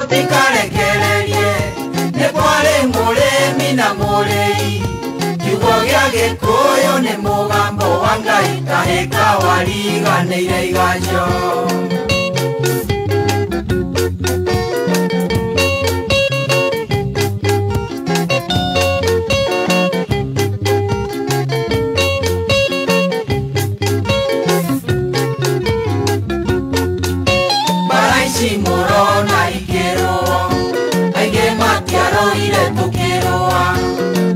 Tikarekererie nĩ kwarĩ mũrĩmi na mũrĩi kiugo gĩa Gĩkũyũ nĩ mũgambo wa Ngai kahĩka wariganĩire iganjo. Mbara ici mũrona ikĩrũo aingĩ matiarũire tũkĩrũa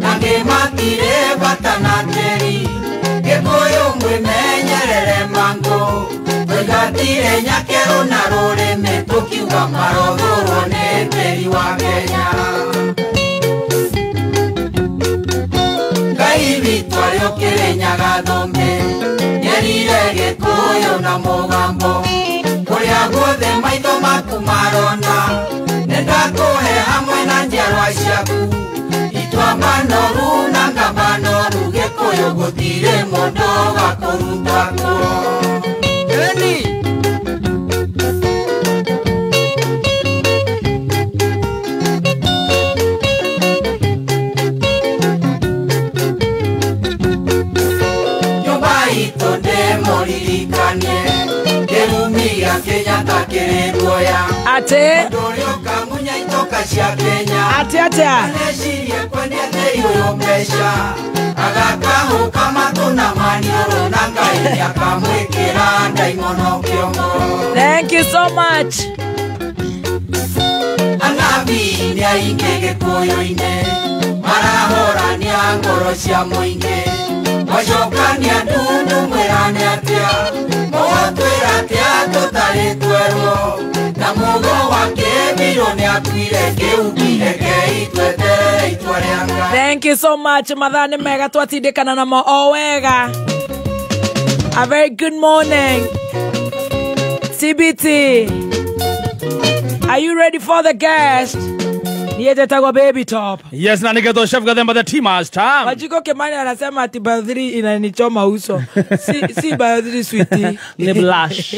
nangĩ matirĩ bata na tĩri Gĩkũyũ mwĩmenyerere mangũ tũigatire nyakerũ na rũrĩmĩ tũkiuga marothũrwo nĩ tĩri wa Kenya. Ngai witũ arĩ ũkĩrĩnyaga thũmbĩ nyerire Gĩkũyũ na mũgambo kũrĩa guothe maitho maku marona nĩndakũhe hamwe na njiarwa ciaku ituamba noru na ngamba noru Gĩkũyũ gũtirĩ mũndũ ũgakũruta kuo. Eni nyũmba itũ ndĩmũririkanie kĩrumi gĩa Kenyatta kĩrĩ ruoya Ate ũndũ ũrĩa ũkamunya itoka cia Kenya ate atea anecirie kwendia tĩri ũyũ mbeca agakahũka matũ na maniũrũ na Ngai nĩakamwĩkĩra ndaimono kĩongo. Thank you so much. Anabii nĩ aingĩ Gĩkũyũ-inĩ marahorania ngoro cia mũingĩ mwacokania ndundu mwĩrane atĩa mũgũtwĩra atĩa tũtarĩ twerwo na mũgo wa kĩbirũ nĩakuire kĩubi rekei tweterere itua rĩa Ngai. Thank you so much. Mathaa nĩ mega twatindĩkana namo o wega. A very good morning. CBT. Are you ready for the guest? Niye tetagwa Baby Top. Yes, na niketo Chef Gathemba the tea master. Wajiko Kimani anasema ati Bio 3 inanichoma uso. Si Bio 3 sweetie. Ni blush.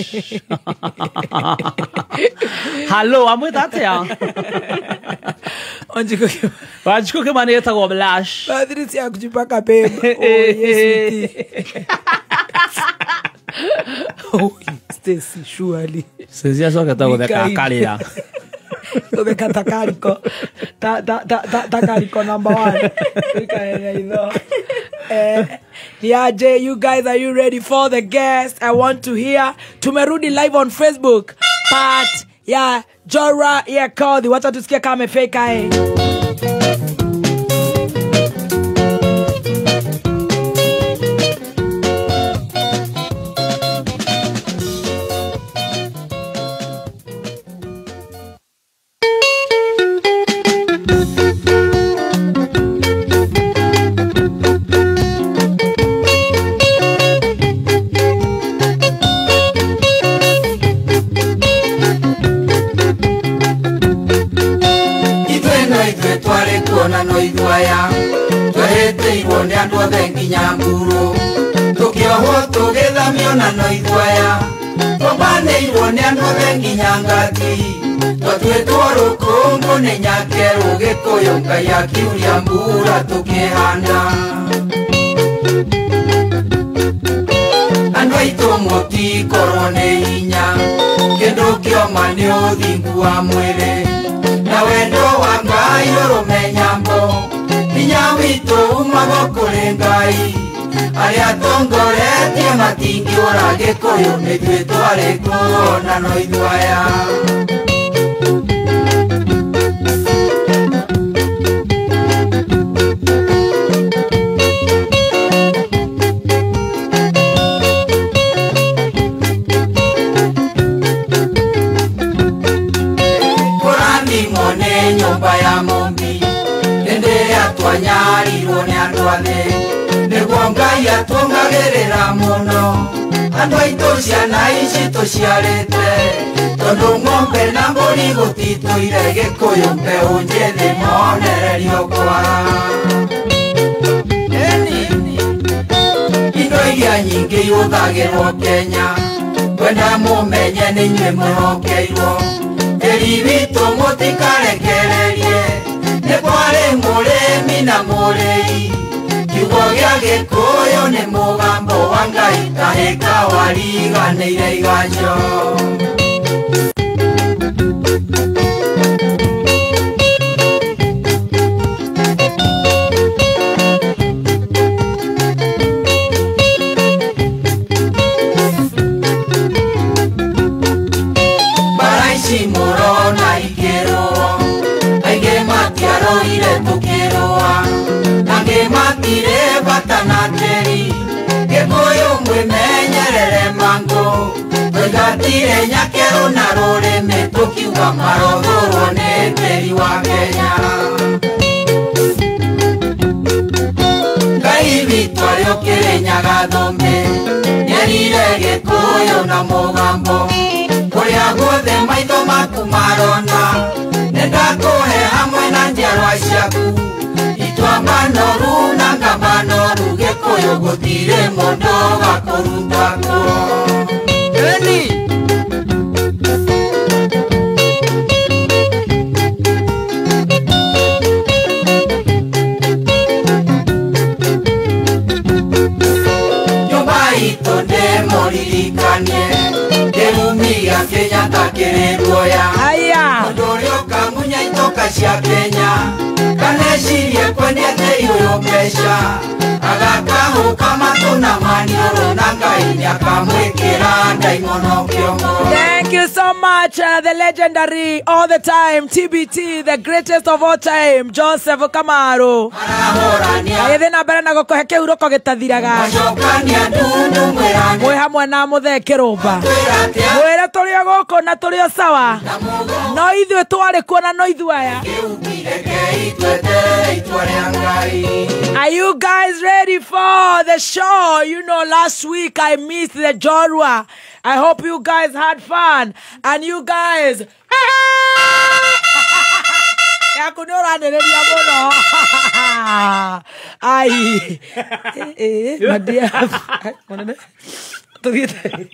Hello, I'm with that ya. Wajiko Kimani. Wajiko Kimani etagwa blush. Bio 3 si ya kujipaka babe. Oh, yes sweetie. Oh, Stacy surely. Stacy acoke ta gutheka akarira. Gutheka ta kariko. Ta ta ta ta ta kariko number 1. Wikaeria itho. Yeah, you guys, are you ready for the guest? I want to hear. Tumerudi live on Facebook. Part ya Jora ya Kodhi. Wacha tusikie kama amefika eh. No ithuaya twehĩtĩirwo nĩ andũ othe nginya mburu tũkĩohwo tũgĩthamio na no ithuaya twambanĩirwo nĩ andũ othe nginya ngati twatuĩtwo rũkũngũ nĩ nyakerũ Gĩkũyũ Ngai akiuria mbura tũkĩhanda andũ aitũ mũtikorwo nĩ hinya kĩndũ kĩoma nĩ ũthingu wa mwĩrĩ na wendo wa Ngai ũrũme nyambo hinya witũ umaga kũrĩ Ngai arĩa atongoretie matingĩũra Gĩkũyũ nĩthuĩ twarĩ kuo na no ithuĩ aya. Nyũmba ya mũmbi hĩndĩ ĩrĩa twanyarirwo nĩ andũ a thĩ nĩguo Ngai atũngagĩrĩra mũno andũ aitũ ciana ici tũciarĩte tondũ ng'ombe na mbũri gũtitũire Gĩkũyũ mbeũ njĩthĩ monererio kwara. Indo iria nyingĩ ihũthagĩrwo Kenya kwenda mũmenye nĩ inyuĩ mwĩhokeirwo. Tĩri witũ mũtikarekererie nĩ kwarĩ mũrĩmi na mũrĩi kiugo gĩa Gĩkũyũ nĩ mũgambo wa Ngai kahĩka wariganĩire iganjo. Murona ikĩrũa aingĩ matiarũire tũkĩrũa angĩ matirĩ bata na tĩri Gĩkũyũ mwĩmenyerere mangũ tũingatire nyakerũ na rũrĩmĩ tũkiuga marothũrwo nĩ tĩri wa Kenya. Ngai witũ arĩ ũkĩrĩnyaga thũmbĩ nĩerire Gĩkũyũ na mũgambo kũrĩa guothe maitho maku marona nĩndakũhe hamwe na njiarwa ciaku ituamba noru na ngamba noru Gĩkũyũ gũtirĩ mũndũ ũgakũruta kuo. Eni nyũmba itũ ndĩmũririkanie kĩrumi gĩa Kenyatta kĩrĩ ruoya mũndũ ũrĩa ũkamunya itoka cia Kenya kanecirie kwendia tĩri ũyũ mbeca agakahũka matũ na maniũrũ na Ngai nĩakamwĩkĩra ndaimono kĩongo. Thank you so much, the legendary all the time TBT, the greatest of all time, Joseph Kamaru. Agĩthiĩ na mbere na gũkũhe kĩhurũko gĩtathiraga mwĩ hamwe na mũthee Kĩrũmba mwĩre tũrĩ o gũkũ na tũrĩ o sawa no ithuĩ twarĩ kuo na no ithuĩ aya. Are you guys ready for the show? You know, last week I missed the Jorwa. I hope you guys had fun. And you guys... Yaku nĩ ũranĩrĩria mũno. Ai. Madia. Tũthiĩte.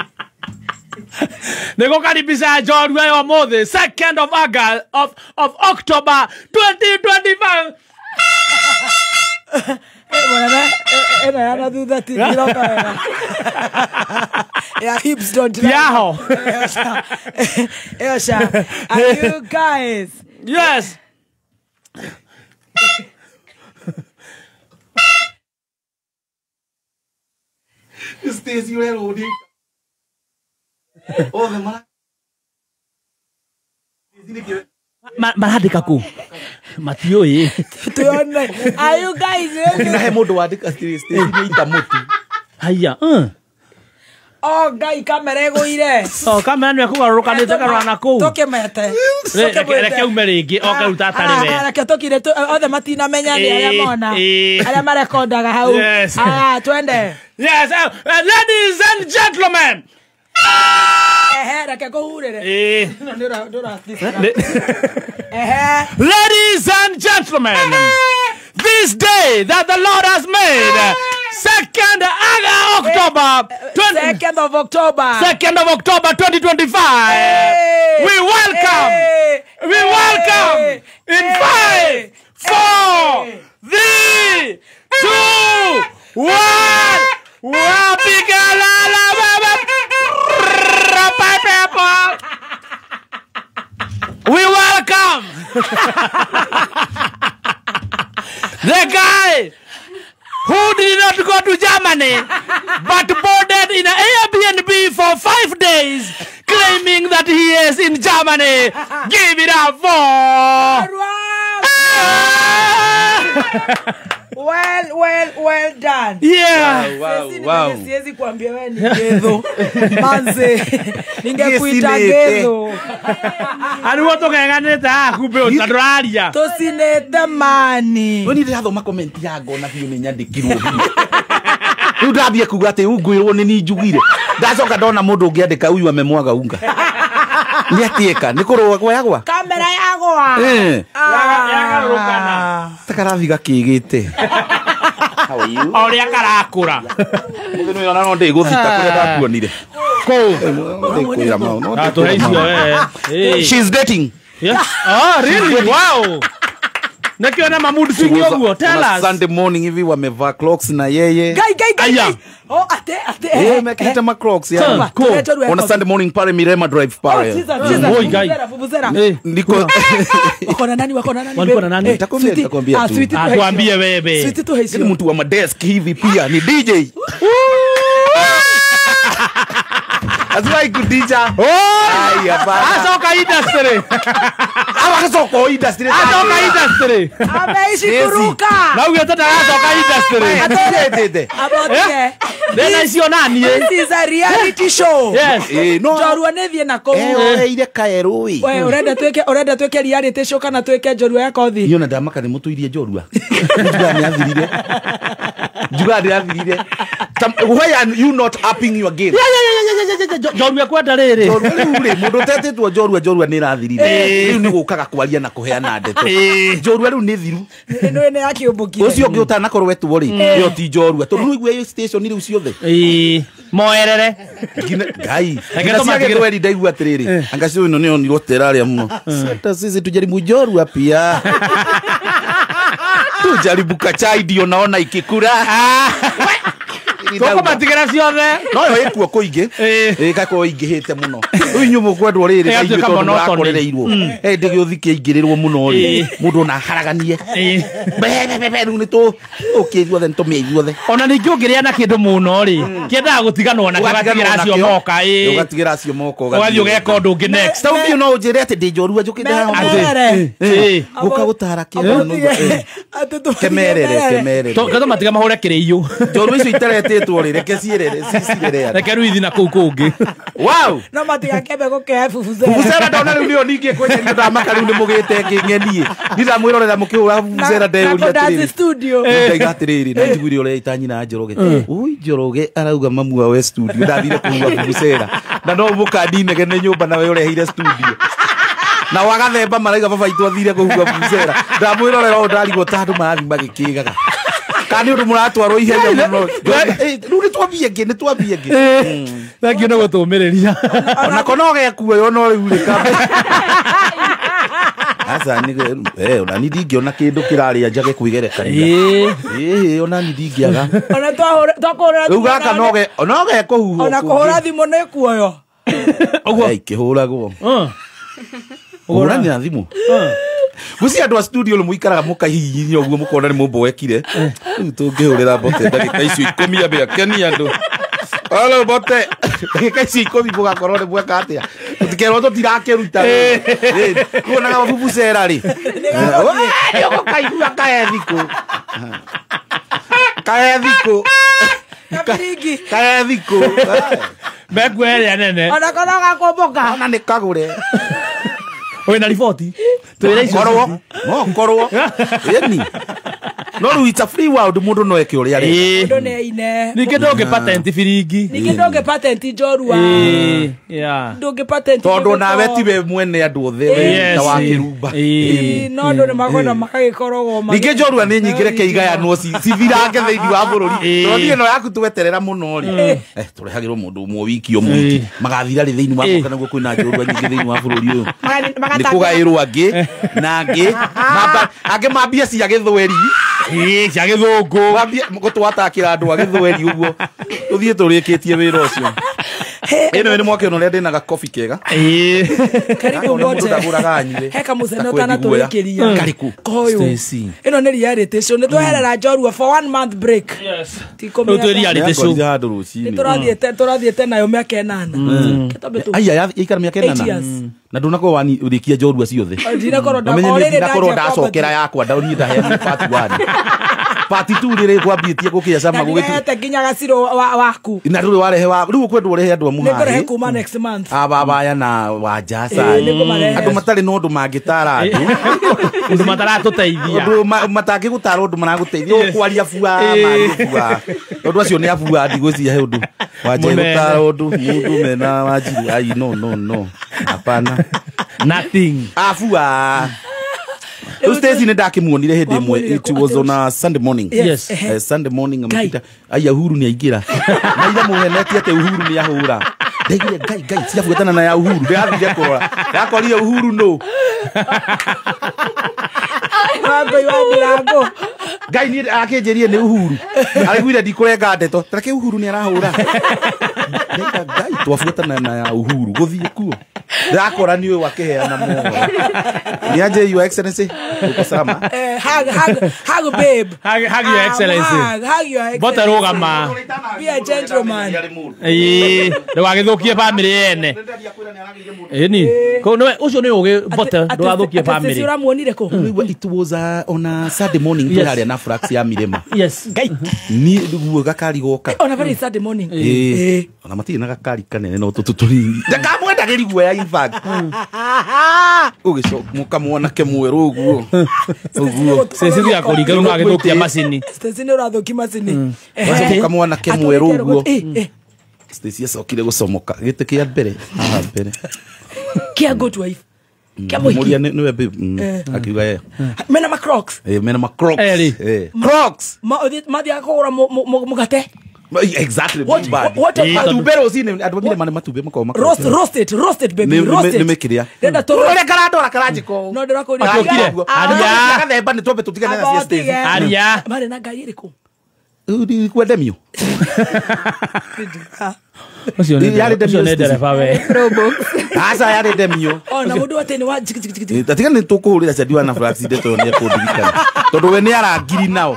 Nĩgũkaribisha njorua ya ũmũthĩ 2nd of August of October 2025. Mwanana ĩno ya na thutha ti ndiroka wega. Yeah, hips don't lie. Yaho. Ĩyo. Are you guys? Yes. Stacy ũrerwo nĩ othe mara marandĩka kũ matiũĩ. Tuone. Are you guys ready? Na he mũndũ wandĩka Stacy nĩ ita mũtu. Haiya. Oh Ngai, kamera ĩgũire. Oh, kamera nĩ ĩkũgarũrũkanĩte karora na kũu. Tũkĩmete. Reke ume rĩngĩ oke rĩu tatarĩ we. Reke tũkire othe matinamenya nĩ arĩa mona. Arĩa marekondaga hau. Aya, twende. Yes, ladies and gentlemen. Ehe, reke ngũhurĩre. Ladies and gentlemen, this day that the Lord has made, 2nd October, 2nd of October, 2nd of October 2025. We welcome, we welcome in 5, 4, 3, 2, 1. We welcome the guy who did not go to Germany but boarded in an Airbnb for 5 days, claiming that he is in Germany. Give it up for... Well done. Yeah. Wow. Siwezi kuambia wewe ni gedho. Manze, ningekuita gedho. Ari tukenganite haha kumbe ũtandũraria. Tucinĩte mani. We nĩ comment ya ngona biũ nĩ nyandĩkirwo biũ. Rĩu ndambia kuga atĩ ngwĩrwo nĩ ni njugire. Ndacoka ndona mũndũ ũngĩandĩka huyu amemwaga unga. Nĩ atieka nĩ kũrũa gwagwa. Kamera yagwa. Yagarũrũkana. Ta karathi gakĩgĩte. How are you? O ũrĩa karakũra. Mũthĩ nĩ ona no ndĩgũthita kũrĩa ndakuonire. She's dating. Yeah. Oh, really? Wow. Nakiona mamood swing yogo. Tell us. Sunday morning hivi wamevaa clocks na yeye. Guy. Oh, ate. Eh, mekita ma clocks ya. On a Sunday morning pale Mirema Drive pale. Oh, Jesus. Niko wako na nani? Walikuwa na nani? Nitakwambia tu. Atuambie wewe. Sweetie tu hesio. Ni mtu wa madesk hivi pia ni DJ. That's why good DJ. Oh! Ai, hapana. Asoka industry. Asoka industry. Asoka industry. Ameishi kuruka. Na huyo tata asoka industry. Atete. Abote. Then sio nani eh? This is a reality show. Yes. No. Njorua nĩ thiĩ na kũu. Ile kaerũ ĩ. We urenda twĩke reality show kana twĩke njorua ya kothi? Niona ndamaka nĩ mũtũirie njorua. Njuga nĩ athirire. Njuga nĩ athirire. Why are you not upping your game? Yeah. Njorua kwenda rĩrĩ. Njorua rĩu rĩ mũndũ ũtetĩtwo njorua nĩ ĩrathirire. Rĩu nĩ gũkaga kwaria na kũheana ndeto. Njorua rĩu nĩ thiru. Ĩno nĩ yakĩũmbũkire. Ũcio ũngĩ ũtanakorwo wetwo rĩ, ĩyo ti njorua. Tondũ nĩ ũigua station rĩu ciothe. Moerere. Ngai. Ngai ndaigua atĩrĩrĩ. Anga cio ĩno nĩyo nirwo teraria mũno. Hata sisi tujaribu njorua pia. Tujaribu kachai ndio naona ikikura. Toko matigera ciothe. No yo ikuo kuingi. Ĩgakorwo ingĩhĩte mũno. Rĩu inyuĩ mũkwendwo rĩrĩ na ithuĩ tondũ mũrakorereirwo. Hĩndĩ gĩũthi kĩaingĩrĩrwo mũno rĩ. Mũndũ ona haraganie. Be rĩu nĩ tũũke ithuothe nĩ tũmĩe ithuothe. Ona ningĩ ũngĩrĩa na kĩndũ mũno rĩ, kĩendaga gũtiganwo na ũgatigĩra acio moka. Ũgatigĩra acio moka ũgathiĩ ũgeka ũndũ ũngĩ next. Ta ũthiĩ no ũnjĩre atĩ ndĩ njorua njũkĩte haha. Gũka gũtara kĩndũ. Kemerere. Tondũ matiga mahũre kĩrĩiyũ. Njorua icio itaretĩtwo rĩ, reke ciĩrere cicirere. Reke rĩu ithi na kũu kũngĩ. Wow. No matigakembe gũkĩhe bubuzera. Bubuzera ndona rĩu nĩyo ningĩ kwenyeria ndamaka rĩu nĩ mũgĩte ngĩng'enie. Ndĩramwĩrorera mũkĩhũra bubuzera ndeyũria atĩrĩrĩ. Studio. Ndaiga atĩrĩrĩ na njiguire ũrĩa ita nyina Njoroge. Ui Njoroge arauga mamu wawe studio ndathire kũhũra bubuzera. Na no mũkandinegene nyũmba nawe ũreheire studio. Na wagathemba maraiga baba itũ athire kũhũra bubuzera. Ndamwĩrorera ũũ ndarigwo ta andũ marathiĩ magĩkĩgaga. Kana nĩ ũndũ mũratwarwo ihenya mũno. Rĩu nĩ twambie ĩngĩ, nĩ twambie ĩngĩ. Thank you nĩ gũtũmĩrĩria. Onako no gekuoyo no rĩu rĩ kambe. Aca nĩ ona ni ndingĩona kĩndũ kĩrarĩa njage kwĩgerekania. Ona ni ndingĩaga. Ona twakũhũrĩra Rĩu gaka no gekũhuhwo. Ona kũhũra thimũ nĩ kuoyo. Ũguo ikĩhũragwo. Kũhũranĩra thimũ. Gucia andũ a studio rĩ mũikaraga mũkahihinyia ũguo mũkona nĩ mũmboekire. Rĩu tũngĩhũrĩra Mbote ndagĩka icio 10 ambe akenie andũ. Hello Mbote. Ndagĩka icio 10 mũgakorwo nĩ mweka atĩa. Tũtikerwo tũtirakĩruta. Kuonaga bubuzera rĩ. Nĩ ũgũkaigua kae thikũ. Kae thikũ. Kabiringi. Kae thikũ. Mekuo ĩrĩa nene. Ona korwo gakomboka. Ona nĩ kagũre. Wĩna riboti twĩre icio korwo no korwo ĩni no rĩu it's a free world mũndũ no eke ũrĩa arenda. Mũndũ nĩ aine. Ningĩ ndũngĩ patent biringi. Ningĩ ndũngĩ patent njorua. Ndũngĩ patent tondũ nawe tiwe mwene andũ othe we ta wa kĩrumba. No andũ nĩ makwenda magagĩkoragwo ningĩ njorua nĩ nyingĩ reke igayanwo cithirange thĩinĩ wa bũrũri. Tondũ niĩ ĩno yaku tweterera mũno rĩ. Tũrehagĩrwo mũndũ ũmwe wiki o mwiki magathira rĩ thĩinĩ wa mwaka naguo kwĩna njorua nyingĩ thĩinĩ wa bũrũri ũyũ. Nĩ kũgaĩrwo angĩ na angĩ angĩ mambia cia gĩthweri. Cia gĩthũngũ. Mambia gũtwatakĩra andũ a gĩthweri ũguo tũthiĩ tũrĩkĩtie wĩra ũcio. Ĩno nĩ mwakĩona ũrĩa ndĩna gakobi kega. Karibu Mbote. Ndagũraga anyue. He kamũcene ũtanatũrĩkĩria. Karĩkũ? Koyũ. Ĩno nĩ reality show. Nĩ tweherera njorua for 1 month break. Yes. Rĩu twĩ reality show. Nĩ tũrathiĩte nayo mĩaka 8. Aya yaikara mĩaka 8. Na ndunakorwo waniũrĩkia njorua ciothe. Ndinakorwo ndacokera yakwa ndaũniĩ ndaheanire part 1. Part 2 rĩrĩ kwambĩtie gũkĩa cama gũgĩtu. Ndĩrehete nginya gacirũ waku. Na ndũrĩ warehe wa rĩu ũkwendwo ũrehe andũ a mũhaĩ. Nĩngũrehe kuma next month. Ababaya na wanja andũ matarĩ na ũndũ mangĩtara andũ. Ũndũ mataratũteithia. Ũndũ matangĩgũtara ũndũ maragũteithia. Ũkwaria bua mario bua. Tondũ acio nĩ abua ndigwĩciria he ũndũ. Wanja gũtara ũndũ mũndũ mena Wanjiru. Ai no. Hapana. Nothing. Afua. Rĩu Stacy nĩ ndakĩmuonire hĩndĩ ĩmwe. It was on a Sunday morning. Yes. Sunday morning amĩta aya Uhuru nĩ aingĩra. Na ira mũhenetie atĩ Uhuru nĩ ahũra. Ndaigire ngai ngai ciabuatana na ya Uhuru ndĩrathire kũrora ndakorire Uhuru no Wangũi wa Ndirango ngai niĩ akĩnjĩrie nĩ Uhuru araiguire ndikũrenga ndeto tareke Uhuru nĩ arahũra ndaiga ngai twabuatana na ya Uhuru gũthiĩ kuo ndakora nĩ ũyũ akĩheana mohoro nĩ anje your excellency uko salama hug hug hug babe hug your excellency hug your excellency bote rũgama be a gentleman ĩĩ ndũgagĩthũkie family yene ĩni kũu nĩwe ũcio nĩ ũgĩ bote ndũgathũkie family atĩ ũramuonire kũ it was on a Sunday morning twĩ harĩa na Flax ya Mirema yes ngai ni guo gakari goka ona very Sunday morning ĩĩ ona matirĩ na gakari kanene no tũtũ tũnini ndakamwendagĩri guoya in fact ũgĩcoka mwanake mwerũ ũguo ũguo Stacy tiga kũringa rĩu no agĩthũkia macini Stacy nĩ ũrathũkia macini Wacoka mwanake mwerũ ũguo Stacy acokire gũcomoka gĩtĩ kĩa mbere haha mbere kĩa good wife kĩa mũhiki mũria nĩwe babe akiuga ye mena ma Crocs mena ma Crocs Crocs mathiaga kũgũra mũgate exactly what matumbĩ rũcinĩ andũ a Mirema nĩ matumbĩ makoragwo roasted roasted baby roasted nĩ mĩkĩrĩa ndenda tũ ũrĩa karandora karanjĩka ũũ no ndĩrakũria aria gathemba nĩ twambe tũtigane na cia Stacy aria marĩ na ngari ĩrĩkũ kwendemio ũcio nĩ ndereba we aca yarĩ ndemio ona mũndũ atĩ nĩ wa jiki tiga nĩ tũkũhũrĩra Shadi wa na Flax ndeto nĩ ekũndirikana tondũ we nĩ arangiri nao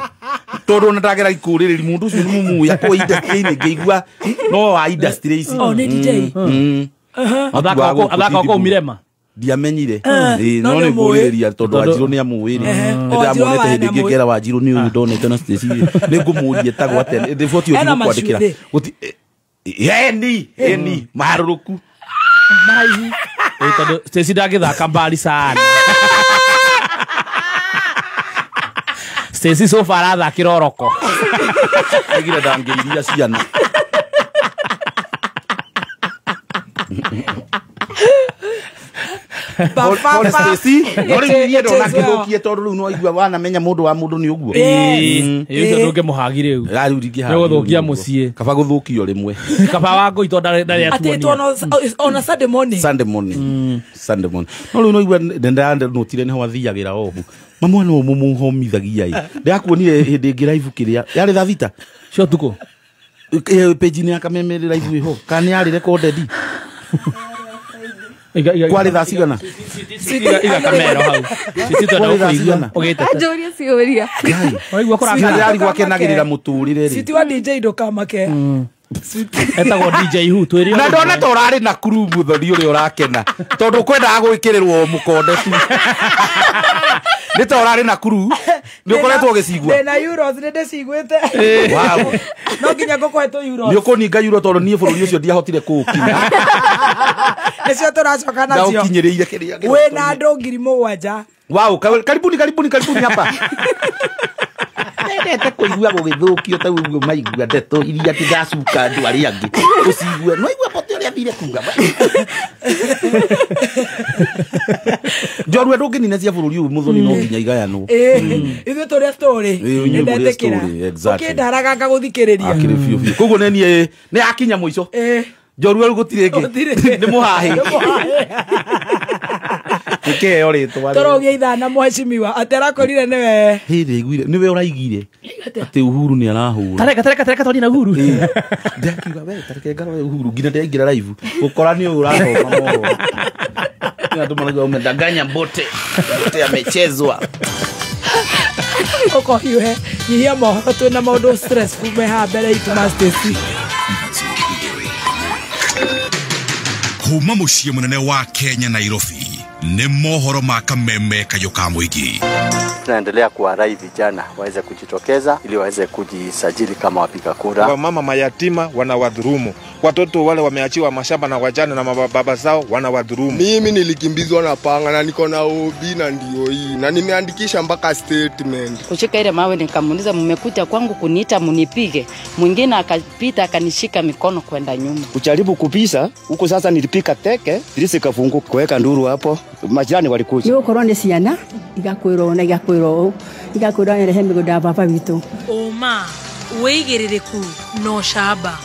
tondũ ona ndagera ikũrĩrĩri mũndũ ũcio nĩ mũmuya kũ industry-inĩ ngĩigua no wa industry ici oh nĩ DJ athaka kũu Mirema ndiamenyire no nĩ ngũrĩrĩria tondũ Wanjirũ nĩ amũĩ rĩ nĩndĩramuonete hĩndĩ ĩngĩ ngera Wanjirũ nĩ ũyũ ndonete na Stacy nĩ ngũmũria etagwo atĩa ndĩboti ũthiĩ kwandĩkĩra eni eni maharũrũku maraihu tondũ Stacy ndangĩthaka mbari sana Stacy so far arathakĩra oroko aigire ndangĩiria ciana Pole Stacy no rĩu niĩ ndona ngĩthũkie tondũ rĩu no aigua wanamenya mũndũ wa mũndũ nĩ ũguo ĩĩ ũcio ndũngĩmũhagi rĩu rĩu ndingĩhagi nĩ gũthũkia mũciĩ kaba gũthũkio rĩmwe kaba wa ngũi tondũ ndarĩ atuonia atĩ ona Sunday morning Sunday morning Sunday morning no rĩu no igua ndanotire nĩho athiagĩra ohu mamwana ũyũ mũmũhomithagia ĩ ndĩrakuonire hĩndĩ ĩngĩ live kĩrĩa yarĩ thaa thita cia ũtukũ page-inĩ ya Kameme live ĩho kana nĩ yarĩ recorded kwarĩ thaa cigana iga kamero hau Sisi twenda gũkũigua ũgĩte anjũria ciũria ũraigua kũrakara ndĩrarigwo akenagĩrĩra mũtũrĩre rĩ Sweetie wa DJ ndũkamake etagwo DJ Hu twĩre na ndona ta ũrarĩ na kuru mũthoni ũrĩa ũrakena tondũ kwendaga gwĩkĩrĩrwo mũkonde tu nĩ ta ũrarĩ na kuru nĩ ũkoretwo ũgĩcigua ndĩna euros nĩ ndĩciguĩte wow no nginya ngũkũhe tũ euros nĩ ũkũninga euro tondũ niĩ bũrũri ũcio ndiahotire kũũkinya nĩcio tũracoka nacio ndaũkinyĩrĩire kĩrĩa wĩna andũ 7,000 wow karibuni karibuni karibuni hapa ndendete kũigua gũgĩthũkio ta ũguo maigua ndeto iria atĩ ndacuka andũ arĩa angĩ ũcigue no igua bote ũrĩa athire kuga njorua ndũngĩnina cia bũrũri ũyũ mũthoni no nginya igayanwo ithuĩ tũrĩa story nĩndetĩkĩra ũkĩndaraga ngagũthikĩrĩria akĩrĩ biũ biũ koguo nĩ niĩ nĩ yakinya mũico njorua rĩu gũtirĩ ĩngĩ nĩ mũhahĩ nĩkĩheo rĩtwa tũrũgie ithaa na mheshimiwa atĩ arakwĩrire nĩwe hĩndĩ aiguire nĩwe ũraigire atĩ Uhuru nĩ arahũra tareka tareka tareka twarie na Uhuru ndakiuga we tareke ngarore Uhuru nginya ndĩraingĩra live gũkora nĩ ũyũ ũrathoma mohoro andũ marauga umedanganya mbote mbote amechezwa ũkohiũhe nyihia mohoro twĩna maũndũ stressful me haha mbere itũ ma Stacy kuma mũciĩ mũnene wa Kenya Nairobi ni mohoro ma Kameme kayũ ka mũingĩ. Tunaendelea kuwarai vijana waweze kujitokeza ili waweze kujisajili kama wapiga kura. Wamama mayatima wanawadhurumu, watoto wale wameachiwa mashamba na wajane na mababa zao wanawadhurumu. Mimi nilikimbizwa na panga na niko na OB na ndio hii na nimeandikisha mpaka statement. Kushika ile mawe nikamuuliza, mmekuja kwangu kuniita mnipige? Mwingine akapita akanishika mikono kwenda nyuma. Kujaribu kupisa huko sasa nilipika teke, dirisi kafunguka kuweka nduru hapo. Majirani walikuja. Ni ukorwo ni ciana igakwirwo na igakwirwo igakwirwo rehe migunda baba witu. Uma wigiririku no shaba.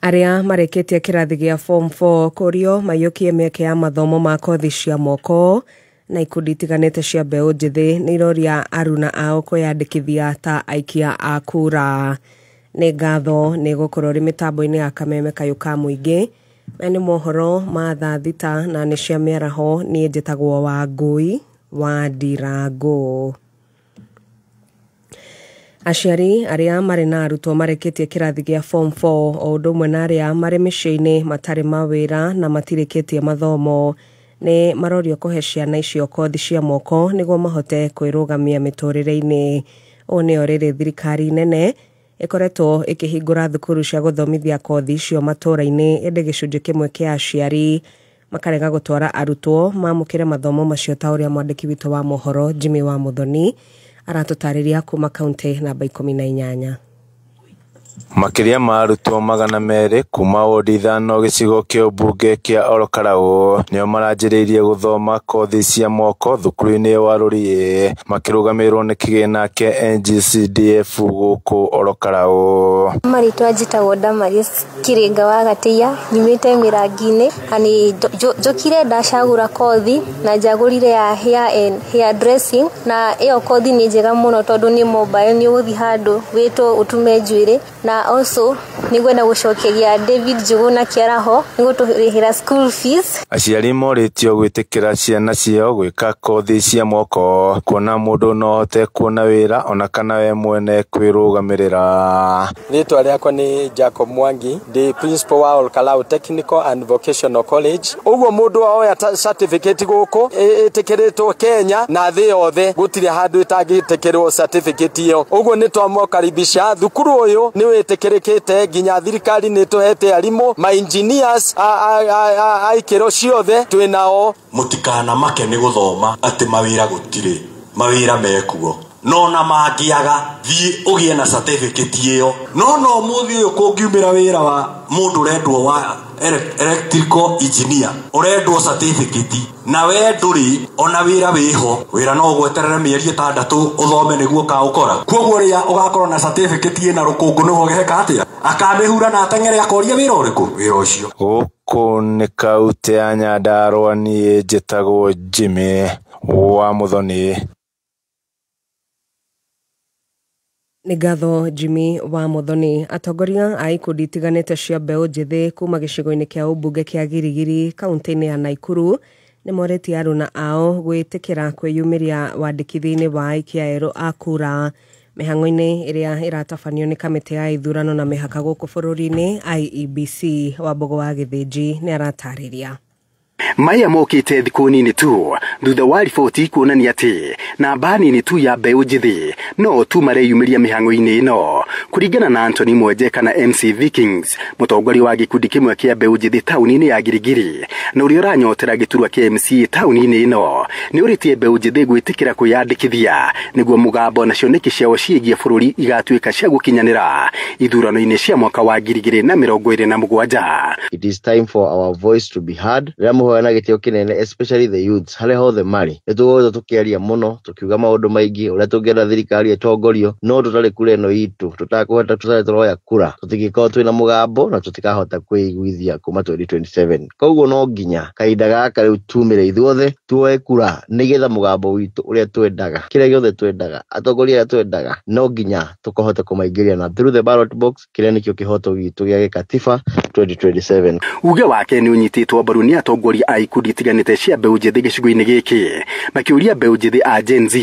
Arĩa marĩkĩtie kĩrathi gĩa form 4 kũrio maiyũkie mĩeke ya mathomo ma kothi cia moko na ikundi itiganĩte cia mbeũ njĩthĩ nĩ iroria aruna ao kwĩyandĩkithia ta aikia a kura. Nĩ ngatho nĩ gũkorwo rĩ mĩtambo-inĩ ya Kameme Kayũ ka Mũingĩ. Maya nĩ mohoro ma thaa 6 na nĩ cia mĩaraho. Niĩ njĩtagwo Wangũi wa Ndirangũ. Aciari arĩa marĩ na arutwo marĩkĩtie kĩrathi gĩa form 4 o ũndũ ũmwe na arĩa marĩ mĩciĩ-inĩ matarĩ mawĩra na matirĩkĩtie mathomo nĩ marorio kũhe ciana icio kothi cia moko nĩguo mahote kwĩrũgamia mĩtũrĩre-inĩ. Ũũ nĩo rĩrĩ thirikari nene ĩkoretwo ĩkĩhingũra thukuru cia gũthomithia kothi icio matũũra-inĩ, ĩndĩ gĩcunjĩ kĩmwe kĩa aciari makarega gũtwara arutwo mamũkĩre mathomo macio ta ũrĩa mwandĩki witũ wa mohoro Jimmy wa Muthoni aratũtarĩria kuma kaunti namba 18. Makĩria ma arutwo 200 kuma wodi 5 gĩcigo kĩa ũmbunge kĩa Ol Kalou nĩo maranjĩrĩirie gũthoma kothi cia moko thukuru-inĩ wa Rũriĩ makĩrũgamĩrĩrwo nĩ kĩgĩna kĩa NGCDF gũkũ Ol Kalou. Marĩtwa njĩtagwo Damaris Kĩrĩnga wa Gatĩia, nyumĩte Mĩrangi-inĩ na nĩ njũkire ndacagũra kothi na njagũrire ya hair and hair dressing, na ĩyo kothi nĩ njega mũno tondũ nĩ mobile, nĩ ũgũthiĩ handũ wĩtwo ũtume njuĩrĩ, na also nĩngwenda gũcokeria David Njuguna Kĩaraho nĩ gũtũrĩhĩra school fees. Aciari morĩtio gwĩtĩkĩra ciana ciao gwĩka kothi cia moko kuona mũndũ no ahote kuona wĩra ona kana we mwene kwĩrũgamĩrĩra. Rĩtwa rĩakwa nĩ Jacob Mwangi, ndĩ principal wa Ol Kalou Technical and Vocational College. Ũguo mũndũ oya certificate gũkũ ĩtĩkĩrĩtwo Kenya na thĩ yothe, gũtirĩ handũ ĩtangĩtĩkĩrwo certificate ĩyo. Ũguo nĩ twamũkaribisha thukuru ũyũ nĩ wĩtĩkĩrĩkĩte nginya thirikari nĩ tũhete arimũ ma engineers a ikĩro ciothe twĩnao. Mũtikanamake nĩ gũthoma atĩ mawĩra gũtirĩ, mawĩra mekuo no na mangĩaga thiĩ ũgĩe na certificate ĩyo. No no mũthĩ ũyũ kũngiumĩra wĩra wa mũndũ ũrendwo wa electrical engineer ũrendwo certificate na we ndũrĩ ona wĩra wĩho, wĩra no ũgweterere mĩeri 6 ũthome nĩguo ũkaũkora. Koguo rĩrĩa ũgakorwo na certificate ĩna rũkũngũ nĩguo ũgeka atĩa? Akamĩhura na ateng'ere akoria wĩra ũrĩkũ? Wĩra ũcio. Gũkũ nĩ kaũntĩ ya Nyandarũa, niĩ njĩtagwo Jimmy wa Muthoni. Nĩ ngatho Jimmy wa Muthoni. Atongoria a ikundi itiganĩte cia mbeũ njĩthĩ kuma gĩcigo-inĩ kĩa ũmbunge kĩa Girigiri kaũntĩ-inĩ ya Naikuru nĩ morĩtie aruna ao gwĩtĩkĩra kwĩyumĩria wandĩkithia-inĩ wa aikia erũ a kura mĩhang'o-inĩ ĩrĩa ĩratabanio nĩ kamĩtĩ ya ithurano na mĩhaka gũkũ bũrũri-inĩ IEBC. Wambogo wa Gĩthĩnji nĩ aratarĩria. Maya mokĩte thikũ nini tu thutha wa riboti kuonania atĩ namba nini tu ya mbeũ njĩthĩ no tu mareyumĩria mĩhang'o-inĩ ĩno. Kũringana na Anthony Mwenje kana MC Vikings, mũtongoria wa gĩkundi kĩmwe kĩa mbeũ njĩthĩ taũni-inĩ ya Girigiri na ũrĩa ũranyotera gĩturwa kĩa MC taũni-inĩ ĩno, nĩ ũrĩtie mbeũ njĩthĩ gwĩtĩkĩra kwĩyandĩkithia nĩguo mũgambo na cioneki ciao ciĩgiĩ bũrũri igatuĩka cia gũkinyanĩra ithurano-inĩ cia mwaka wa 2027. It is time for our voice to be heard. Rĩrĩa na gĩtĩo kĩnene especially the youths harĩa hothe marĩ, nĩ tũgũkorwo tũkĩaria mũno tũkiuga maũndũ maingĩ ũrĩa tũngĩenda thirikari ĩtongorio, no tũtarĩ kura ĩno itũ tũtakũhota, tũtarĩ tũroya kura, tũtingĩkorwo twĩna mũgambo na tũtikahota kwĩiguithia kuma 2027. Koguo no nginya kahinda gaka rĩu tumĩre ithuothe tuoe kura nĩgetha mũgambo witũ ũrĩa twendaga, kĩrĩa gĩothe twendaga, atongoria arĩa twendaga, no nginya tũkahota kũmaingĩria na through the ballot box, kĩrĩa nĩkĩo kĩhoto gitũ gĩa gĩkatiba 2027. Uge wake nĩ ũnyitĩtwo mbaru nĩ atongoria a ikundi itiganĩte cia mbeũ njĩthĩ gĩcigo-inĩ gĩkĩ makĩũria mbeũ njĩthĩ a Gen Z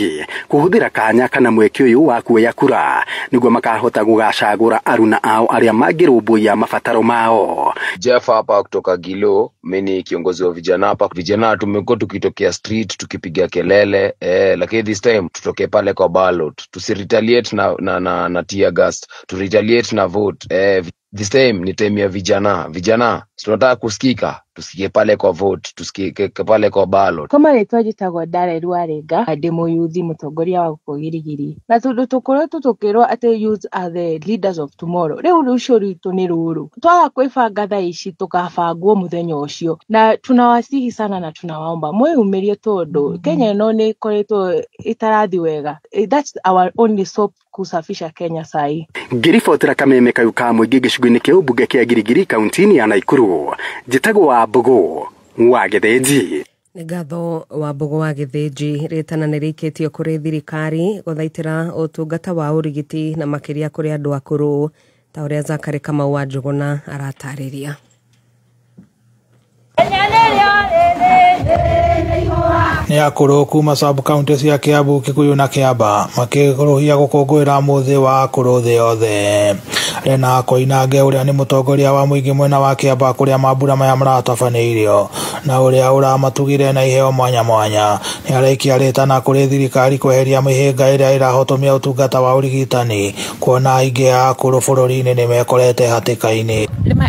kũhũthĩra kanya kana mweke ũyũ wa kuoya kura nĩguo makahota gũgacagũra aruna ao arĩa mangĩrũmbũiya mabataro mao. Jeff hapa kutoka Gilo, mimi ni kiongozi wa vijana hapa. Vijana tumekuwa tukitokea street tukipiga kelele lakini this time tutokee pale kwa ballot, tusiretaliate na tear gas, tu retaliate na vote. This time ni time ya vijana. Vijana tunataka kusikika, Tusikie pale kwa vote, tusikie pale kwa ballot. Kama rĩtwa njĩtagwo Darel Warenga, ndĩ mũyuthi mũtongoria wa gũkũ Girigiri, na tondũ tũkoretwo tũkĩrwo atĩ youths are the leaders of tomorrow, rĩu rũciũ rwitũ nĩ rũrũ, twaga kwĩbanga thaa ici tũkabangwo mũthenya ũcio, na tunawasihi sana na tunawaomba mwĩyumĩrie tondũ Kenya ĩno nĩ ĩkoretwo ĩtarathi wega. That's our only soap kusafisha Kenya sahi. Ngĩribotera kameme kayu ka mũingĩ gĩcigo-inĩ kĩa ũmbunge kĩa Girigiri kaunti-inĩ ya Naikuru, njĩtagwo Wambũgũ wa Gĩthĩnji. Nĩ ngatho Wambũgũ wa Gĩthĩnji. Rĩtana nĩ rĩikĩtio kũrĩ thirikari gũthaitĩra ũtungata wa ũrigiti na makĩria kũrĩ andũ akũrũ, ta ũrĩa Zakari Kamau wa Njũgũna aratarĩria. Nĩ akũrũ kuma sub county cia Kiambu, Kikuyu na Kiamba makĩrũhia gũkũngũĩra mũthĩ wa akũrũ thĩ yothe. Rena Koinange ũrĩa nĩ mũtongoria wa mũingĩ mwena wa Kiamba kũrĩa mambura maya maratabanĩirio na ũrĩa ũramatugire na iheo mwanya mwanya, nĩ araikia rĩtana kũrĩ thirikari kweheria mĩhĩnga ĩrĩa ĩrahotomia ũtungata wa ũrigitani, kuona aingĩ a akũrũ bũrũri-inĩ nĩ mekorete hatĩka-inĩ.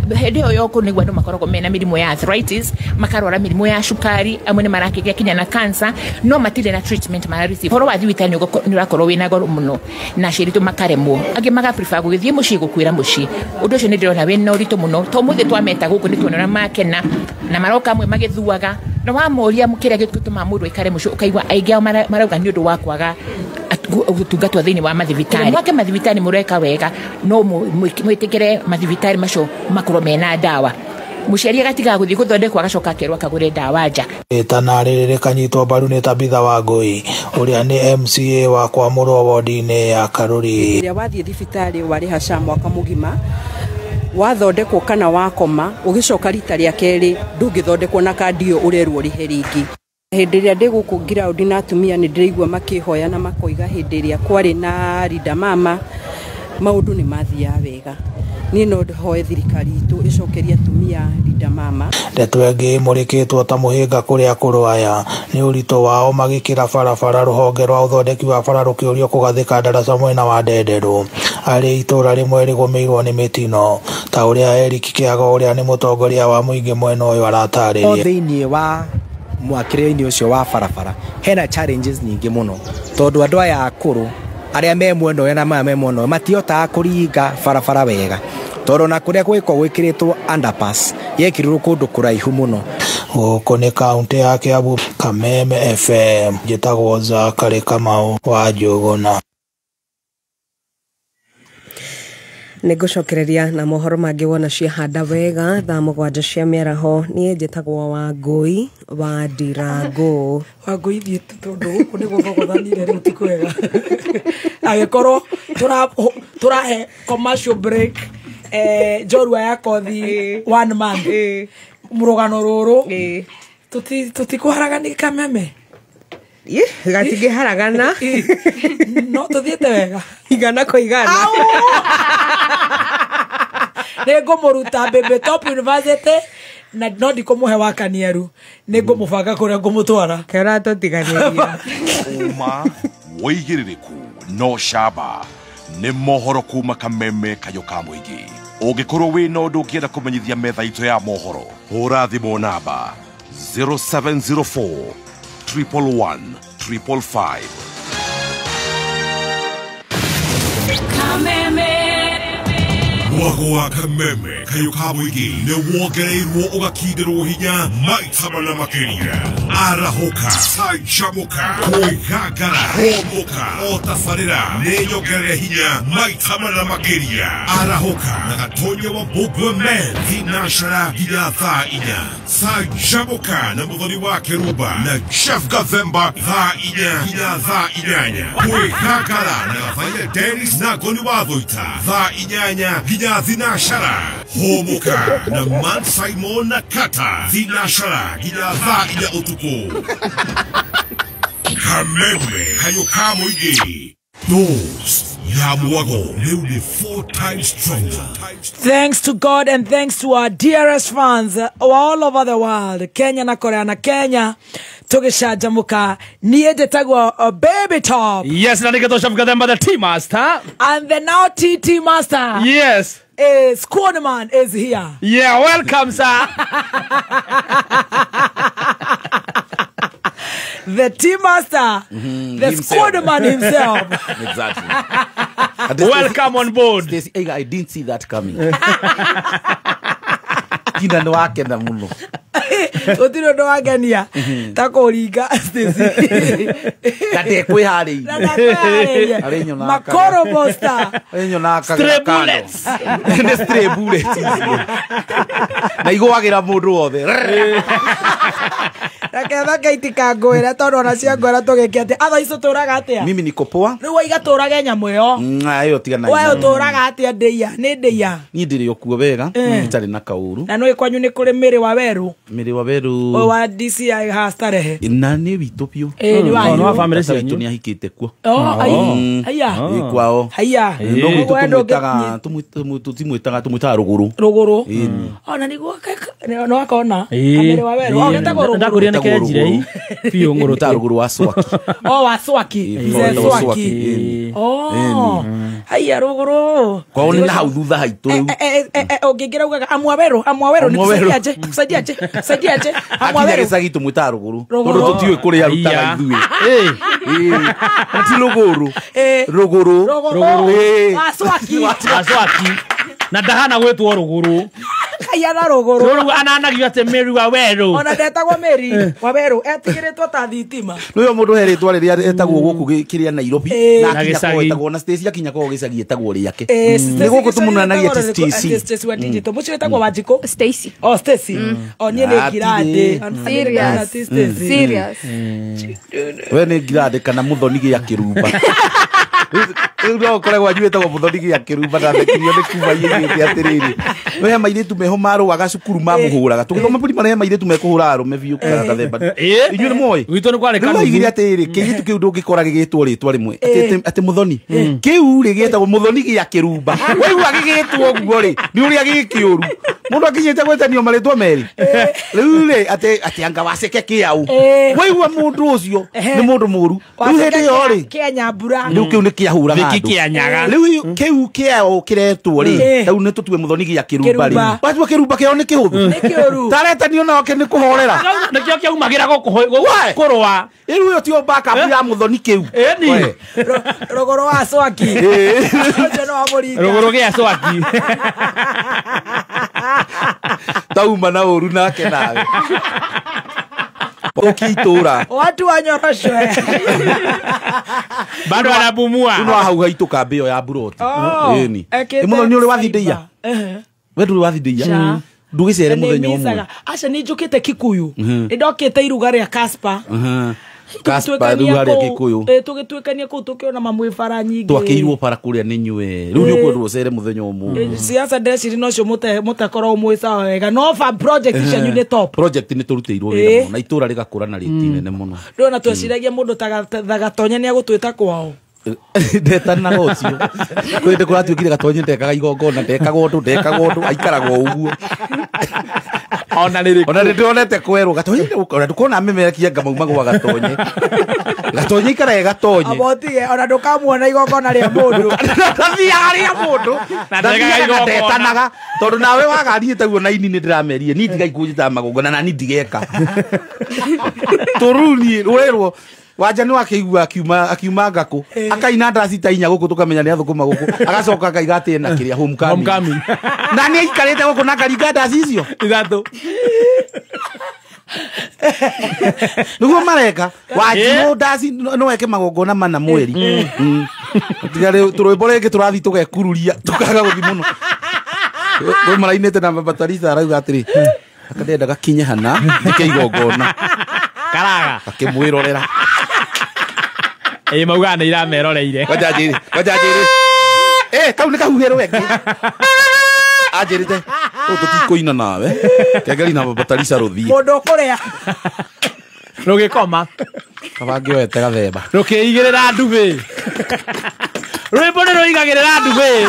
Hĩndĩ ĩyo yokũ nĩguo andũ makoragwo mena mĩrimũ ya arthritis, makarwara mĩrimũ ya cukari, amwe nĩ marakĩgĩa kinya na cancer, no matirĩ na treatment mara receive. Ũhoro wa thibitarĩ nĩ ũrakorwo wĩna goro mũno na aciari aitũ makaremwo, angĩ maga prefer gũgĩthiĩ mũciĩ gũkuĩra mũciĩ. Ũndũ ũcio nĩ ndĩrona wĩna ũritũ mũno, to ũmũthĩ twameta gũkũ nĩ tuona ũrĩa makena na maroka amwe magĩthuaga, na wamoria kĩrĩa gĩtũmaga mũndũ aikare mũciĩ ũkaigua aingĩ ao marauga nĩ ũndũ wa kwaga ũtungatwo thĩinĩ wa mathibitarĩ. Mwake mathibitarĩ mũreka wega, no mwĩtĩkĩre mathibitarĩ macio makorwo mena ndawa. Mũciari agatigaga gũthiĩ gũthondekwo agacoka akerwo akagũre ndawa nja. Rĩtana rĩrĩ rĩkanyitwo mbaru nĩ Tabitha Wangũi ũrĩa nĩ MCA wa kwamũrwo wodi-inĩ ya Karuri. Rĩrĩa wathiĩ thibitarĩ warĩha SHA mwaka mũgima, wathondekwo kana wakoma, ũgĩcoka rita rĩa kerĩ ndũngĩthondekwo na kandi ĩyo ũrerwo ũrĩhe rĩngĩ. Hĩndĩ ĩrĩa ndĩ gũkũ ground na atumia nĩ ndĩraigua makĩhoya na makoiga hĩndĩ ĩrĩa kwarĩ na Linda Mama maũndũ nĩ mathiaga wega. Niĩ no hoe thirikari itũ ĩcokerie atumia Linda Mama. Ndeto ĩngĩ ĩmũrĩkĩtwo ta mũhĩnga kũrĩ akũrũ aya nĩ ũritũ wao magĩkĩra barabara, rũhonge rwa ũthondeki wa bara rũkĩũrio kũgathĩka ndaraca mwena wa Ndenderũ arĩ itũra rĩmwe rĩgũmĩirwo nĩ mĩtino, ta ũrĩa Eric Kĩago ũrĩa nĩ mũtongoria wa mũingĩ mwena ũyũ aratarĩria. Thĩinĩ wa mwakĩre-inĩ ũcio wa barabara hena challenges nyingĩ mũno, tondũ andũ aya akũrũ arĩa me mwena ũyũ na maya me mwena ũyũ matihotaga kũringa barabara wega, tondũ na kũrĩa gwĩkwo gwĩkĩrĩtwo underpass yekĩrirwo kũndũ kũraihu mũno. Gũkũ nĩ kaũntĩ ya Kiambu, Kameme FM, njĩtagwo Zakari Kamau wa Njũgũna. Nĩ ngũcokereria na mohoro mangĩ wona ciahanda wega thaa 7 cia mĩaraho. Niĩ njĩtagwo Wangũi wa Ndirangũ. Wangũi thiĩ tondũ gũkũ nĩ gũthogothanire rĩu ti kwega. Agĩkorwo tũrahe commercial break njorua ya kothi 1 month mũrũgano rũrũ tũtikũharagania Kameme. Gatingĩharagana no tũthiĩte wega igana kwa igana. Nĩ ngũmũruta Baby Top University na no ndikũmũhe wakanieru, nĩ ngũmũbanga kũrĩa ngũmũtwara. Kera tũtiganĩria. Ũma wĩigĩrĩrĩku no camba nĩ mohoro kuma Kameme kayũ ka mũingĩ. Ũngĩkorwo wĩna ũndũ ũngĩenda kũmenyithia metha itũ ya mohoro, hũra thimũ namba 0704 111 555. Kameme Mwago wa Kameme kayũ ka mũingĩ nĩ wongereirwo ũgakindĩrwo hinya maita mana makĩria. Arahũka, canjamũka, kwĩgangara, hũmũka, o tabarĩra nĩ nyongerere hinya maita mana makĩria. Arahũka na Gatonya wa Mbũmbwe Men thinacara nginya thaa 4. Canjamũka na Mũthoni wa Kĩrumba na Jeff Gathemba thaa 4 nginya thaa 8. Kwĩgangara na Gathaiya Dennis na Ngoni wa Thũita thaa 8 nginya thinashara. Hũmũka na Man Simon na Kata thinashara nginya thaa 4 ũtukũ. Kameme kayũ ka mũingĩ. Those ya mwago rĩu nĩ 4 times stronger. Thanks to God and thanks to our dearest fans all over the world, Kenya na Korea na Kenya, tũgĩcanjamũka. Niĩ njĩtagwo Baby Top. Yes, na nĩgetha Gathemba the T Master and the now TT Master. Yes. Squadman is here. Yeah, welcome, sir. The team master, the squadman himself. Exactly. Welcome on board. Stacey, I didn't see that coming. Kina no akena muno. Gũtirĩ ũndũ wangenia ta kũringa Stacey. Na ndekwĩharĩirie. Makoro monster. Stray bullets. Nĩ stray bullets. Na igũagĩra mũndũ wothe. Reke thake itikangũĩre tondũ ona ciangũĩra tũgĩke atĩa. Atha icio ũtũraga atĩa? Mimi niko poa. Rĩu waiga tũrage nyamũ ĩyo. Ĩyo tigana. We ũtũraga atĩa ndĩia? Nĩ ndĩia. Niĩ ndĩrĩ o kuo wega, itarĩ na kaũru. Na nĩũĩ kwanyu nĩ kũrĩ Mĩrĩ wa Werũ. Mĩrĩ wa Werũ. O wa DCI ha Starehe. Na nĩ witũ biũ. Nĩ wanyu. Nĩ wa family cianyu. Witũ nĩ ahikĩte kuo. Haiya. Ĩ kwao. Haiya. No gwitũ tũmwĩtaga tũtimwĩtaga tũmwĩtaga Rũgũrũ. Rũgũrũ. Ona nĩguo no akona. Mĩrĩ wa Werũ. O getagwo Rũgũrũ. Ndakũria nĩ kenjire biũ ng'ũrũ. Ta Rũgũrũ wa Swaki. O wa Swaki. Mzee Swaki. Oh. Haiya Rũgũrũ. Kwao nĩ na hau thutha haitũ rĩu. Ũngĩingĩra ugaga amwa Werũ, amwa Werũ nĩkusaidiaje? Kusaidiaje? Kusaidiaje? Amwa Werũ. Gĩcagi tũmwĩtaga Rũgũrũ. Tondũ tũtiũĩ kũrĩa arutaga ithuĩ. Ti Rũgũrũ. Rũgũrũ. Rũgũrũ. Wa Swaki. Wa Swaki. Na ndahana gwĩtwo Rũgũrũ. Kaiana Rũgũrũ. Rũgũrũ ananagio atĩ Mĩrĩ wa Werũ. Ona ndetagwo Mĩrĩ wa Werũ, etigĩrĩtwo ta thitima. Nĩwe mũndũ he rĩtwa rĩrĩa etagwo gũkũ kĩrĩa Nairobi. Na akinya kwao etagwo na Stacy akinya kwao gĩcagi etagwo rĩake. Nĩ gũkũ tũmunanagia atĩ Stacy. Stacy wa digital. Mũcio wĩtagwo Wanjikũ? Stacy. Oh, Stacy. Oh, niĩ nĩ Ngirandĩ. Serious. Serious. We nĩ Ngirandĩ kana Mũthoni gĩa Kĩrumba. Rĩu no ũkore gwanyu wĩtagwo Mũthoni gĩa Kĩrumba na thekirio nĩ kuma igĩte atĩrĩrĩ. We mairĩtu meho marũaga cukuru mamũhũraga. Tũgĩthoma primary he mairĩtu mekũhũra arũme biũ kana gathemba. Inyuĩ nĩ mũĩ? Gwitũ nĩ kwarĩ kanuthu. Rĩu aigire atĩrĩrĩ, kĩirĩtu kĩu ndũngĩkora gĩgĩtwo rĩtwa rĩmwe. Atĩ Mũthoni. Kĩu rĩ gĩetagwo Mũthoni gĩa Kĩrumba. Waigua gĩgĩtwo ũguo rĩ, nĩ ũrĩa gĩkĩũru. Mũndũ akinyĩte gwĩtanio marĩtwa merĩ. Rĩu rĩ atĩ anga waceke kĩaũ. Waigua mũndũ ũcio nĩ mũndũ mũru. Rĩu hĩndĩ ĩyo rĩ, kĩa Nyambura. Rĩu kĩu nĩ kĩahũraga andũ. Rĩu kĩu kĩao kĩretwo rĩ, rĩu nĩ tũtue Mũthoni gĩa Kĩrumba rĩ. Watua Kĩrumba kĩao nĩ kĩhũthũ. Nĩ kĩũru. Taretanio nake nĩ kũhorera. Nĩkĩo kĩaumagĩra gũkũ kũrũa. Rĩu ĩyo tiyo backup ya Mũthoni kĩu. Ĩni. Rũgũrũ wa Swaki. Ũcio nĩ wa Mũringa. Rũgũrũ gĩa Swaki. Tauma na ũru nake nawe. Ũkĩitũra. Watu wanyoroshwe. Bado anabumua. Uno hau haitũ kambĩ ĩyo ya Buroti. Ĩni. Ĩ Mũthoni ũrĩ wathi ndĩia? We ndũrĩ wathi ndĩia? Ndũgĩcere mũthenya ũmwe. Aca nĩ njũkĩte Kikuyu. Nĩ ndokĩte iruga rĩa Casper. Casper iruga rĩa Kikuyu. Tũgĩtuĩkania kũu tũkĩona mamwĩ bara nyingĩ. Twakĩirwo bara kũrĩa nĩ inyuĩ. Rĩu nĩ ũkwendwo ũcere mũthenya ũmwe. Siasa ndĩreciria nocio mũtekorwo mwĩ sawa wega. No fa project cianyu nĩ top. Project nĩ tũrutĩirwo wĩra mũno na itũra rĩgakũra na rĩti nene mũno. Rĩu ona tweciragia mũndũ ta Gatonye nĩ agũtwĩta kwao. Ndetanaga ũcio. Kwĩ hĩndĩ kũratuĩkire Gatonye ndekaga igongona, ndekaga ũndũ, aikaraga o ũguo. Ona rĩrĩkũ. Ona nĩndĩronete kwerwo Gatonye, ona ndũkona memerekia nga mauma gwa Gatonye. Gatonye ikaraga Gatonye. Abotige ona ndũkamuona igongona rĩa mũndũ. Ndathiaga rĩa mũndũ. Na ndekaga igongona. Ndetanaga tondũ nawe waga taguo na ini nĩndĩramerie niĩ ndigai kũnjĩtaga magongona na niĩ ndigeka. Tũrũ niĩ ũrerwo wanja nĩ wakĩigua akiuma ngakũ akaina ndaci ta inya gũkũ tũkamenya nĩ athũkũma gũkũ agacoka akaiga atĩ ena kĩrĩa homecoming na nĩ aikarĩte gũkũ na akaringa ndaci icio ithatũ nĩguo mareka wanjirũ ndaci no weke magongona mana mweri. Tiga rĩu tũrwĩmbo rĩngĩ tũrathiĩ tũgekururia tũkaga gũthiĩ mũno. Rĩu marainĩte na Baba Tarisa arauga atĩrĩ akandenda gakinye hana njĩke igongona karaga akĩmwĩrorera. Ĩ maugaga nĩ irameroreire. Ngoja njĩre. Kau nĩ kahuhe rwenge. Anjĩrĩte ũũ tũtikũina nawe. Kengeri na Baba Tarisa rũthiĩ. Mũndũ ũkũrĩa. Rũgĩkoma. Kaba ngĩoete gathemba. Rũkĩigĩrĩra ndubĩ. Rwĩmbo nĩ rũigagĩrĩra ndubĩ.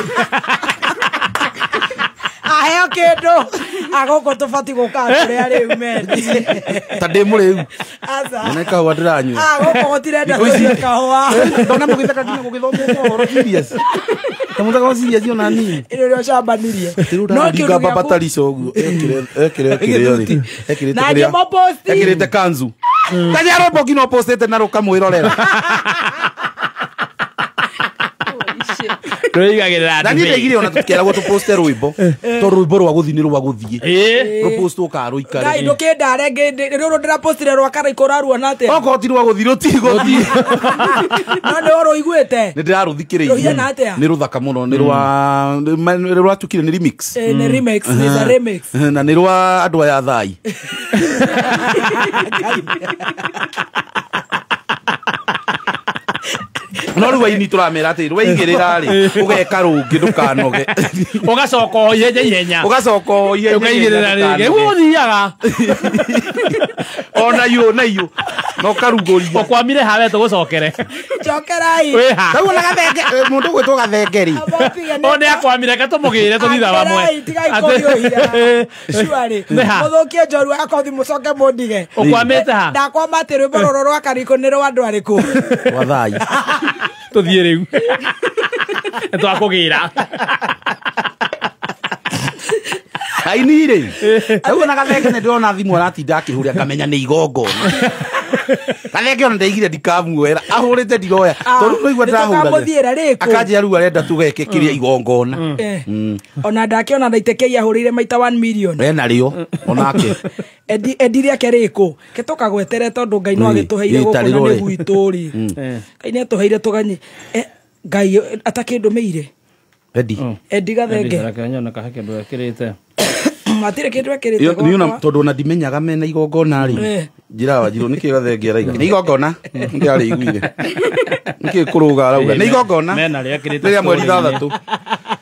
Aheo kĩndũ. Agũkũ tũbatiĩ gũka kũrĩa rĩu mendi. Ta ndĩ mũrĩu. Aca. Nĩ kahũa ndĩranyua. Gũkũ gũtirenda tũnyue kahũa. Ndona mũgĩtheka nginya gũgĩthomwo mohoro serious. Ta mũthako ciria cio na nini. Ĩrĩ ũrĩa ũcambanirie. No kĩndũ baba tarico ũguo ekire ekire ekire ekire Na ngĩmũposti. Ekirĩte kanzu. Kaja rwĩmbo nginya ũpostĩte na rũkamwĩrorera. Tũigagĩrĩra Na niĩ ndaigire ona tũkĩeragwo tũposte rwĩmbo. To rwĩmbo rwa gũthiĩ nĩ rwa gũthiĩ. Rũpostwo ka rũikare. Ngai ndũkĩndare rũrũ ndĩrapostire rwa Karaikũ ũraruona atĩa? Okorwo ti rwa gũthiĩ rũtigũthiĩ. No nĩ ũrũiguĩte? Nĩ ndĩrarũthikĩrĩirie. Rũhiana atĩa? Nĩ rũthaka mũno nĩ rwa rwatukire nĩ remix. Nĩ remix, nĩ remix. Na nĩ rwa andũ aya thai. No rĩu aini tũramera atĩ rwaigĩrĩra rĩ ũgeka rũngĩ ndũkanoge. Ũgacoka o ihenya ihenya. Ũgacoka o ihenya ũkaigĩrĩra rĩngĩ. Ũguo ũthiaga. Ona yũ na yũ. No karugũria. Ũkwamire hawe tũgũcokere. Cokerai. Wĩha. Rĩu ona gathenge mũndũ ũgwĩtwo gathenge rĩ. O nĩ akwamire reke tũmũgĩre tũthitha hamwe. Akerai tigai kũhiũhia. Surely. Mũthũkie njorua akothi mũcoke mũndige. Ũkwamĩte ha? Ndakwama atĩ rwĩmbo rũrũ rwa Karaikũ nĩ rwa andũ arĩkũ? Rwa thai. Tũthiĩ rĩu. Nĩ twakũgĩra. Aini rĩ. Rĩu ona gathenge nĩ ndĩrona thimũ aratinda akĩhũrĩa ngamenya nĩ igongona. Gathenge ona ndaigire ndikamuoera ahũrĩte ndiroya tondũ nĩigua ndĩrahũra. Nĩtũkamũthiĩra rĩkũ? Akanjĩra rĩu arenda tũgeke kĩrĩa igongona. Ona ndakĩona ndaitekeia ahũrĩire maita 1 million. Ena rĩo onake. Endi rĩake rĩkũ? Ke tũkagwetere tondũ Ngai no agĩtũheire gũkũ na nĩ gwitũ rĩ. Ngai nĩ atũheire tũganyi. Ngai atakĩndũmĩire. Endi. Endi gathenge. Reke nyone kahe kĩndũ ekĩrĩte. Matirĩ kĩndũ ekĩrĩte gwakwa. Niĩ tondũ ona ndimenyaga mena igongona rĩ. Njĩra Wanjirũ nĩkĩ gathenge araiga? Nĩ igongona. Ndĩarĩiguire. Nĩkĩ kũrũga arauga? Nĩ igongona. Mena rĩekĩrĩte. Rĩrĩa mweri 6.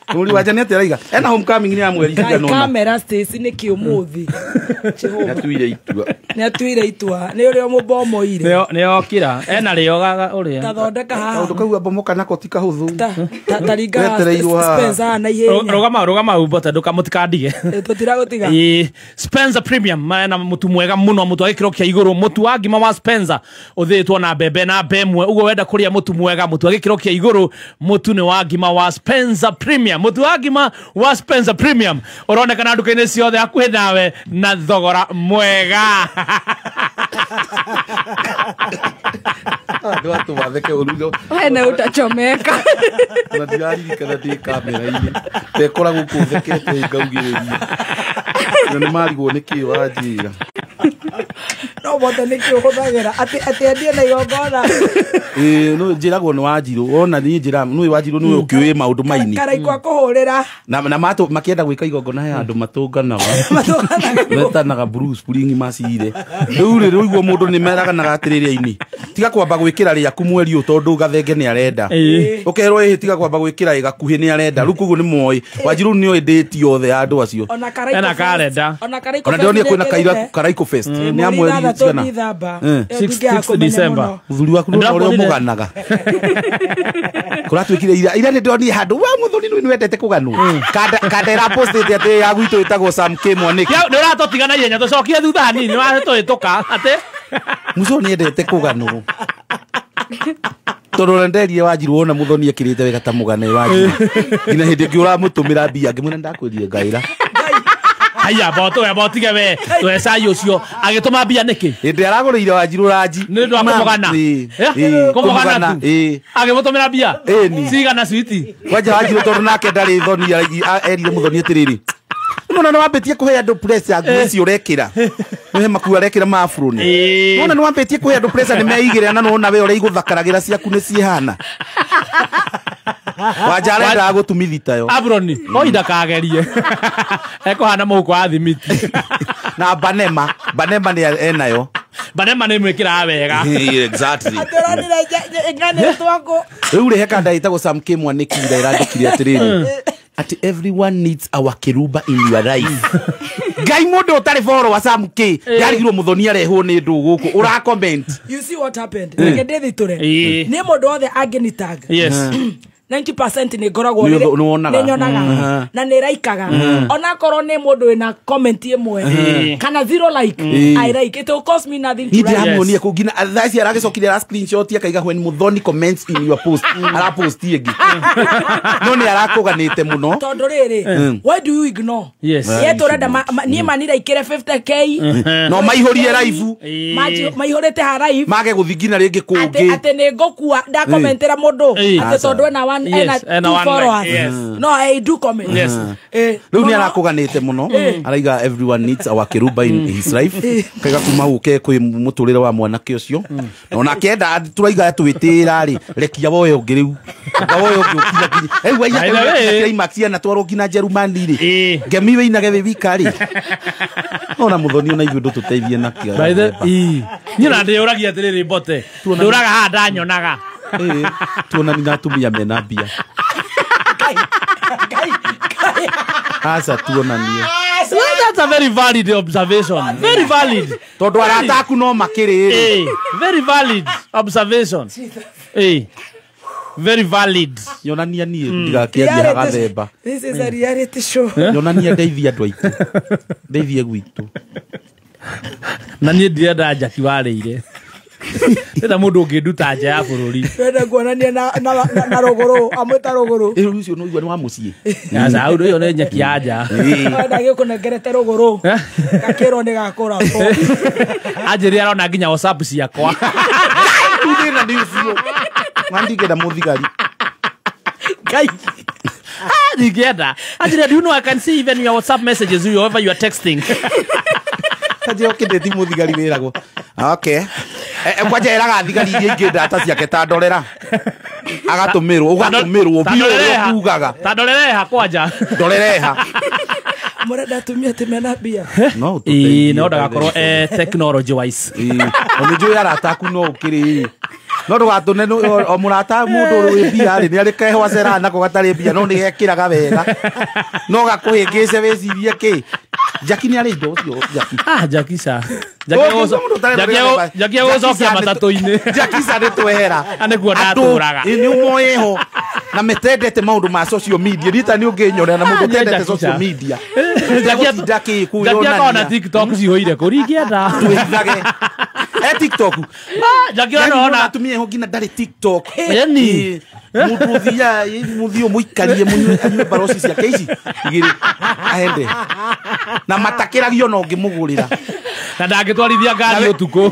Mũrĩ wanja nĩ atĩa araiga? Ena homecoming nĩ ya mweri cigana ũna. Kamera Stacy nĩ kĩ ũmũthĩ? Nĩatuire itua. Nĩatuire itua. Nĩ ũrĩa mũbomoire. Nĩ okira. Ena rĩo ũrĩa. Tathondeka haha. Kaũndũ kau abomoka nako ti kahũthũ. Ta ringa Spencer na ihenya. Rũgama rũgama umbote ndũkamũtikandige. Tũtiragũtiga. Spencer Premium mena mũtu mwega mũno mũtu wa gĩkĩro kĩa igũrũ mũtu wa ngima wa Spencer ũthĩĩtwo na mbembe na mbemwe ũguo wenda kũrĩa mũtu mwega mũtu wa gĩkĩro kĩa igũrũ mũtu nĩ wa ngima wa Spencer Premium mũtu wa ngima wa Spencer Premium ũronekana nduka-inĩ ciothe hakuhĩ nawe na thogora mwega. Andũ atũmatheke ũru. We na utachomeka. Na ndiraririkana ndĩ kamera-inĩ. Ndekora gũkũ thekete ngaugĩrĩria. Na nĩ marigwo nĩkĩ wanjĩra. No mothe nĩkĩ ũhũthagĩra atĩ endie na igongona. No njĩragwo nĩ Wanjirũ. Wona niĩ njĩra nĩ Wanjirũ nĩwe ũkĩũĩ maũndũ maini. Karaikũ akũhũrĩra. Na makĩenda gwĩka igongona he andũ matũnganaga. Metanaga Bruce Spring macire. Rĩu rĩ rĩu mũndũ nĩ meraganaga atĩrĩrĩ aini. Tiga kwamba gwĩkĩra rĩaku mweri ũyũ tondũ gathenge nĩ arenda. Ũkerwo ĩhĩ tiga kwamba gwĩkĩra ĩgakuhĩ nĩ arenda. Rĩu koguo nĩ moĩ. Wanjirũ nĩ oĩ date yothe ya andũ acio. Ona Karaikũ. Ona ndĩronire kwĩna Karaikũ Fest. Nĩ ya mweri cigana? 6 December. Mũthuri waku nĩ ũrĩa mũganaga. Kũratuĩkire ira ira nĩ ndĩronire handũ wa mũthuri nĩ wendete kũganwo. Kanda ĩrapostĩte atĩ ya gwitũ ĩtagwo Sam K Mwaniki. Nĩ ũratũtiga na ihenya tũcokie thutha hanini nĩ watũhĩtũka atĩ Muco nĩ endete kũganwo. Tondũ ndenderie Wanjirũ wona mũthoni ekĩrĩte wega ta mũgane Wanjirũ. Nginya hĩndĩ ĩngĩ ũramũtũmĩra mbia ngĩmwĩra ndakwĩrire ngaĩra. Haya boto ya botige we we cai ucio agituma mbia niki Hĩndĩ aragũrĩire Wanjirũ ranji. Nĩ ũndũ wa kũmũgana. Kũmũgana tu. Agĩmũtũmĩra mbia cigana switi. Kwanja Wanjirũ tondũ nake ndarĩ thoni erire mũthoni atĩrĩrĩ. Nona nĩ wambĩtie kũhe andũ pressure nguo icio ũrekĩra. Nĩ he makuo arekĩra ma afro-nĩ. Nona nĩ wambĩtie kũhe andũ pressure nĩ meigĩrĩra na nona we ũrĩa igũthakaragĩra ciaku nĩ ciĩhana. Wanja arendaga gũtumithia tayo. Abroni, oi ndakagerie. Ekũhana mũhuko wa thimiti. Na Banema, Banema nĩ enayo. Banema nĩ mwĩkĩraga wega. Exactly. Atũronire ng'anĩtwo ngũ. Rĩu rĩ he kanda ĩtagwo Sam K Mwaniki ĩrandĩkire atĩrĩrĩ. Ati everyone needs our keruba in your life. Ngai mũndũ ũtarĩ follower wa Sam K ndarigirwo mũthoni arehwo nĩ ndũ gũkũ ũra comment. You see what happened? Reke ndĩthitũre. Nĩ mũndũ wothe angĩni tag. Yes. 90% nĩ ngoragwo Nĩ nĩ wonaga. Nĩ nyonaga. Na nĩ raikaga. Onakorwo nĩ mũndũ wĩna comment ĩmwe kana zero like, I like it. Will cost me nothing to Niĩ like. ndĩramuonia kũu nginya thaa ici aragĩcokire ara screenshot akaiga, "When Muthoni comments in your post," arapost ĩngĩ, no nĩ arakũganĩte mũno. Tondũ rĩrĩ, why do you ignore? Yes. Ye tũrenda niĩ maniraikĩre 50K. No maihũrie live. Maihũrĩte ha live. Mage gũthiĩ nginya rĩngĩ atĩ kũngĩ. Atĩ nĩ ngũkua ndakomentera mũndũ atĩ tondũ ena one, Yes, ena ena two one followers. like, yes. No, I do comment. Yes. Rĩu nĩ arakũganĩte mũno, araiga, "Everyone needs our Kĩrumba in his life." Kaiga kuma ũke kwĩ mũtũrĩre wa mwanake ũcio, na ona akĩenda tũraiga twĩtĩra rĩ, rekia woe ũngĩ rĩu, anga woe ũngĩ ũkinya nginya rĩu aiya. By the way- Climax anatwarwo nginya Jerumani rĩ, ngemi wĩinage wĩ wika rĩ, ona Muthoni ona ithuĩ ndũtũteithie nakĩo. By the ii. Niĩ na ndĩyũragia atĩrĩrĩ, mbote ndũraga haha ndanyonaga. Tuonani na atumia mena mbia, aca tuonanie. Well, that's a very valid observation. Very valid. Tondũ arata aku no makĩrĩ. Very valid observation. Very valid. Nyonania niĩ ndigakĩaria hagathemba. This is a reality show. Nyonania ndeithie andũ aitũ, ndeithie gwitũ. Na niĩ ndirenda njaki warĩire. Ndĩrenda mũndũ ũngĩnduta nja ya bũrũri. Twende kuonania na rũgũrũ amwĩta rũgũrũ. Ĩ, rĩu ũcio nĩũigua nĩ wa mũciĩ. Aca, ũndũ ũyũ nĩ nyeki ya nja. Wenda gĩkũnengerete rũgũrũ gakĩrwo nĩ gakũra. Anjĩrĩ arona nginya WhatsApp ciakwa. Rĩu thĩna nĩ ũcio na ndingĩenda mũthigari. Ngai. Ah, ndingĩenda. Anjĩrĩ, "Do you know I can see even your WhatsApp messages, whoever you are texting?" Kanjĩra ũkĩndĩti mũthigari wĩragwo okay. Kwanja ĩraga thigari iria ingĩ ndata ciake ta ndorera, agatũmĩrwo, ũgatũmĩrwo biũ ũrĩa ũkugaga. Ta ndorereha kwanja. Ndorereha. Mũrenda atumia atĩ mena mbia? No. Ĩĩ, no ndagakorwo technology wise. Nĩ njũĩ arata aku no ũkĩrĩ no ndũgatũne o mũrata mũndũ wĩ mbia rĩ, nĩ arĩ kehwa cera nako gatarĩ mbia, no nĩ gekĩraga wega, no gakũhĩngĩce wĩcirie kĩ Jaki nĩ arĩ indo ũcio Jaki. Ah, Jaki ca. Ũngĩigua mũndũ ũtarenda. Jaki egũcokia matatũ-inĩ. Jaki ca nĩ twehera. Nĩguo ndatũraga. Nĩ ũmoeho na metendete maũndũ ma social media, rita nĩ ũngĩnyonera na mũndũ Ah, nĩ ũtendete Jackie social Chan. media. Jackie Jaki Jaki akoragwo na TikTok cihũire kũ ringĩenda. Twĩhithage e TikTok. Jackie Yani ona ona atumia ho nginya ndarĩ TikTok. Yani. Mũndũ ũthiaga mũthiĩ ũmũikarie mũnyue anyue baroci ciake ici igĩrĩ ahende na matakĩragio na ũngĩmũgũrĩra. Na ndangĩtwarithia ngari ũtukũ.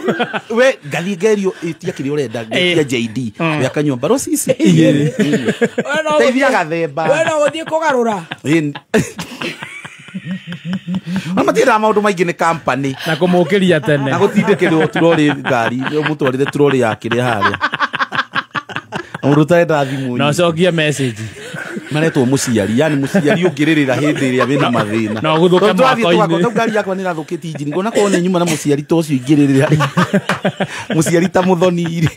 We ngathiĩ ngerio ĩtia kĩrĩa ũrenda, ngetia JD we akanyua baroci ici igĩrĩ, teithia gathemba. We no gũthiĩ kũgarũra. Ona matiendaga maũndũ maingĩ nĩ company. Na kũmũkĩria tene. Na gũtindĩkĩrwo turori ngari, ũmũtwarĩre turori ya kĩrĩa harĩa na mũndũ ũtarenda thimũ. Na ũcokie message. Maretwo mũciari, yani mũciari ũngĩrĩrĩra hĩndĩ ĩrĩa wĩna mathĩna. No ũgũthũke Tondũ twathiĩ mwako-inĩ. tũgakora, ngari yakwa nĩ ĩrathũkĩtie injini, ngona korwo nĩ nyuma na mũciari ta ũcio ingĩrĩrĩra mũciari ta Mũthoni rĩ.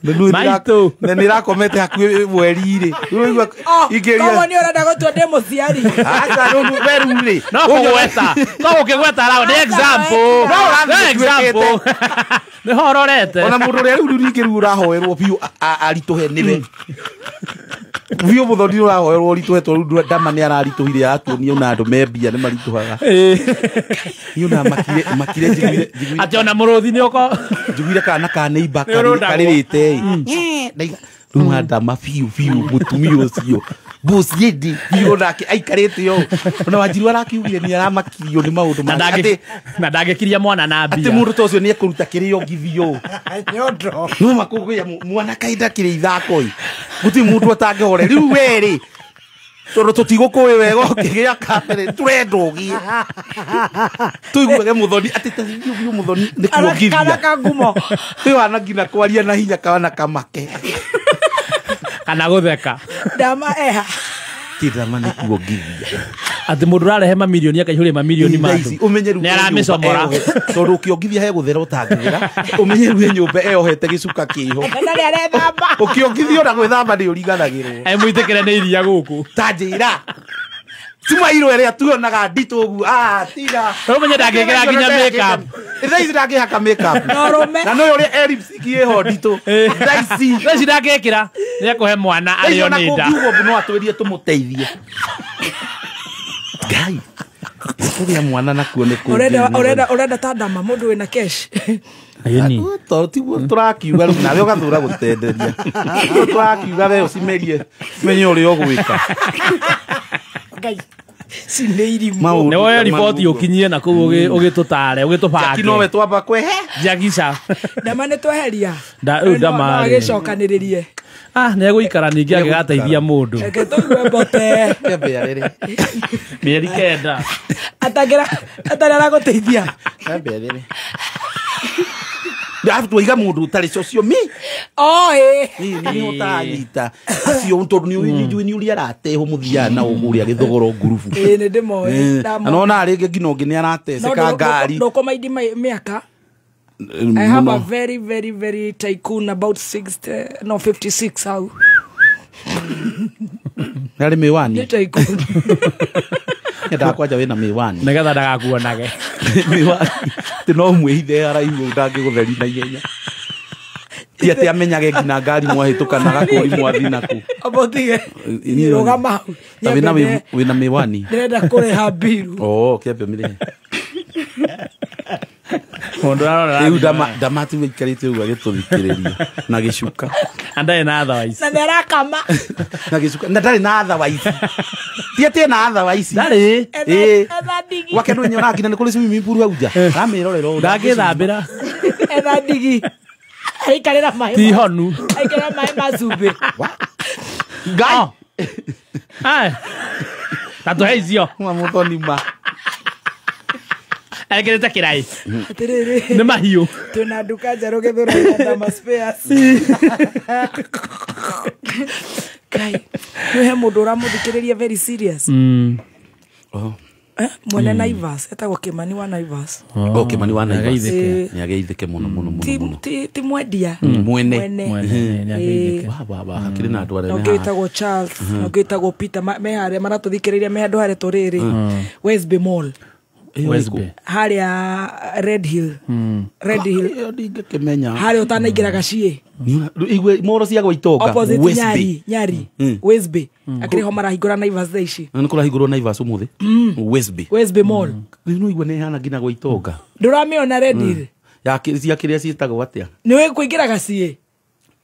Maitũ. Na nĩ ĩrakomete hakuhĩ mweri rĩ. Ũraigua ingĩria. Koguo nĩ ũrenda gũtua ndĩ mũciari? Aca, rĩu we rĩu rĩ. No kũgweta. No gũkĩgweta raũ nĩ example. No ũrathiĩ Nĩ example. Nĩ ho ũrorete. Ona mũndũ ũrĩa rĩu rĩngĩ rĩu ũrahoerwo biũ aritũhe nĩwe biũ, Mũthoni ũrahoerwo ũritũhe tondũ rĩu ndama nĩ araritũhire, aratuonia ona andũ me mbia nĩ maritũhaga. Niĩ ona makire makire njiguire Atĩ ona mũrũthi nĩ ũko. Njiguire kana ka neighbor Nĩ ũrũndagwo. karĩrĩte ĩ. Ndaiga rĩu andama biũ biũ mũtumia ũcio boss lady biũ nake aikarĩte ũũ, ona Wanjiru arakiugire nĩ aramakirio nĩ maũndũ Na make. na ndangĩkiria mwana na mbia. Atĩ mũndũ ta ũcio nĩ ekũruta kĩrĩa ũngithio nyondo. No makũgĩa mwana kainda kĩrĩ ithako ĩ, gũtirĩ mũndũ atangĩhore rĩu werĩ tondũ tũtigũkũĩ wega ũkĩgĩa kamere, tũrenda ũgĩe tũiguage Mũthoni atĩ ta biũ biũ Mũthoni nĩ kuongithia. Kana kangumo. Ĩyo nginya kwaria na hinya kana kamake. Kana gũtheka. Ndama eha. Ti ndama nĩ kuongithia. Atĩ mũndũ ũrarehe mamirioni akaihũria mamirioni ma Thaa ici, ũmenye rĩu nĩ aramĩcomora. Tondũ ũkĩongithia he gũthera ũtangĩthera, ũmenye rĩu he nyũmba eyohete gĩcuka kĩho. Na nĩ arethamba. Ũkĩongithio na gwĩthamba nĩ ũriganagĩrwo. Emũitĩkĩre nĩ iria gũkũ. Ta njĩra timairwo ĩrĩa tuonaga nditũ ũguo, ah, tiga. No ũmenye ndangĩkĩra nginya makeup. Thaa ici ndangĩhaka makeup. No rũme. Na no ũrĩa lipstick ĩho nditũ thaa ici. Thaa ici ndangĩkĩra. Nĩekũhe mwana arĩo nĩ nda. Kũngiuga no atwĩrie tũmũteithie. Ngai. Kũgĩa mwana nakuo nĩ kũngĩ. Ũrenda ta ndama mũndũ wĩna cash. Ĩni. Tiguo tũrakiuga rĩu nawe ũgathura gũtenderia. Tũrakiuga we ũcimerie menye ũrĩa ũgwĩka. Ngai. Nĩ woe riboti ũkinyie na kũu ũgĩtũtare ũgĩtũbange. Jackie nowe twamba kwehe. Jackie Ndama nĩ tweheria. Rĩu ndama agĩcokanĩrĩrie. Ah, nĩ egũikara ningĩ angĩgateithia mũndũ. Reke tũigue mbote. Kĩambe arĩrĩ. Mĩeri 9. Atangĩra atarĩ aragũteithia. Kĩambe arĩrĩ. Twaiga mũndũ ũtarĩ social me. Oh, ĩ. Nĩ ũtaranyita. Acio tondũ nĩ ũrĩa aratehwo mũthiaga na ũrĩa gĩthogoro ngurubu. Ĩ nĩ ndĩmoĩ. Na nona rĩngĩ nginya ũngĩ nĩ arateceka ngari. Ndũkũmaindi mĩaka. I have a very, very, very tycoon about 56 hau. Nĩ miwani. Nĩ tycoon. Nyendaga kwanja wĩna miwani. Nĩgetha ndagakuonage. Miwani. Ti no mwĩhithe haraihu ndangĩgũtheri na ihenya. Ti atĩ amenyage nginya ngari mwahĩtũka na gakũri mwathi naku. Obotige. Rũgama hau. Wĩna miwani. Ndĩrenda kũrĩha mbiru. Oh, kĩambe mĩrĩhe. Mũndũ arora. Rĩu ndama ti wĩikarĩte ũguo agĩtũthikĩrĩria na gĩcuka. Na ndarĩ na otherwise. Na nĩ arakama. Na gĩcuka na ndarĩ na otherwise. Ti atĩ ena otherwise. Ndarĩ. Ĩ. Gwake nĩ nyonaga nginya nĩ kũrĩ swimming pool hau nja. Aramĩrorera ũũ. Ndangĩthambĩra. Etha ndigi. Aikarĩra maĩ. Ti honu. Aikarĩra maĩ ma cumbĩ. Ngai. Ai. Ta tũhe icio. Mũthoni ma. Ekĩrĩte kĩrai. Atĩrĩrĩ. Nĩ mahiũ. Twĩna nduka njerũ Gĩthũrai ya Dama Spares. Ngai, nĩ he mũndũ ũramũthikĩrĩria very serious. Oh. Mwene Naivas, etagwo Kimani wa Naivas. Oh, Kimani wa Naivas. Nĩ ageithĩke mũno mũno mũno. Ti mwendia. Mwene. Nĩ ageithĩke. Wa hakĩrĩ na andũ arĩa. Na ũngĩ wĩtagwo Charles, na ũngĩ wĩtagwo Peter, me harĩa maratũthikĩrĩria me handũ harĩa tũrĩrĩ. Westby Mall. Westby. Harĩa Red Hill. Red Hill. Ndingĩkĩmenya. Harĩa ũtanaingĩra gaciĩ. Igue moro cia gwa itonga. Opposite Nyari, Nyari. Westby. Akĩrĩ ho marahingũra Naivas thaa ici. Nĩ kũrahingũrwo Naivas ũmũthĩ. Westby. Westby Mall. Rĩu no igue nĩ ĩhana nginya gwa itonga. Ndũramĩona Red Hill. Ya cia kĩrĩa ciĩtagwo atĩa? Nĩ kũingĩra gaciĩ.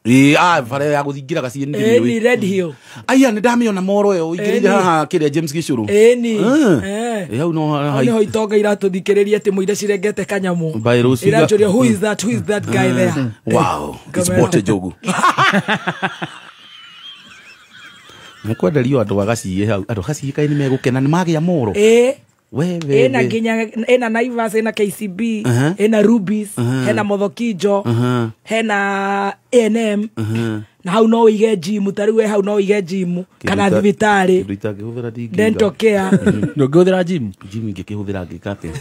Ĩ bara ya gũthingira gaciĩ nĩ ndĩmĩũĩ. Ĩni Red Hill. Aya nĩ ndamĩona moro ĩyo ũingĩrĩire haha kĩrĩa James Gĩcũrũ. Ĩni. Ĩ hau no haha. Nĩho itonga iratũthikĩrĩria atĩ mũira cirengete kanyamũ. Iranjũria who is that, who is that guy there. Wow, it's Bote Njogu. Nĩ kwenderio andũ a gaciĩ hau. Andũ a gaciĩ kaĩ nĩ megũkena nĩ magĩa moro. Ĩ. We. Ĩna nginya ĩna Naivas, ĩna KCB, ĩna Rubis, hena Mothokijo, hena A&M. Na hau no ũige gym, ta rĩu we hau no ũige gym kana thibitarĩ. Dental care. Ndũngĩhũthĩra gym? Gym ingĩkĩhũthĩra ngĩka atĩa?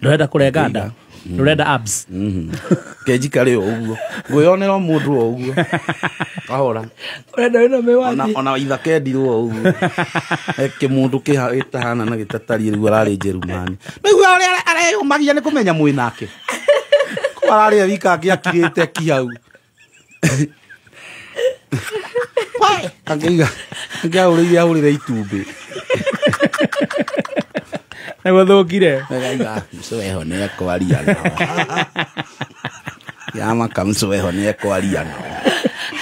Ndũrenda kũrenga nda? Ndũrenda abs? Kenjikare o ũguo. Ngwĩyonera mũndũ o ũguo. Kahora. Ũrenda wĩna mĩwani. Ona ithakendirwo o ũguo. Eke mũndũ gĩtahana na gĩtatariĩ rĩu ararĩ Njerumani. Nĩguo ũrĩa areyũmagia nĩ kũmenya mwĩnake. Ko ararĩa wika angĩakirĩte ki hau. Angĩiga angĩahũrĩire ahũrĩre itumbĩ. Nĩguo thũkire. Agaiga mcoeho nĩ ekwaria nao. Yamaka mcoeho nĩ ekwaria nao.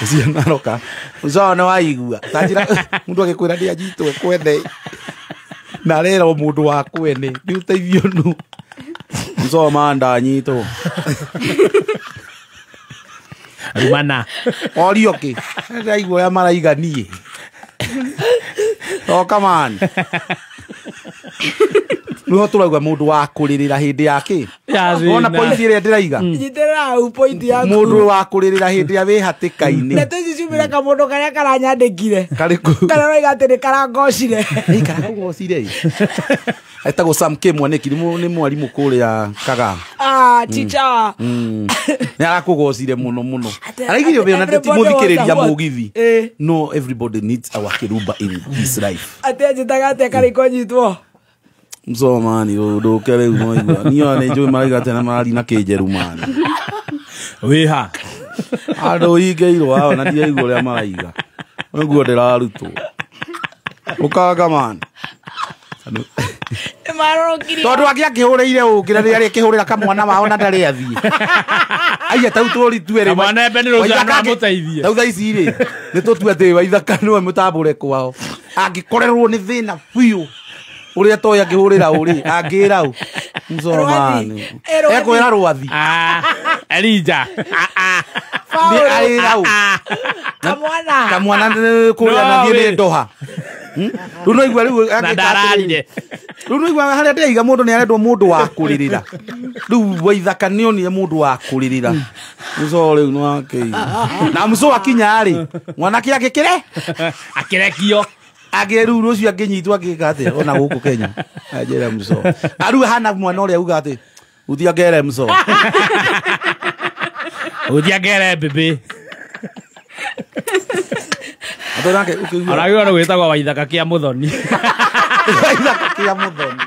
Ũcio naroka. Ũcio nĩ waigua. Ta njĩra mũndũ agĩkwĩra nĩ anyitwo kwene. Na arera o mũndũ wa kwene. Nĩ ũteithio nũ. Ũcio ma ndanyitwo. Rumana. Orio kĩ? Ndaigua ũrĩa maraiga niĩ. Oh, come on. Nĩho tũrauga mũndũ wa kũrĩrĩra hĩndĩ ya kĩ? Wona point ĩrĩa ndĩraiga? Nyitĩrĩra hau point yaku. Mũndũ wa kũrĩrĩra hĩndĩ ya wĩ hatĩka-inĩ. Ndeto ici ciumĩre kamũndũ karĩa karanyandĩkire. Karĩkũ? Karĩa ũroiga atĩ nĩ karangocire. Ĩ karakũgocire ĩ. Etagwo Sam K Mwaniki nĩ mwarimũ kũrĩa Kagaa. Ah, teacher. Nĩ arakũgocire mũno mũno. Araigire ũmĩona ti mũthikĩrĩria mũgithi. No, everybody needs our Kiruba in his life. Atĩ anjĩtaga atĩa karĩ kũnyitwo? Msomani ndũke rĩu moigua. Niĩ ona nĩ njũĩ maraiga atĩa na marari na Kĩnjerumani. Wĩha. Andũ hingĩirwo hao na ndiraigua ũrĩa maraiga. Nĩguo ndĩrarutwo. Ũkanga man. Tondũ angĩ akĩhũrĩire ũkĩra rĩrĩa akĩhũrĩra kamwana wao na ndarĩ athiĩ. Aiya tau tũri tuere. Kamwana embe nĩ rũciaro no amũteithie. Tau thaa ici rĩ nĩ tũtue atĩ Waithaka nĩwe mũtambũre kwao. Angĩkorerwo nĩ thĩna biũ ũrĩa toĩ angĩhũrĩra ũ rĩ angĩra ũ Msoromani. Ekwĩra Rwathi. Elija. Nĩ arĩra ũ. Kamwana. Kamwana kũrĩa nathiĩ nĩ Doha. Rĩu no igua rĩu Na ndararire. Rĩu no igua harĩa ndĩraiga mũndũ nĩ arendwo mũndũ wa kũrĩrĩra. Rĩu Waithaka nĩ onire mũndũ wa kũrĩrĩra. Mũco rĩu no akĩiga. Na mũco akinya rĩ mwanake angĩkĩre akĩrekio. Angĩ rĩu rũciũ angĩnyitwo angĩka atĩa ona gũkũ Kenya. Anjĩra mũco. Arĩu hana mwana ũrĩa uga atĩ uthi angere mũco. Uthi angere bebe. Atå ũkĩigua. Ona gĩo nĩ gwĩtagwo Waithaka kĩa Mũthoni. Waithaka kĩa Mũthoni.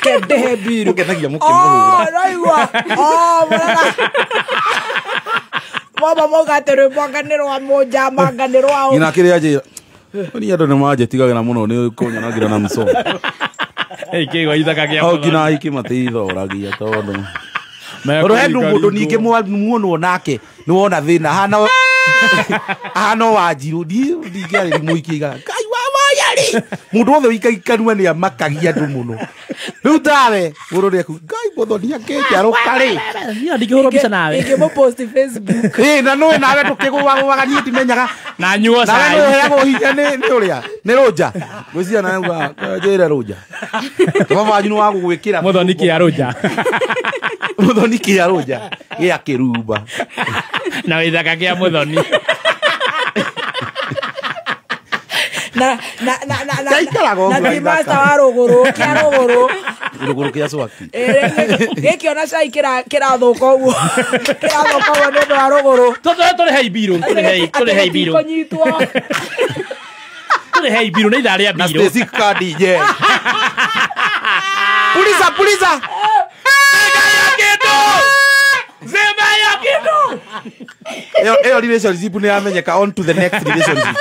Kendehe mbiru. Ũkenagia mũkĩmũhũra. Oh, raigua. Oh, mũrara. Mama mauga atĩ rwĩmbo anga nĩ rwa mũnjama anga nĩ rwa ũ. Ngina kĩrĩa njĩra. Ni andũ nĩ manjĩtigagĩra mũno nĩ kũnyonagira na mũco. Ĩkĩ Waithaka kĩa Hau Mũthoni. nginya ahiki matithoragia tondũ. Tondũ he mũndũ ningĩ muonwo nake nĩ wona thĩna hana Wanjirũ ndingĩarĩri mũingĩ igaga Ngai wa wayarĩ mũndũ wothe ũikaikanua nĩ amakagia andũ mũno rĩu tawe mũndũ nĩ aku Ngai Mũthoni akĩnjarũka rĩ Niĩ ndingĩhũrwo mbica nawe. Ingĩmũpost Facebook. Ĩ na nũĩ nawe tũkĩgũagũaga niĩ ndimenyaga na nyuo nawe cai. nĩ ũheagwo hinya nĩ ũrĩa nĩ Rũnja ngwĩciria nawe uga njĩre Rũnja baba wanyu nĩ wa gũgwĩkĩra Mũthoni kĩa Rũnja. Mũthoni kĩa Rũnja gĩa kĩrumba Na Waithaka kĩa Mũthoni. Na na na na na Ndaikaraga ũguo na Waithaka. master wa rũgũrũ kĩa rũgũrũ. Rũgũrũ kĩa Swaki. Gĩkĩ ona cai kĩrathũka ũguo. Kĩrathũka ũguo nĩ ũndũ wa rũgũrũ. Tũrĩhei mbirũ, tũrĩhei mbirũ. Kũnyitwo. Tũrĩhei mbirũ nĩ ithaa rĩa Na mbirũ. Stacy Kadi je. Puliza puliza. Zima ya kitu. Ĩyo relationship nĩ yamenyeka on to the next relationship.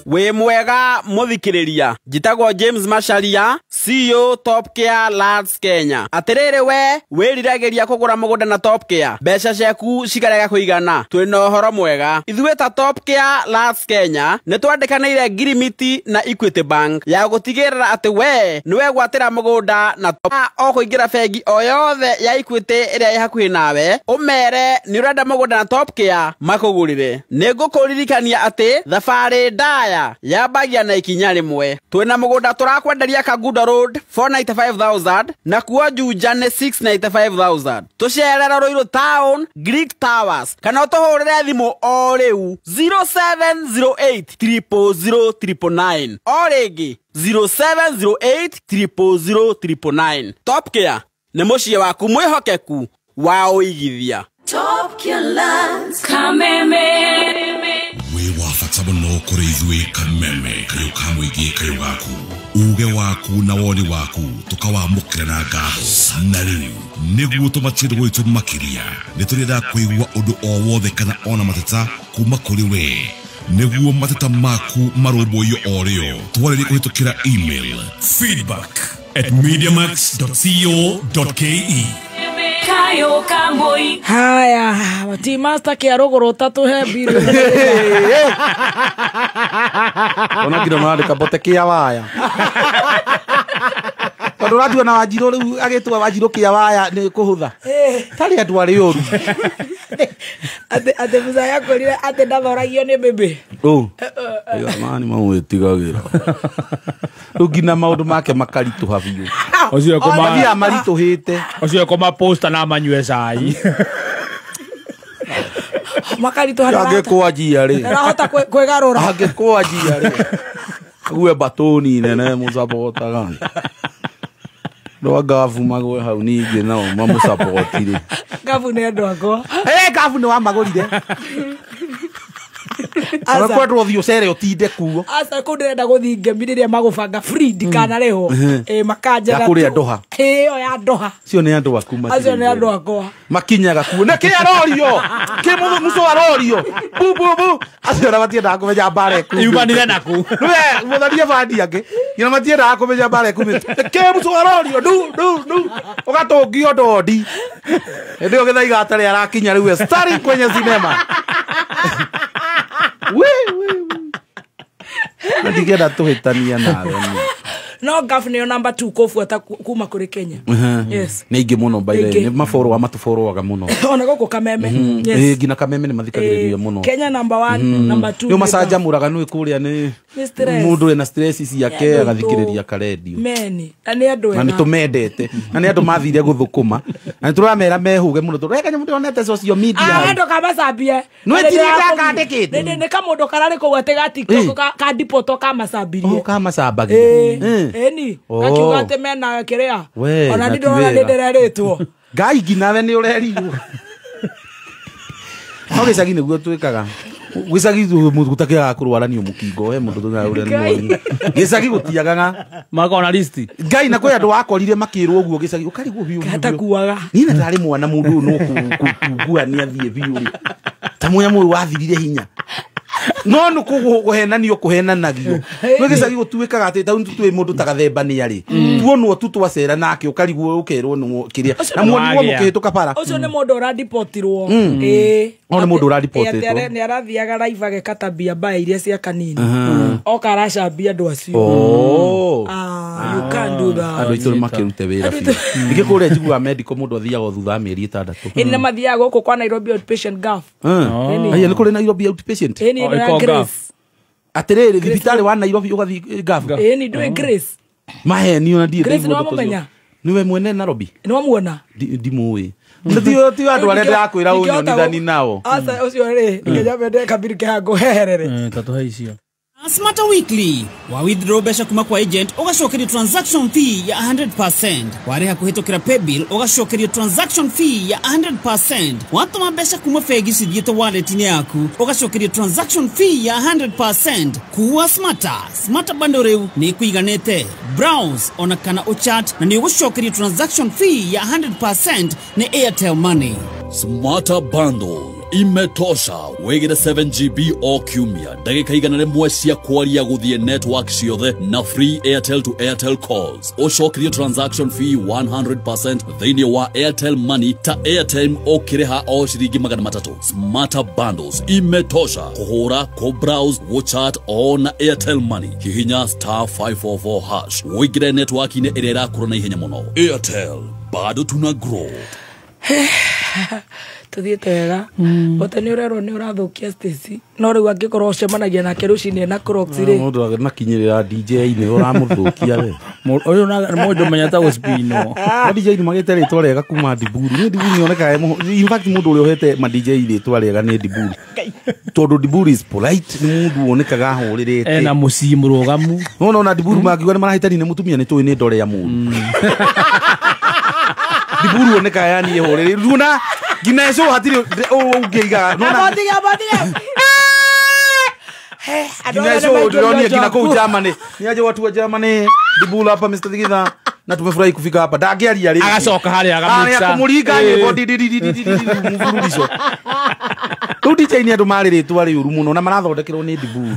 Wĩ mwega mũthikĩrĩria njĩtagwo James Macharia CEO Top Care Lands Kenya. Atĩrĩrĩ we wĩriragĩria kũgũra mũgũnda na Top Care mbeca ciaku cikarega kũigana twĩna ũhoro mwega ithuĩ ta Top Care Lands Kenya nĩ twandĩkanĩire Ngirimiti na Equity Bank ya gũtigĩrĩra atĩ we nĩwe gwatĩra mũgũnda na o kũingĩra bengi o yothe ya Equity ĩrĩa ĩ hakuhĩ nawe ũmere nĩ ũrenda mũgũnda na Top Care makũgũrĩre. Nĩ ngũkũririkania atĩ thabarĩ ndaya yambagia na ikinya rĩmwe. Twĩna mũgũnda tũrakwenderia Kangundo Road 495,000 na kuo Juja nĩ 695,000. Tũcerere Ruiru Town Greek Towers kana ũtũhũrĩre thimũ o rĩu 0708 000 999 o rĩngĩ 0708 000 999. Top Care nĩ mũciĩ waku mwĩhokeku wa ũigithia. Top Care Lands Kameme. Wĩ wa bata mũno kũrĩ ithuĩ Kameme kayũ ka mũingĩ kayũ gaku uge waku na woni waku tũkawamũkĩra na ngatho. Na rĩu nĩguo tũmatie gwitũ makĩria nĩ tũrenda kũigua ũndũ o wothe kana ona mateta kuma kũrĩ we nĩguo mateta maku marũmbũiyo o rĩo twarĩrie kũhĩtũkĩra email feedback@mediamax.co.ke. Haya, Tea Master kĩa rũgũrũ tatũhe mbiru. Ona nginya marandĩka mbote kĩa waya. Tondũ ũratua na Wanjirũ rĩu agĩtua Wanjirũ kĩa waya nĩ kũhũtha. Tarĩ andũ arĩ ũru. Atĩ Musa akwĩrire atĩ ndathoragio nĩ bĩbĩ. Ũ. Mani mamwĩtigagĩra. Rĩu nginya maũndũ make makaritũha biũ. Ũcio kũma Mathiaga maritũhĩte. Ũcio kũma posta na manyue cai. Makaritũha Angĩkwanjia rĩ. Ndarahota kwĩgarũra. Angĩkwanjia rĩ. Ague batoni nene mũcabotaga. Ndwa ngabu magwe hau ningĩ nao mamũcaboti rĩ. Ngabu nĩ andũ akwa. Ngabu nĩ wamagũrire. Ona kwendwo ũthiĩ ũcere ũtinde kuo. Aca kũu ndĩrenda gũthiĩ ngemi rĩrĩa magũbanga free ndikanarĩhwo. Makanjara. Ya kũrĩa Doha. Ĩyo ya Doha. Acio nĩ andũ aku matirĩ. Acio nĩ andũ akwa. Makinyaga kuo. Nĩ kĩ arorio? Kĩ mũndũ muco arorio? Bu bu bu. Acio ona matiendaga kũmenya mbara ĩkumĩte. Yumanire naku. Nĩwe mũtharie bandi angĩ. Nginya matiendaga kũmenya mbara ĩkumĩte. Kĩ muco arorio? Du du du. Ũgatũngio ndondi. Hĩndĩ ĩyo Gĩthaiga atarĩ arakinya rĩu starring kwenye sinema. We we. Ndigenda tuhitania nawe. No Gulf nĩyo number 2 kũbuata kuma kũrĩ Kenya. Yes. Nĩ ingĩ mũno by the way. Nĩ maboro matũboroaga mũno. Ona gũkũ Kameme. Yes. Nginya Kameme nĩ mathikagĩrĩria mũno. Kenya number 1, number 2. Nĩ macanjamũraga nĩ kũrĩa nĩ mũndũ wĩna stress ciake agathikĩrĩria karendio. Meni. Na nĩ andũ ega. Na nĩ tũmendete. Na nĩ andũ mathire gũthũkũma. Na nĩ tũramera mehũge mũno. Tũreka nyamũ ndĩronete social media. Andũ kamacambie. Nĩ tirĩ ndakandĩkĩte. Nĩ kamũndũ kararĩ kũu atĩ ga TikTok ka dipoto kamacambirie. Oh, kamacambagia. Eni akiuga atĩ mena kĩrĩa ona nĩ ndĩrona nĩ ndĩrerĩtwo Ngai nginawe nĩ ũrerirwo. No gĩcagi nĩguo twĩkaga. Gĩcagi gũtakĩaga kũrwara nĩ mũkingo he mũndũ tũnyaga ũrĩa nĩ mwoni. Gĩcagi gũtiagaga makona listi. Ngai na kwĩ andũ wakorire makĩrwo ũguo gĩcagi ũkarigwo biũ. Gatakuaga. Niĩ na ndarĩ mwana mũndũ ũyũ no kungua nĩ athiĩ biũ rĩ. Ta mũnyamũ ũyũ wathirire hinya. No nĩ kũhenanio kũhenanagio. Nĩ gĩcagi gũtuĩkaga atĩ taũni twĩ mũndũ ta Gathemba nĩ arĩ. Tuonwo tu twacera nake ũkarigwo ũkerwo nĩ kĩrĩa. Na muonirwo mũkĩhĩtũka bara. Ũcio nĩ mũndũ ũradipotirwo. O nĩ mũndũ ũradipotirwo. Nĩ arathiaga live agekata mbia mbaya iria cia kanini. Oka aracambia andũ acio. You can't do that. Andũ aitũ nĩ makĩrute wĩra biũ. Ningĩ kũrĩa njiguaga medical mũndũ athiaga o thutha wa mĩeri 6. Ĩni na mathiaga gũkũ kwa Nairobi outpatient Gulf. Aya nĩ kũrĩ Nairobi outpatient. Atĩrĩrĩ thibitarĩ wa Nairobi ũgathiĩ Gulf. Ĩni ndũĩ Grace. Mahenio na ndiĩ. Grace nĩ wamũmenya? Nĩwe mwene Nairobi. Nĩ wamuona? Ndimũĩ. Ti andũ arĩa ndĩrakwĩra ũnyonithani nao. Aca ũcio rĩ nginya kabiri kĩhango heherere. Tatũhe icio. Smarter Weekly wa withdraw mbeca kuma kwa agent ugacokerio transaction fee ya 100%, warĩha kũhĩtũkĩra paybill ugacokerio transaction fee ya 100%, watũma mbeca kuma bengi cithiĩte wallet-inĩ yaku ugacokerio transaction fee ya 100%. Kuwa smarter, smarter bundle rĩu nĩ ĩkũiganĩte. Browse ona kana uchat na nĩ ũgũcokerio transaction fee ya 100% nĩ Airtel Money. Smarter bundle imetosha. Wegere 7GB o kiumia ndagika 100 cia kwaria guthie network ciothe na free Airtel to Airtel calls. Ucokerio transaction fee 100% thiini wa Airtel Money ta airtime ukiriha o ciringi 300. Smarter bundles imetosha kuhura, ku browse, ku chat o na Airtel Money. Hihinya *544# wigire network-inĩ ĩrĩa ĩrakũra na ihenya mũno. Airtel, bado tuna grow. Tuthiĩte wega bote nĩ ũrerwo nĩ ũrathũkia Stacy no rĩu angĩkorwo ũcemanagia nake rũcinĩ na Crocs rĩ mũndũ agĩnakinyĩrĩra DJ-inĩ ũramũthũkia we ũyũ mũndũ menya ta gũspinwo. No DJ nĩ magĩte rĩtwa rĩega kuma Diburu. Nĩ Diburu nĩonekaga in fact mũndũ ũrĩa ũhete ma DJ rĩtwa rĩega nĩ Diburu tondũ Diburu is polite, nĩ mũndũ wonekaga ahũrĩrĩte ena mũciĩ mũrũgamu. No na Diburu mangiuga nĩ marahĩtania nĩ mũtumia nĩ tũĩ nĩ ndore ya mũndũ. Diburu onekaga yani ehũrĩrĩte runa nginya eco hatirĩ ũngĩigaga. Nginya eco ndĩronire nginya kũu Germany. Ni aje watu wa Germany Diburu hapa Mr. Thigitha na tumefurahi kufika hapa. Ndangĩaria rĩngĩ. Agacoka harĩa agamĩca. Kũmũringa nyĩmbo ndindindindindindi mũbururisho. Rĩu DJ nĩ andũ marĩ rĩtwa rĩũru mũno na marathondekerwo nĩ Diburu.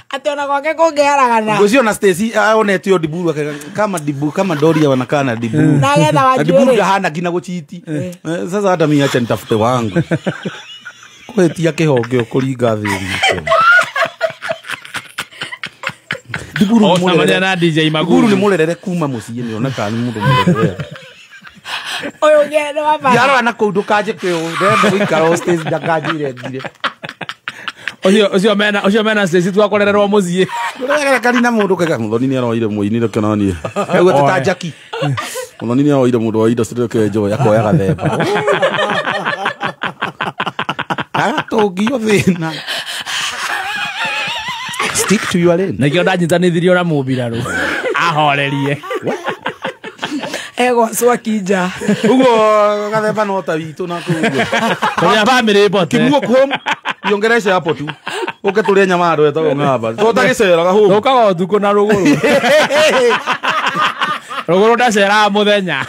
Atĩ ona gwake kũngĩaragana. Ngũcio na Stacy onete o Diburu kama Diburu kama Doria wanakaa na Diburu. Na getha wa Diburu ndahana nginya gũchiti. Sasa hata mimi acha nitafute wangu. Kũhĩtia kĩhonge ũkũringa thĩ. Diburu nĩ mũrerere kuma mũciĩ nĩ onekaga nĩ mũndũ mũrerere. Ũyũ ng'endo wa bara. Yarora na kũu ndũkanjĩke ũũ ndĩrenda gũikara o Stacy ndakanjĩre ngire. Ũcio mena Stacy twakorererwo mũciĩ. Ndũregerekani na mũndũ kega Mũthoni nĩ aroire mũini reke naniĩ. Rĩu atĩ ta Jackie. Mũthoni nĩ aroire mũndũ wa industry reke njoe akoya Gathemba. Agatũngio thĩna. Stick to your lane. Nĩkĩo ndanyitanithirio na mũmbirarũ. Ahorerie. Ego swakinja. Uguo Gathemba no ta witũ na kũu. Kũrĩa family bote. Kimuo home iongereshe hapo tu. Ũke tũrĩe nyama handũ hetagwo ng'amba. Tũtagĩceraga hũmũ. Tũkaga ũtukũ na rũgũrũ. Rũgũrũ ndaceraga mũthenya.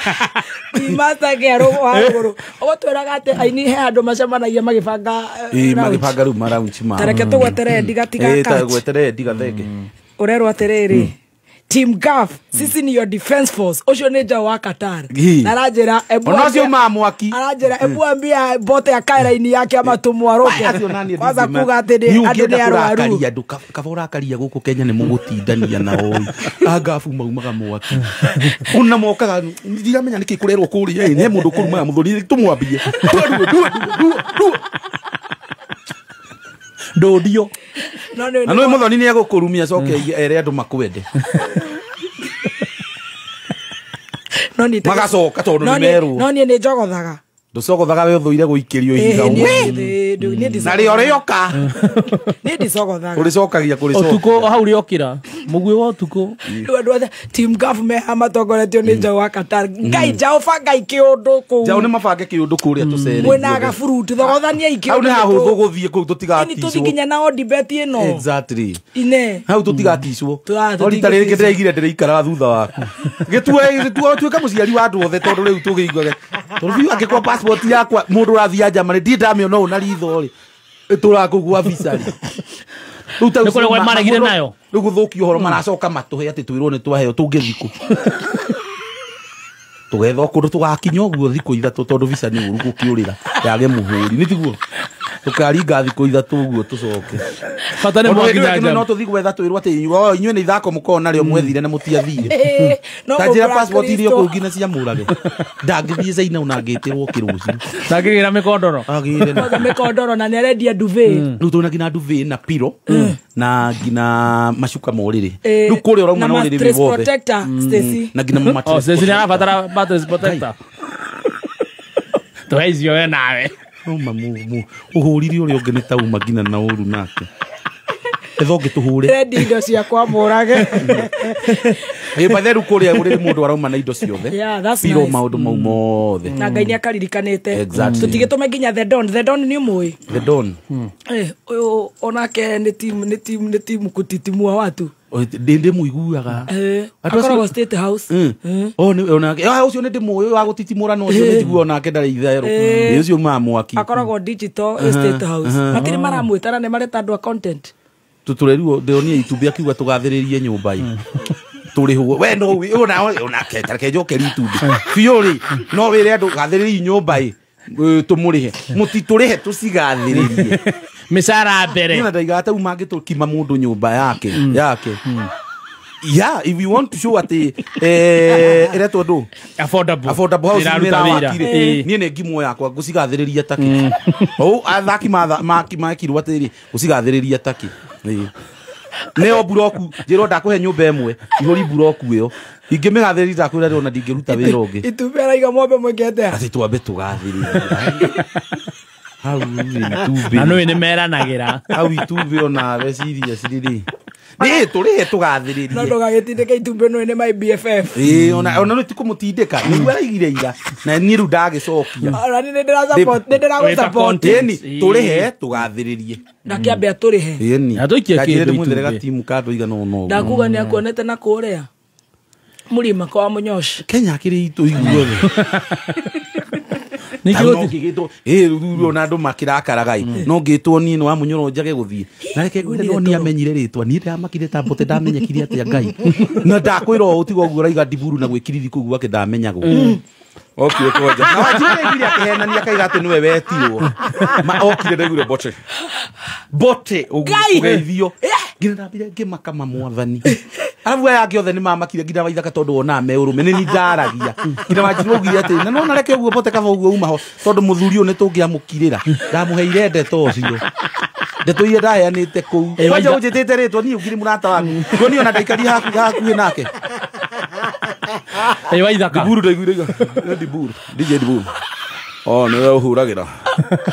Master ke wa rũgũrũ. Ũgũtwĩraga atĩ aini he handũ macemanagia magĩbanga. Ĩĩ magĩbanga rĩu maraunchi ma. Tareke tũgwetere ndiga catch. Tũgwetere ndiga thenge. Ũrerwo atĩrĩrĩ. Team Gaf, sisi ni your defense force. Ũcio nĩ Njaũ wa Qatar. Na aranjĩra ebu onacio ma mwaki. Aranjĩra ebu ambia bote ya kairaini yake amatumwo aroke. Kwanza kuga atĩ andũ nĩ arwaru. Andũ kaba ũrakaria gũkũ Kenya nĩ mũgũtindania nao. Agafu maumaga mwaki. Ona mokaga ndiramenya nĩkĩ kũrerwo kũrĩa ĩ he mũndũ kũrumaga mũthuri tũmwambie. Ndũndio. No na no muthoni ni egũkũrumia coke ere andũ makwende. No ni magacoka tondũ nĩ merwo. No niĩ nĩ njogothaga. Ndũcogothaga we ũthũire gũikĩrio ihiga. Na rĩo rĩoka. Nĩ ndicogothaga. Ũrĩcokagia kũrĩcoka. Ũtukũ hau rĩokĩra. Mũguĩ wa ũtukũ. Rĩu andũ othe Team Gaf me matongoretio nĩ Njaũ wa Qatar. Ngai Njaũ bangai kĩũndũ kũu. Njaũ nĩ mabange kĩũndũ kũrĩa tũcere. Mwĩna gaburuti thogothaniai kĩũndũ. Hau nĩ hahũthũ gũthiĩ kũu tũtigaticwo. Tũthiĩ nginya na Odibet ĩno. Exactly. Ine. Hau tũtigaticwo. No rita rĩrĩ ndĩraigire ndĩraikaraga thutha waku. Gĩtue tuĩka mũciari wa andũ othe tondũ rĩu tũgĩiguage. Tondũ biũ angĩkorwo passport yakwa mũndũ ũrathiĩ Germany ndirĩ ndamĩona ũũ na ritho rĩ ĩtũraga kũu gwa visa rĩ. Nĩ kũrĩa maregire nayo. Rĩu gũthũkia ũhoro maracoka matũhe atĩ twĩrwo nĩ twaheo tũngĩthiĩ kũ. Tũgethwo kũndũ tũgakinya ũguo thikũ ithatũ tondũ visa nĩ ũru gũkĩũrĩra yage mũhũri nĩ tiguo. Tũkaringa thikũ ithatũ ũguo tũcoke. Bata nĩ mwakinya nja. No tũthiĩ gwetha twĩrwo atĩ inyuĩ nĩ ithako mũkoragwo narĩo mwethire na mũtiathire. Ta njĩra passport iria kũu nginya ciamũrage. Ndangĩthiĩ China ona angĩtĩrwo kĩrũciũ. Ndangĩgĩra mĩkondoro. Agĩire mĩkondoro na nĩarendia duvet. Rĩu tũna nginya duvet na pillow na nginya macuka ma ũrĩrĩ. Rĩu kũrĩa ũrauma na ũrĩrĩ wĩ wothe. Protector Stacy. Na nginya mattress. Oh, Stacy nĩarabatara mattress protector. Tũhe icio we nawe. Uma mu uhurire uria ungi ni tauma nginya na uru nake etho ngituhure rendi indo ciakwa mũrage ĩ batheru kuria uri mundu arauma na indo ciothe. Yeah, that's piro nice. Maundu mau mothe na Ngai nĩakaririkanĩte. Exactly. Tũtigĩtũme nginya the don nĩ ũmũĩ the don ũyũ onake nĩ team nĩ team nĩ team kutitimua watu ndĩ mũiguaga akoragwo State House. Oh nĩ onake ũcio nĩ ndĩmũĩ wa gũtitimũra no ũcio nĩ njiguo onake ndarĩ itherũ nĩ ũcio ma mwaki akoragwo digital State House matirĩ maramwĩtara nĩ mareta andũ a content tũtũreruo ndĩronie itumbĩ akiuga tũgathĩrĩrie nyũmba ĩ tũrĩhwo we no onake tareke njokerie itumbĩ biũ rĩ no wĩre andũ gathĩrĩrie nyũmba ĩ tũmũrĩhe mũtitũrĩhe tũcigathĩrĩrie mĩcara mbere na ndaiga ta uma angĩtũkima mũndũ nyũmba yake yake. Yeah, if you want to show atĩ ĩretwo ndũ affordable house nĩ niĩ nĩ ngimwo yakwa ngũcigathĩrĩria taki ou athaki makirwo atĩrĩ gũcigathĩrĩria taki nĩo buroku njĩrwo ndakũhe nyũmba ĩmwe ihũri buroku ĩyo ingĩmĩgathĩrĩria ndakwĩra rĩo na ndingĩruta wĩra ũngĩ itumbĩ araiga mwambe mwĩke atĩa atĩ twambe tũgathĩrĩrie hau itumbĩ na nũĩ nĩ meranagĩra hau itumbĩ onawe serious rĩrĩ nĩ tũrĩhe tũgathĩrĩrie no ndũgagĩtindĩke itumbĩ nũĩ nĩ my BFF ĩĩ ona nĩ tikũmũtindĩka nĩguo araigire ira na niĩ rĩu ndagĩcokia ona niĩ nĩ ndĩragũsupport ĩni tũrĩhe tũgathĩrĩrie na kĩambe atũrĩhe ĩni Na tũikie kĩndũ ndĩmwethere itumbĩ. gatimu ka andũ aigana ũna ũguo ndakuga nĩ akuonete na kũrĩa mũrima kwa Mũnyoshi Kenya akĩrĩ itũ iguothe ningĩ rĩu ona andũ makĩrakaraga ĩ no ngĩtwo niĩ nĩ wa mũnyoro njage gũthiĩ na reke ngwĩre no niĩ amenyire rĩtwa niĩ ndĩramakire ta mbote ndamenyekire atĩa Ngai na ndakwĩra ũũ tiga ũguo ũraiga ndiburu na gwĩkiriri kũu gwake ndamenyagwo okire kwanja na wanjira aigire akĩhenania akaiga atĩ nĩwe wetirwo ma okire ndaiguire bote bote ũguo ũgeithio nginya ndambire ngĩmaka mwathani arabu aya angĩ othe nĩ mamakire nginya waithaka tondũ wonaga me ũrũme nĩ ni ndaragia nginya wanjirwo augire atĩ na nona reke ũguo bote kaba ũguo uma ho tondũ mũthuri ũyũ nĩ tũngĩamũkirĩra ndamũheire ndeto ũcio ndeto iria ndaheanĩte kũu kwanja ũnjĩtĩte rĩtwa niĩ ũngirĩ mũrata waku kuo niĩ ona ndaikaria hakuhĩ nake waithaka Ndiburu ndaiguire Ndiburu DJ Ndiburu oh nĩwe ũhũragĩra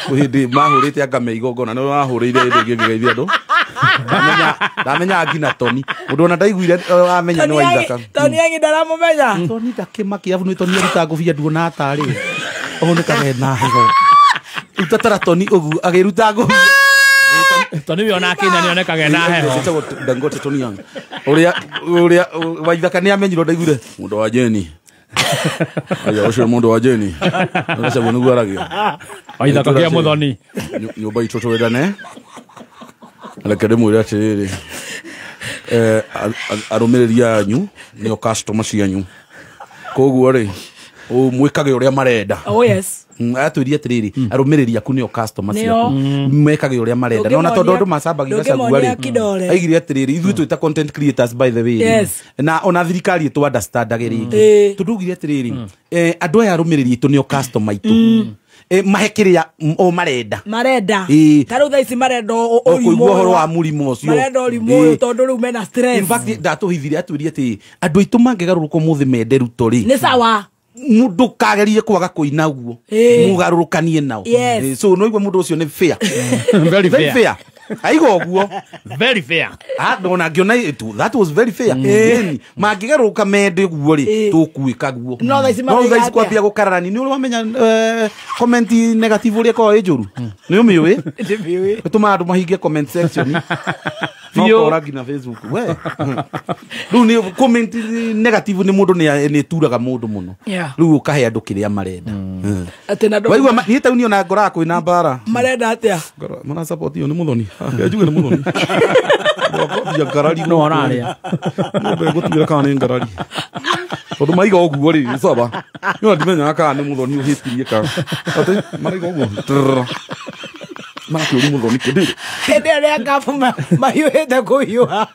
hĩndĩ mahũrĩte anga me igongona nĩwe wahũrĩire hĩndĩ ĩngĩ ngĩgeithia andũ ndamenya nginya Toni mũndũ ona ndaiguire amenya nĩ waithaka Toni angi ndaramũmenya Toni ndakĩmakia abu nĩ Toni aruta ngũbia nduona atarĩ ũũ nĩ kage na heho utatara Toni ũguo agĩruta ngũbia Tondũ nĩwe ona Kenya nĩonekaga na heho. Ĩtagwo Dangote Tony Young. Ũrĩa Waithaka nĩ amenyirwo ndaiguire mũndũ wa Jeni. Aya ũcio mũndũ wa Jeni. Gachagua nĩguo aragia. Waithaka kĩa Muthoni. Nyũmba itũ twendane. Reke ndĩmwĩre atĩrĩrĩ. Arũmĩrĩri anyu nĩo customer cianyu. Koguo rĩ mwĩkage ũrĩa marenda. Oh yes. Atwĩrie atĩrĩrĩ arũmĩrĩri aku nĩo customer ciaku mekage ũrĩa marenda. Na ona tondũ andũ macambagia Gachagua rĩ aigire atĩrĩrĩ ithuĩ twĩta content creators by the way. Yes. Na ona thirikari ĩtũ understandage rĩngĩ. Tondũ ugire atĩrĩrĩ andũ aya arũmĩrĩri itũ nĩo customer itũ. Mahe kĩrĩa o marenda. Marenda. Ta rĩu thaa ici marenda ũrimũ ũhoro wa mũrimũ ũcio. Marenda ũrimũ ũyũ tondũ rĩu mena stress. In fact ndatũhithirie atwĩrie atĩ andũ aitũ mangĩgarũrũka ũmũthĩ mende Ruto rĩ. Nĩ sawa. Mũndũ kagerie kwaga kũina ũguo mũgarũrũkanie nao. So no igua mũndũ ũcio nĩ fair. Very fair. Aiga ũguo. Very fair. Ona ngĩona that was very fair. Mangĩgarũrũka mende ũguo rĩ tũkuĩka guo. No thaa ici kwambia gũkararani nĩ ũrĩ wamenya comment negative ũrĩa ĩkoragwo ĩ njũru. Nĩ ũmĩũĩ? Ndĩmĩũĩ. Ĩtũmaga andũ mahinge comment section. No kora nginya Facebook. We. Rĩu nĩ comment negative nĩ mũndũ nĩ ĩturaga mũndũ mũno. Rĩu ũkahe andũ kĩrĩa marenda. Atĩ na waigua niĩ ta niĩ ona ngoraga kwĩna mbara. Marenda atĩa? Mara support iyo nĩ Muthoni. Njuge nĩ Muthoni. Wakwambia ngarari. No ũraria. Nĩ ngũtuĩra kana nĩ ngarari. Tondũ maiga ũguo rĩ saba. Niĩ ona ndimenyaga kana nĩ Muthoni ũhĩtirie kana. Atĩ maraiga ũguo. Marakĩũria Muthoni kĩndĩ. Hĩndĩ ĩrĩa ngabu mahiũhĩte kũhiũha.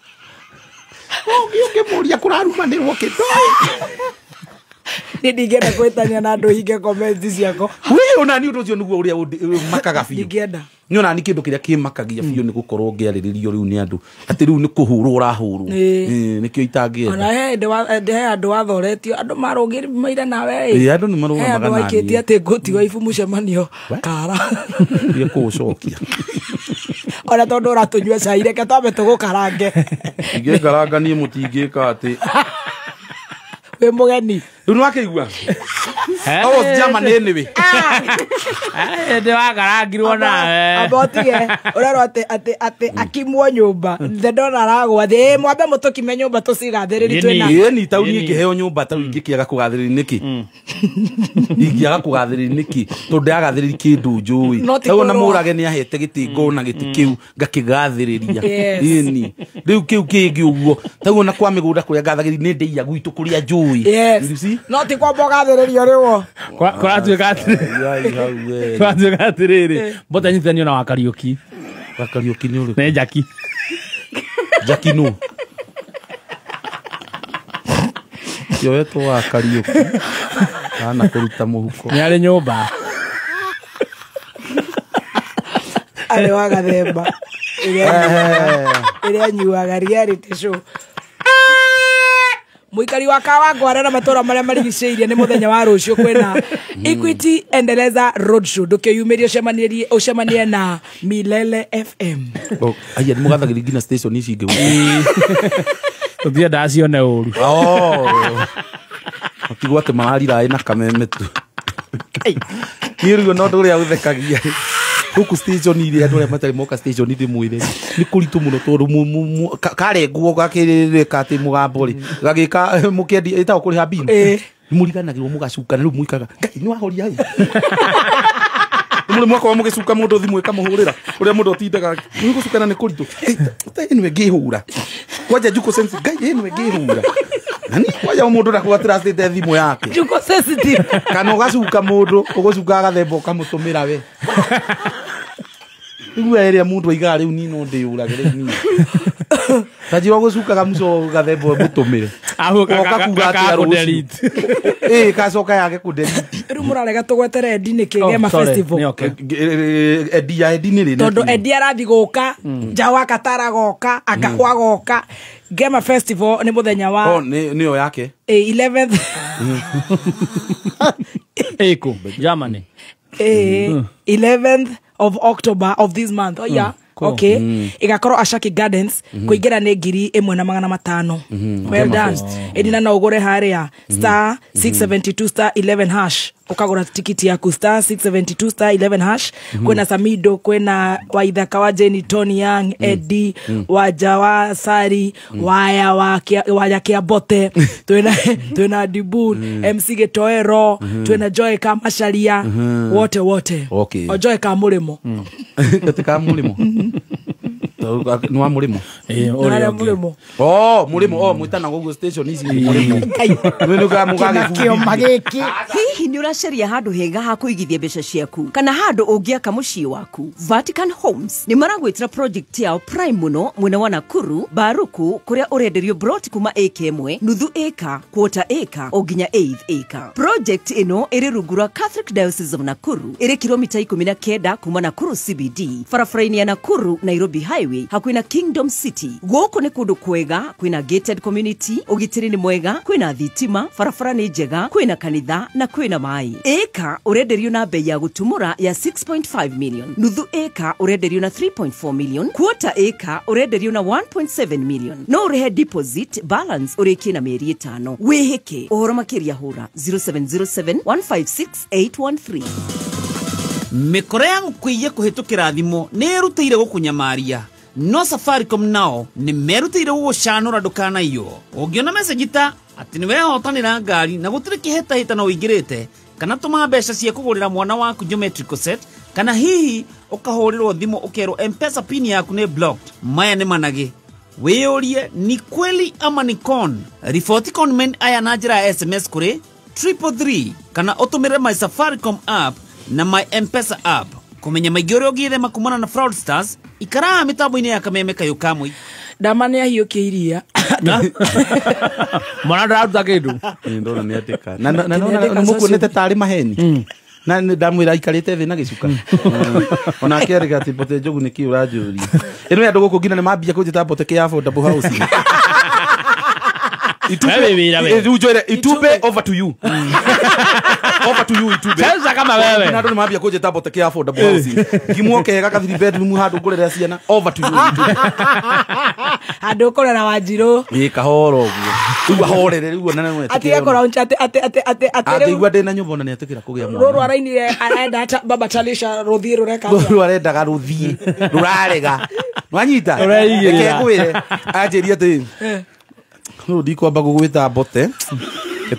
Ũngĩmũria kũrarumanĩrwo kĩndũ. Nĩ ndingĩenda gwĩtania na andũ hinge comments ciakwa. We ona ni ũndũ ũcio nĩguo ũrĩa makaga biũ. Ndingĩenda. Nĩ ona ni kĩndũ kĩrĩa kĩmakagia biũ nĩ gũkorwo ngĩarĩrĩrio rĩu nĩ andũ atĩ rĩu nĩ kũhũrwo ũrahũrwo. Nĩkĩo itangĩenda. Ona he andũ wathoretio andũ marũgĩrĩire nawe ĩ. Andũ nĩ marũgamaga nani. Andũ aikĩtie atĩ ngũtigwo ibu mũcemanio kara. Nĩ kũũcokia. Ona tondũ ũratũnyua cai reke twambe tũgũkarange. Ingĩkaranga niĩ mũtingĩka atĩ. Wĩ mũgeni. Rĩu nĩwakĩigua? I was German anyway. Ndĩ wakarangirwo nawe. Amba ũtige ũrerwo atĩ akimwo nyũmba the ndona aragwa thĩ mwambe mũtũkime nyũmba tũcigathĩrĩri twĩna. Ĩni ta niĩ ngĩheo nyũmba ta rĩu ingĩkĩaga kũgathĩrĩri nĩkĩ? Ingĩaga kũgathĩrĩri nĩkĩ? Tondũ ndĩragathĩrĩri kĩndũ njũĩ. Rĩu ona Mũrage nĩ ahete gĩtĩ ngona gĩtĩ kĩu ngakĩgathĩrĩria. Ĩni rĩu kĩu kĩngĩ ũguo ta rĩu ona kwa mĩgũnda kũrĩa ngathagĩrĩria nĩ ndĩia gwitũ kũrĩa njũĩ. No ti kwamba ũgathĩrĩrio rĩu. Kũratuĩka atĩrĩrĩ mbota nyitithanio na Wakariũki. Wakariũki nĩ ũrĩkũ? Nĩ Jaki. Jaki nũ? Yoetwo Wakariũki. Kana kũruta mũhuko. Nĩ arĩ nyũmba. Arĩ wa Gathemba. Ĩrĩa anyuaga reality show. Muikari wa Kawangware na matũra marĩa marigicĩirie nĩ mũthenya wa rũciũ kwĩna Equity Endeleza Roadshow. Ndũkĩyumĩrie ũcemanie na Milele FM. Aya nĩ mũgathagĩria nginya station ici ingĩ gũkũ. Tũtiendaga cione ũru. Matigwo atĩ mararira na kameme tu. Niĩ rĩu ona ũndũ ũrĩa ũthekagia gũkũ station iria andũ arĩa matarĩ moka station ndĩmwĩre nĩ kũritũ mũno tondũ karengwo gakĩrĩka atĩ mũgambo rĩ gagĩka mũkĩendia ĩtagwo kũrĩha bill nĩmũriganagĩrwo mũgacukana rĩu mũikaga Ngai nĩ wahoria ĩ nĩ mwakorwo mũgĩcuka mũndũ thimũ ĩkamũhũrĩra ũrĩa mũndũ atindaga nĩ gũcukana nĩ kũritũ anyway ngĩhũra kwanja Juko sense Ngai anyway ngĩhũra nani kwanja mũndũ ndakuga trustĩte thimũ yake Juko sensitive kana ũgacuka mũndũ ũgũcuka gathemba ũkamũtũmĩra we rĩu ĩrĩa mũndũ aigaga rĩu niĩ no ndĩyũrage rĩu niĩ ta njĩra ũgũcukaga mũco gathemba mũtũmĩre ũgoka kuga atĩa rũciũ ĩĩ kacoka yage kũdelete rĩu mũrarega tũgwetere Eddie nĩkĩ Gema Festival Eddie ya Eddie nĩ rĩ tondũ Eddie arathi gũka Njawa Katara goka Akahwa goka Gema Festival nĩ mũthenya wa nĩyo yake 11th Ĩkũ Germany 11th of October of this month. Oh yeah. Cool. Okay. Igakorwo Ashaki Gardens kuingira ni 1,500. Well done. Edina no ugure haria star 672 star 11 hash ukagura tikiti yaku star 672 star 11 hash. Kwena Samido, kwena Waithaka wa Jenny, Tony Young, Eddie Wajawa Sari, Waya wa Waya Kiabote, twena Dibun, MC Getoero, twena Joy Kamasharia, wote wote. Okay. O Joy Kamurimo. Katika Mulimo. Ni wa Mulimo. Ore Mulimo. Oh, Mulimo, oh mwitana Google station ici Mulimo. Nĩ mugage kioma giki. Hihi nĩ ũracaria handũ hega ha kũigithia mbeca ciaku kana handũ ũngĩaka mũciĩ waku? Vatican Homes nĩ maragwĩtĩra project yao prime mũno mwena wa Nakuru, Baruku, kũrĩa ũrenderio broti kuma acre ĩmwe, nuthu acre, quarter acre o nginya eighth acre. Project ĩno ĩrĩ rungu rwa Catholic Diocese of Nakuru, ĩrĩ kilomita 19 kuma Nakuru CBD, barabara-inĩ ya Nakuru Nairobi Highway, hakuhĩ na Kingdom City. Gũkũ nĩ kũndũ kwega, kwĩna gated community, ũgitĩri nĩ mwega, kwĩna thitima, barabara nĩ njega, kwĩna kanitha na kwĩna maĩ. Eka ũrenderio na bei ya gũtumũra ya 6.5 million, nuthu eka ũrenderio na 3.4 million, quarter eka ũrenderio na 1.7 million. No ũrĩhe deposit balance ũrĩkie na mĩeri 5. Wĩhĩke ũhoro makĩria hũra 0707 156 813. Mĩkora ya gũkũiya kũhĩtũkĩra thimũ nĩ ĩrutĩire gũkũnyamaria, no Safaricom nao nĩ merutĩire gũgũcanũra ndũkanaiywo. Ũngĩona message ta atĩ nĩwehotanĩra ngari na gũtirĩ kĩhĩtahĩtano ũingĩrĩte, kana tũma mbeca cia kũgũrĩra mwana waku geometrical set, kana hihi ũkahũrĩrwo thimũ ũkerwo M-Pesa pin yaku nĩ blocked, maya nĩ managĩ. Wĩyũrie ni kweli ama ni con. Riboti conmen aya na njĩra ya SMS kũrĩ 333 kana ũtũmĩre my Safaricom app na my M-Pesa app. Kũmenya maingĩ ũrĩa ũngĩthema kumana na fraudsters, ikaraga mĩtambo-inĩ ya Kameme Kayũ ka Mũingĩ. Ndama nĩ ahiũkia iria. Mwana ndararuta kĩndũ. Ndona nĩ atĩka. Na na mũkuonete tarĩ maheni. Na ndamwĩra aikarĩte thĩ na gĩcuka. Ona akĩarĩga atĩ Mbote Njogu nĩkĩ ũranjũria. Ĩno ya andũ gũkũ nginya nĩ mambia kũnjĩta Mbote kĩ affordable house. Itube, Itube over to you. Over to you Itube. Sasa kama wewe. Na ndo mambia kũnjĩta Mbote kĩ affordable house. Ngimwoke gaka 3 bedroom handũ ngũrere ciana. Over to you Itube. Handũ ũkũrera Wanjirũ. Ĩ kahoro ũguo. Rĩu ahorere rĩu ona nĩ Ati akora atĩ atĩ atĩ atĩ atĩ rĩu angĩigua ndĩna nyũmba ona nĩ etĩkĩra kũgĩa mwana. Rũrũ arainire arenda baba Talisha rũthiĩ rũreka. Rũrũ arendaga rũthiĩ rũrarega. Nwanyita? Rũreigĩrĩra. Reke ngwĩre anjĩrie atĩ no ndikwamba gũgwĩta Mbote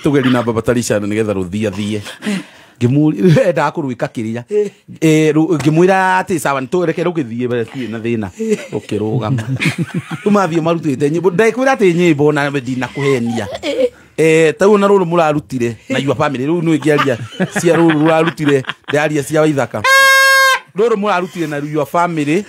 tũgeri na baba Talisha nĩgetha rũthiĩ athiĩ. Ngĩmũria endaga kũrwĩka kĩrĩa. Ngĩmwĩra atĩ sawa nĩtũreke rũgĩthiĩ mbere tirĩ na thĩna. Rũkĩrũgama. Rĩu mathiĩ marutĩte nyĩmbo. Ndekwĩra atĩ nyĩmbo na ndinakũhenia. Tau na rũrũ mũrarutire na your family rĩu nĩ ngĩaria cia rũrũ rũrarutire ndaria cia Waithaka. Rũrũ mũrarutire na your family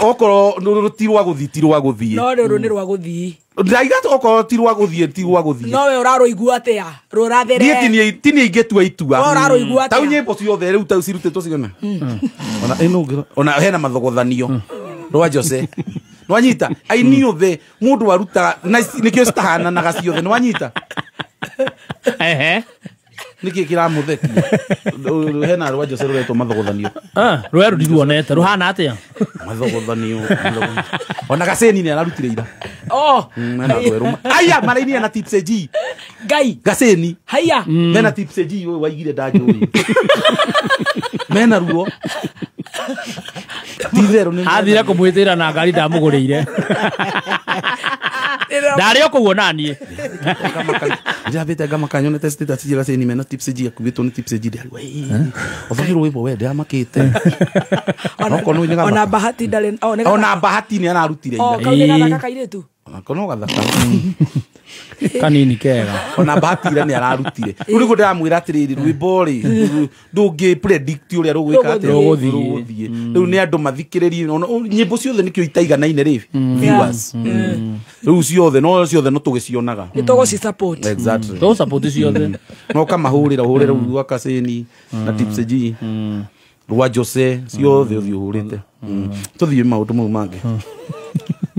okorwo rũrũ ti rwa gũthiĩ ti rwa gũthiĩ. No rũrũ nĩ rwa gũthiĩ. Ndaiga okorwo ti rwa gũthiĩ ti rwa gũthiĩ. No we ũrarũigua atĩa? Rũrathere. Niĩ ti niĩ ingĩtua itua. We ũrarũigua atĩa? Tau nyĩmbo ciothe rĩu tau cirutĩtwo cigana. Ona ĩno ona hena mathogothanio rwa Jose. Nwanyita aini othe mũndũ aruta na nĩkĩo citahananaga ciothe nwanyita. Ehe. Nĩkĩ kĩramũthekia? Hena rwa Jose rũretwo mathogothanio. Rweru ndiruonete ruhana atĩa? Mathogothanio. Ona Gaceni nĩ ararutire ira. Oh. Mena rwerũ. Aya marainire na Tipsy G. Ngai. Gaceni. Haya. Mena Tipsy G ũyũ waigire ndanjũĩ. Mena ruo. Titherũ nĩ athire kũmwĩtĩra na ngari ndamũgũrĩire. Ndarĩ o kũu ona niĩ. Ndĩrambĩte ngamaka nyonete status cia Gaceni mena Tipsy G akuĩtwo nĩ Tipsy G ndĩarĩ. Ũthogirwo rwĩmbo we ndĩramakĩte. Ona Bahati ndarĩ ona Bahati nĩ ararutire ira. Oh, kau nĩ gathaka kairĩtu. Onako no gathaka. Kanini kega. Ona Bahati ira nĩ ararutire. Rĩu nĩguo ndĩramwĩra atĩrĩrĩ rwĩmbo rĩ ndũngĩ predict ũrĩa rũgwĩka atĩa rũgũthiĩ. Rĩu nĩ andũ mathikĩrĩrie nyĩmbo ciothe nĩkĩo itaiganaine rĩ viewers. Rĩu ciothe no ciothe no tũgĩcionaga. Nĩ tũgũci support. Exactly. Tũ support ciothe. No kamahũrĩra ũhũrĩre rũu rwa Kaseni na Tipsy G. Rwa Jose ciothe ũthiĩ ũhũrĩte. Tũthiĩ maũndũ mau mangĩ.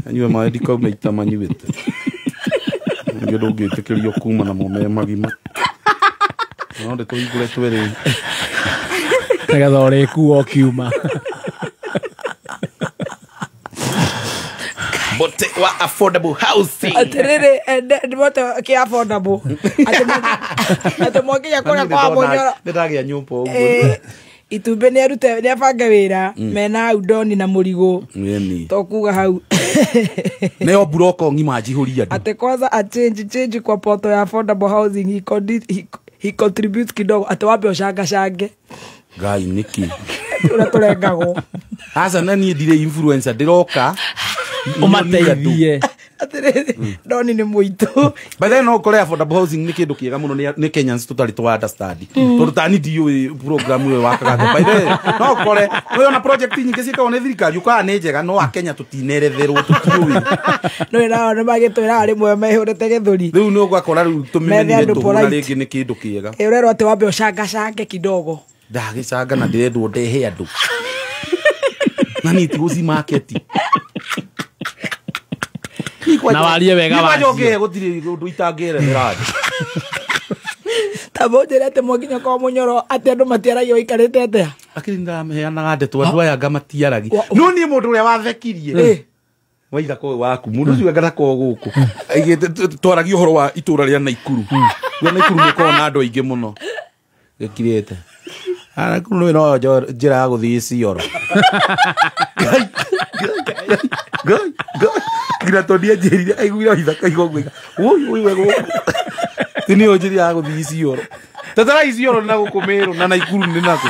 Anyue maĩ ndikaume ita manyuĩte. Nĩ ndũngĩtĩkĩrio kuma namo me magima. No ndĩtũhingũre twĩrĩ. Nĩgetha ũrĩkuo ũkiuma. Wa affordable housing. Atiriri mote ki affordable. Ati mwakinya kuria kwa Munyoro. Ndiragia nyumba uguo. Itumbe ni arute ni abange wira mena udoni na murigo. To kuga hau. Neo buroko ng'ima njihuria andu. Ati kwanza a change kwa poto ya affordable housing he contributes kidogo ati wambe ucangacange. Ngai niki. Ura turengagwo. Aca na niĩ ndirĩ influencer ndiroka umateithie. Atiriri ndoni ni muitu. By the way no kore affordable housing ni kindu kiega muno ni Kenyans tutari twa understand. Tondu tani ndiũĩ program ĩyo wakaga. By the way no kore no ona project nyingĩ ciĩkagwo nĩ thirikari ukaga nĩ njega no a Kenya tutineretherwo tutiũĩ. No nao nĩ magĩtwĩra rĩmwe mehũrĩte gĩthũri. Rĩu nĩ ũgakora rĩu tũmĩmenire tũhũ na rĩngĩ nĩ kĩndũ kĩega. Ũrerwo atĩ wambe ũcangacange kidogo. Ndagĩcanga na ndĩrendwo ndehe andũ. Na niĩ ti gũci market. Na warie wega wa njoke gutiri undu itangierethera. Ta mbonjere ati mwakinya kwa Munyoro ati andu matiaragia waikarite atia. Akiri ndameheanaga ndeto andu aya anga matiaragia. No nie mundu uria wathekirie waitha ko waku mundu ucio angana ko guku aigite twaragia uhoro wa itura ria Naikuru. Ria Naikuru nĩ na andu aingi muno gikirite. Naikuru no njira ya guthii Isiolo. Ngai ngira tondi anjirire aiguire waithaka igwa gwika ui ui we guku ti ni njira ya guthii Isiolo. Tatara Isiolo na guku Meru na Naikuru ni naku.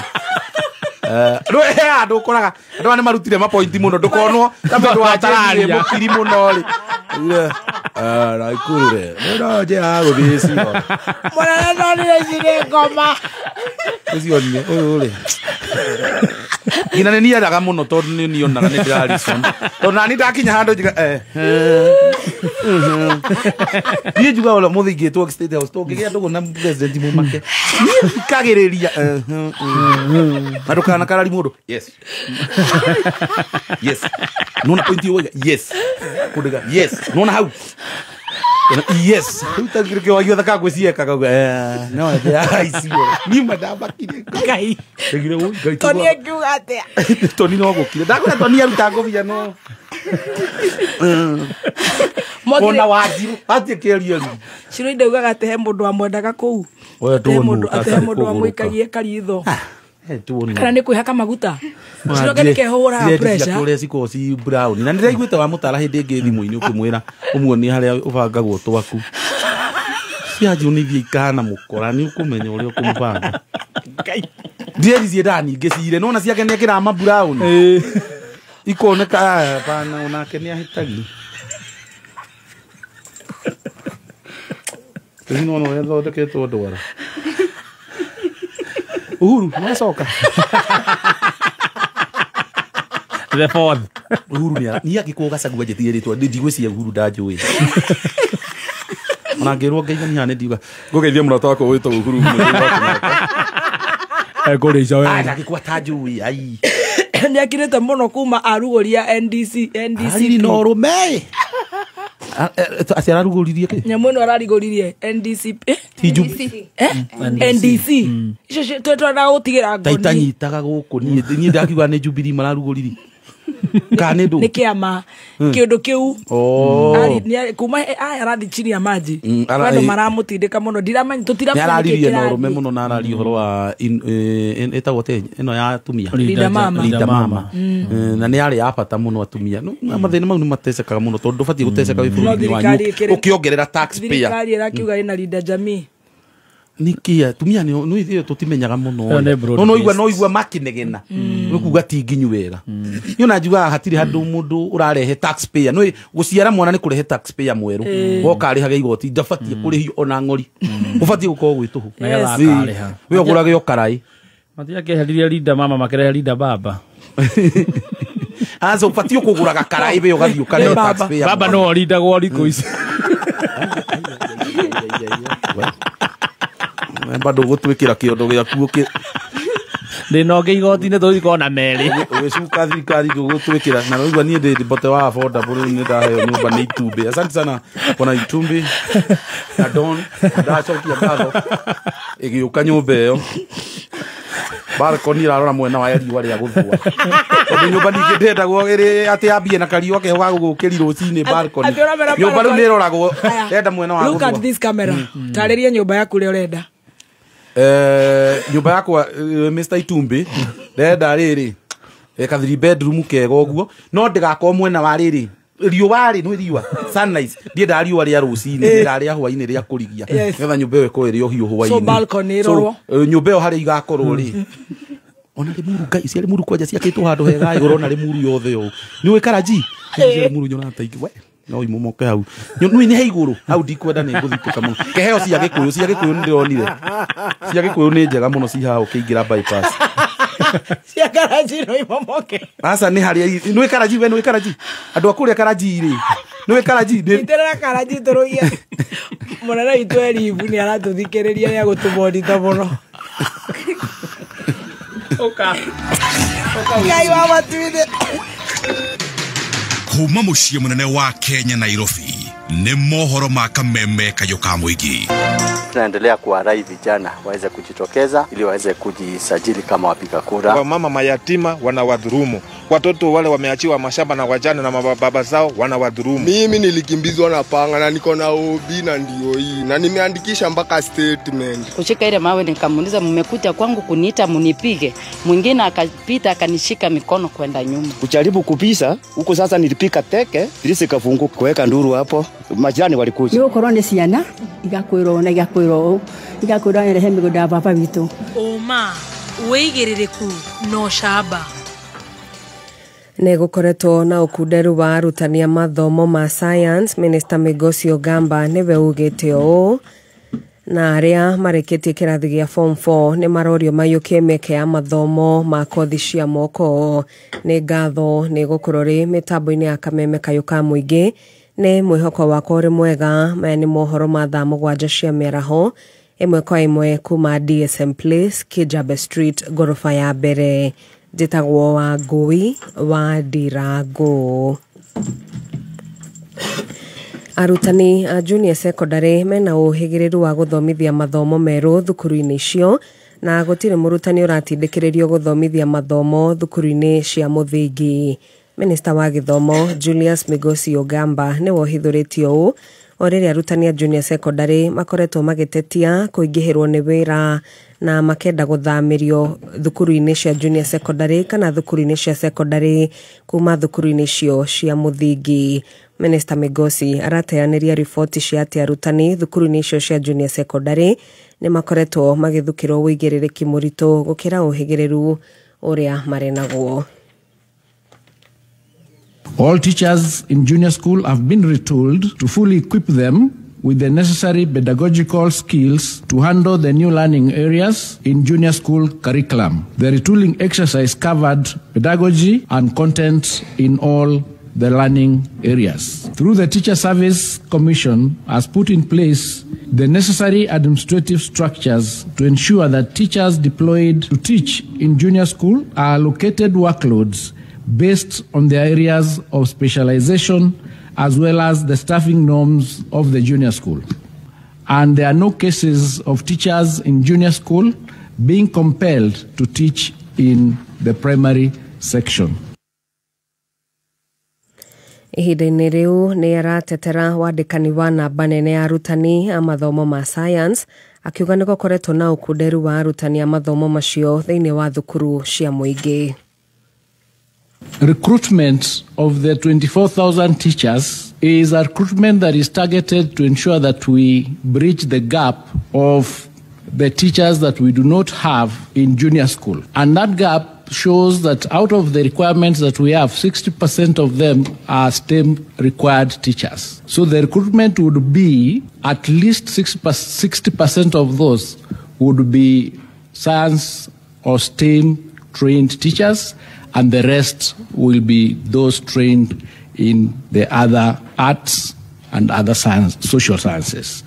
No he andu ukoraga andu aya ni marutire mapointi muno ndukonwo ta mundu wa tararia mukiri muno ri. Naikuru re no njira ya guthii Isiolo. Mwana no ni ici ni ngoma. Ucio ni uyu ri. Ngina nĩ niaraga mũno tondũ nĩ nionaga nĩ ndĩrarison. Tondũ nani ndakinya handũ njiga Niĩ njugaga ũrĩa mũthĩ ingĩtwo State House tũngĩgĩa ndũgũ na president mũmake. Niĩ thikagĩrĩria na ndũkanakarari mũndũ. Yes. Yes. Nona point ĩyo yes. Kũndĩga yes. Nona hau. Yes. Rĩu ta kĩrĩa wagiotha ka gwĩciekaga no icio. Niĩ mandambakire. Ngai. Ndagire ũi Ngai. Toni akiuga atia? Toni no gũkire. Ndakwĩra Toni aruta ngobia no. Ona Wanjiru athiĩ kĩaria rĩu. Shiro ndaugaga atĩ he mũndũ wamwendaga kũu. He mũndũ wamũikagie karitho. Kana nĩ kwĩhaka maguta. Shiro nĩ kehũraga pressure. Kũrĩa cikoragwo ci brown. Na nĩndĩraiguĩte wamũtara hĩndĩ ĩngĩ thimũ-inĩ ũkĩmwĩra ũmuonie harĩa ũbangagwo twaku. Cia Wanjiru nĩ ithiĩ ikahana mũkora nĩ ũkũmenya ũrĩa ũkũmũbanga. Ndireri ciendaga ningĩ cire nona ciake nĩ ekĩraga ma brown. Ikoneka bana onake nĩ ahĩtagia. Rĩu nĩwona ũrĩa thondeketwo ndwara. Uhuru nĩwacoka. The fourth. Uhuru nĩ angĩkorwo Gachagua anjĩtire rĩtwa ndigwĩciria Uhuru ndanjũĩ. Ona ngĩrwo ngeithania haha nĩ ndiuga ngũgeithia mũrata wakwa wĩtagwo Uhuru Muigai wa Kenyatta. Ekũrĩica wega. Ndangĩkorwo atanjũĩ ai. Nĩ akirĩte mũno kuma arugũria NDC. Arariri na ũrũme. Aci ararugũririe kĩ? Nyamũ ĩno ararigũririe NDC. NDC. Icio twendaga gũtigĩra ngoni. Ta itanyitaga gũkũ niĩ ndakiuga nĩ Jubilee mararugũririe. Kana nĩ ndũ? Nĩ kĩama kĩũndũ kĩu. Kuma aya arathi chini ya maji. Andũ maramũtindĩka mũno ndiramenya tũtiramenya nĩ araririe na ũrũme mũno na araria ũhoro wa ĩtagwo atĩa ĩno ya atumia. Linda Mama. Linda Mama. Na nĩ yarĩ ya bata mũno atumia. Mathĩna mau nĩ matecekaga mũno tondũ ndũbatiĩ gũteceka wĩ bũrũri-inĩ wanyu ũkĩongerera taxpayer. Thirikari ĩrakiuga ĩna Linda Jamii. Niki atumia nĩ ithuĩ tũtimenyaga mũno. No no igua makinegena. Nĩ kuga ti nginyu wega. Niĩ ona njugaga hatirĩ handũ mũndũ ũrarehe taxpayer. Nĩ gũciara mwana nĩ kũrehe taxpayer mwerũ. Woka arĩhage igoti ndabatiĩ kũrĩhio ona ng'ori. Ũbatiĩ gũkorwo gwĩ tũhũ. We ũgũrage o karaĩ. Matiakĩeheririe Linda Mama makĩrehe Linda Baba. Aca ũbatiĩ kũgũraga karaĩ we ũgathiĩ ũkarehe taxpayer. Baba no orindagwo thikũ ici. Bado gũtwĩkĩra kĩondo gĩaku Thĩna ũngĩ igoti-inĩ tũgĩkorwo na merĩ. Ũgĩcuka thirikari gũgũtwĩkĩra na rĩu niĩ ndĩ mbote wa affordable rĩu nĩ ndaheo nyũmba nĩ itumbĩ. Asante sana bwana Itumbi na Don ndacokia ngatho ĩgĩũka nyũmba ĩyo. Balcony ĩrarora mwena wa riũa rĩa gũthũa. Tondũ nyũmba ningĩ ndĩendagwo ĩrĩ atĩ yambie na kariũa keho ga gũgũkĩri rũcinĩ balcony. Nyũmba rĩu nĩ ĩroragwo enda mwena wa gũthũa. Look at this camera. Tarĩria nyũmba yaku ũrĩa ũrenda. Nyũmba yakwa Mr. Itumbi ndĩrenda rĩrĩ ka 3 bedroom kega ũguo no ndĩgakorwo mwena wa rĩrĩ riũa rĩ nĩ riũa sunrise ndiendaga riũa rĩa rũcinĩ ndiendaga rĩa hwainĩ rĩa kũrigia nĩgetha nyũmba ĩyo ĩkorwo ĩrĩ ũhiũ hwainĩ. So balcony ĩrorwo nyũmba ĩyo harĩa igakorwo rĩ ona Limuru ngai cia Limuru kwanja ciakĩtwo handũ hega igũrũ ona Limuru yothe ũũ nĩ ũĩ Karaji cia Limuru nyonaga ta ingĩ we no imomoke hau nĩ nĩ he igũrũ hau ndikwenda nĩ ngũthitũka mũno keheo cia Gĩkũyũ cia Gĩkũyũ nĩ ndĩronire cia Gĩkũyũ nĩ njega mũno ci haha ũkĩingĩra bypass cia Karaji no imomoke aca nĩ harĩa nĩ Karaji we nĩ Karaji andũ a kũrĩa Karaji rĩ nĩ Karaji iterera Karaji tũrũgie mũnene witũ Elivu nĩ aratũthikĩrĩria nĩ agũtũmondita mũno. Ũka Ngai wa matuinĩ. Kuma mũciĩ mũnene wa Kenya Nairobi nĩ mohoro ma kameme kayũ ka mũingĩ. Tunaendelea kuwarai vijana waweze kujitokeza ili waweze kujisajili kama wapiga kura. Wamama mayatima wanawadhurumu, watoto wale wameachiwa mashamba na wajane na mababa zao wanawadhurumu. Mimi nilikimbizwa na panga na niko na OB na ndio hii na nimeandikisha mpaka statement. Kushika ile mawe nikamuuliza, mmekuja kwangu kuniita munipige? Mwingine akapita akanishika mikono kwenda nyuma. Kujaribu kupisa huko sasa nilipika teke, dirisi kafunguka kuweka nduru hapo. Majirani walikuja. Ni korone ciana igakwirwo na igakwirwo igakwirwo rehe migunda ya baba witu. Uma wigiririku no shaba. Nĩ gũkoretwo na ũkunderu wa arutani a mathomo ma science. Minister Migosi Ogamba nĩwe ugĩte ũũ na arĩa marĩkĩtie kĩrathi gĩa form 4 nĩ marorio maiyũkie mĩeke ya mathomo ma kothi cia moko. Nĩ ngatho nĩ gũkorwo rĩ mĩtambo-inĩ ya kameme kayũ ka mũingĩ. Nĩ mwĩhoko wakwa ũrĩ mwega. Maya nĩ mohoro ma thaa 7 cia mĩaraho ĩmwe kwa ĩmwe kuma DSM Place, Kijabe Street, ngoroba ya mbere. Njĩtagwo Wangũi wa Ndirango. Arutani a junior secondary mena ũhĩgĩrĩru wa gũthomithia mathomo merũ thukuru-inĩ icio na gũtirĩ mũrutani ũratindĩkĩrĩrio gũthomithia mathomo thukuru-inĩ cia mũthingi. Minista wa gĩthomo Julius Migosi Ogamba nĩwe ũhithũrĩtie ũũ o rĩrĩa arutani a junior secondary makoretwo magĩtetia kũingĩhĩrwo nĩ wĩra na makenda gũthamĩrio thukuru-inĩ cia junior secondary kana thukuru-inĩ cia secondary kuma thukuru-inĩ icio cia mũthingi. Minister Migosi arateanĩria riboti cia atĩ arutani thukuru-inĩ icio cia junior secondary nĩ makoretwo magĩthukĩrwo ũigĩrĩrĩki mũritũ gũkĩra ũhĩgĩrĩru ũrĩa marĩ naguo. All teachers in junior school have been retooled to fully equip them with the necessary pedagogical skills to handle the new learning areas in junior school curriculum. The retooling exercise covered pedagogy and content in all the learning areas. Through the Teacher Service Commission has put in place the necessary administrative structures to ensure that teachers deployed to teach in junior school are allocated workloads based on their areas of specialization as well as the staffing norms of the junior school. And there are no cases of teachers in junior school being compelled to teach in the primary section. Ihinda-inĩ rĩu nĩ aratetera wandĩkani wa namba nene ya arutani a mathomo ma science akiuga nĩ gũkoretwo na ũkunderu wa arutani a mathomo macio thĩinĩ wa thukuru cia mũingĩ. Recruitment of the 24,000 teachers is a recruitment that is targeted to ensure that we bridge the gap of the teachers that we do not have in junior school. And that gap shows that out of the requirements that we have, 60% of them are STEM required teachers. So the recruitment would be at least 60% of those would be science or STEM trained teachers, and the rest will be those trained in the other arts and other science, social sciences.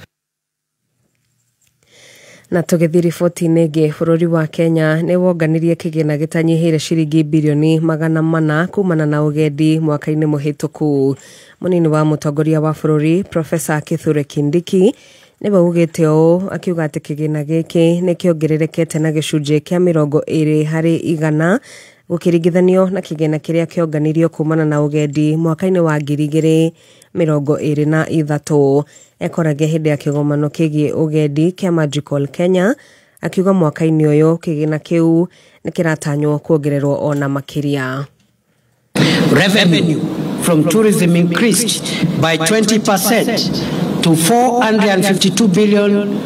Na tũgĩthiĩ riboti-inĩ ĩngĩ, bũrũri wa Kenya nĩ wonganirie kĩgĩna gĩtanyihĩire ciringi birioni 400 kumana na ũgendi mwaka-inĩ mũhĩtũku. Mũnini wa mũtongoria wa bũrũri Profesa Kithure Kindiki Nĩwe ugĩte ũũ akiuga atĩ kĩgĩna gĩkĩ nĩ kĩongererekete na gĩcunjĩ kĩa 20% gũkĩringithanio na kĩgĩna kĩrĩa kĩonganirio kumana na ũgendi mwaka-inĩ wa 2023. Ekoragia hĩndĩ ya kĩgomano kĩgiĩ ũgendi kĩa Magical Kenya akiuga mwaka-inĩ ũyũ kĩgĩna kĩu nĩ kĩratanywo kuongererwo ona makĩria. Revenue from tourism increased by 20% to 452 billion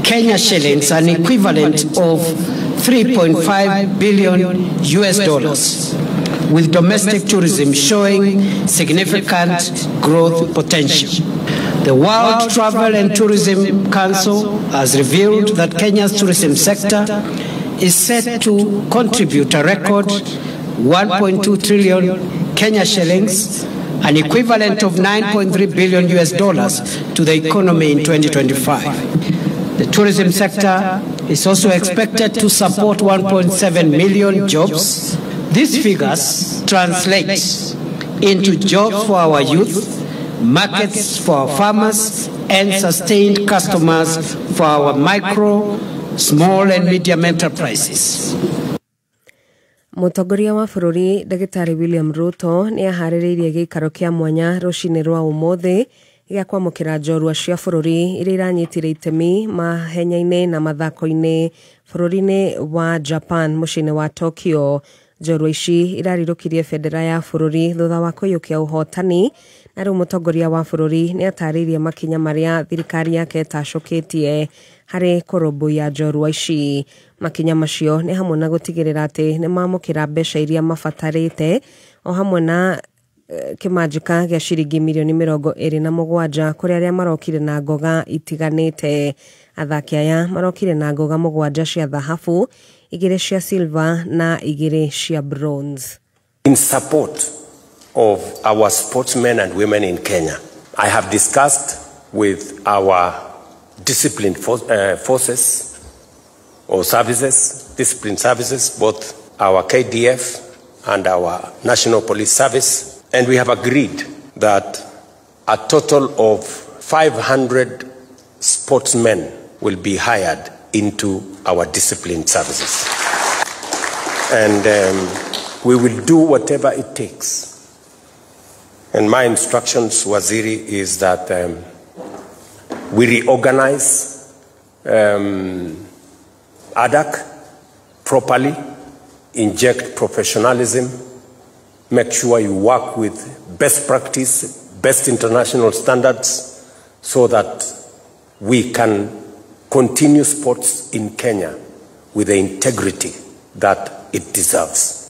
Kenya shillings, an equivalent of $3.5 billion US dollars, with domestic tourism showing significant growth potential. The World Travel and Tourism Council has revealed that Kenya's tourism sector is set to contribute a record 1.2 trillion Kenya shillings, an equivalent of $9.3 billion US dollars to the economy in 2025. The tourism sector is also expected to support 1.7 million jobs. These figures translate into jobs for our youth, markets for our farmers, and sustained customers for our micro, small and medium enterprises. Mũtongoria wa bũrũri Ndagĩtarĩ William Ruto nĩ aharĩrĩirie gĩikaro kĩa mwanya rũcinĩ rwa ũmũthĩ gĩa kwamũkĩra njorua cia bũrũri iria iranyitire itemi mahenya-inĩ na mathako-inĩ bũrũri-inĩ wa Japan mũciĩ-inĩ wa Tokyo. Njorua ici irarirũkirie bendera ya bũrũri thutha wa kũiyũkia ũhotani, na rĩu mũtongoria wa bũrũri nĩ atarĩirie makinya marĩa thirikari yake ĩtacũkĩtie harĩ kũrũmbũiya njorua ici. Makinya macio nĩ hamwe na gũtigĩrĩra atĩ nĩ mamũkĩra mbeca iria mabatarĩte o hamwe na kĩmanjĩka gĩa ciringi mirioni 27 kũrĩ arĩa marokire na ngoga itiganĩte. Athaki aya marokire na ngoga 7 cia thahabu, 2 cia silver na 2 cia bronze. In support of our sportsmen and women in Kenya, I have discussed with our disciplined forces or services, discipline services, both our KDF and our National Police Service, and we have agreed that a total of 500 sportsmen will be hired into our discipline services. And we will do whatever it takes. And my instructions, Waziri, is that we reorganize ADAC properly, inject professionalism, make sure you work with best practice, best international standards, so that we can continue sports in Kenya with the integrity that it deserves.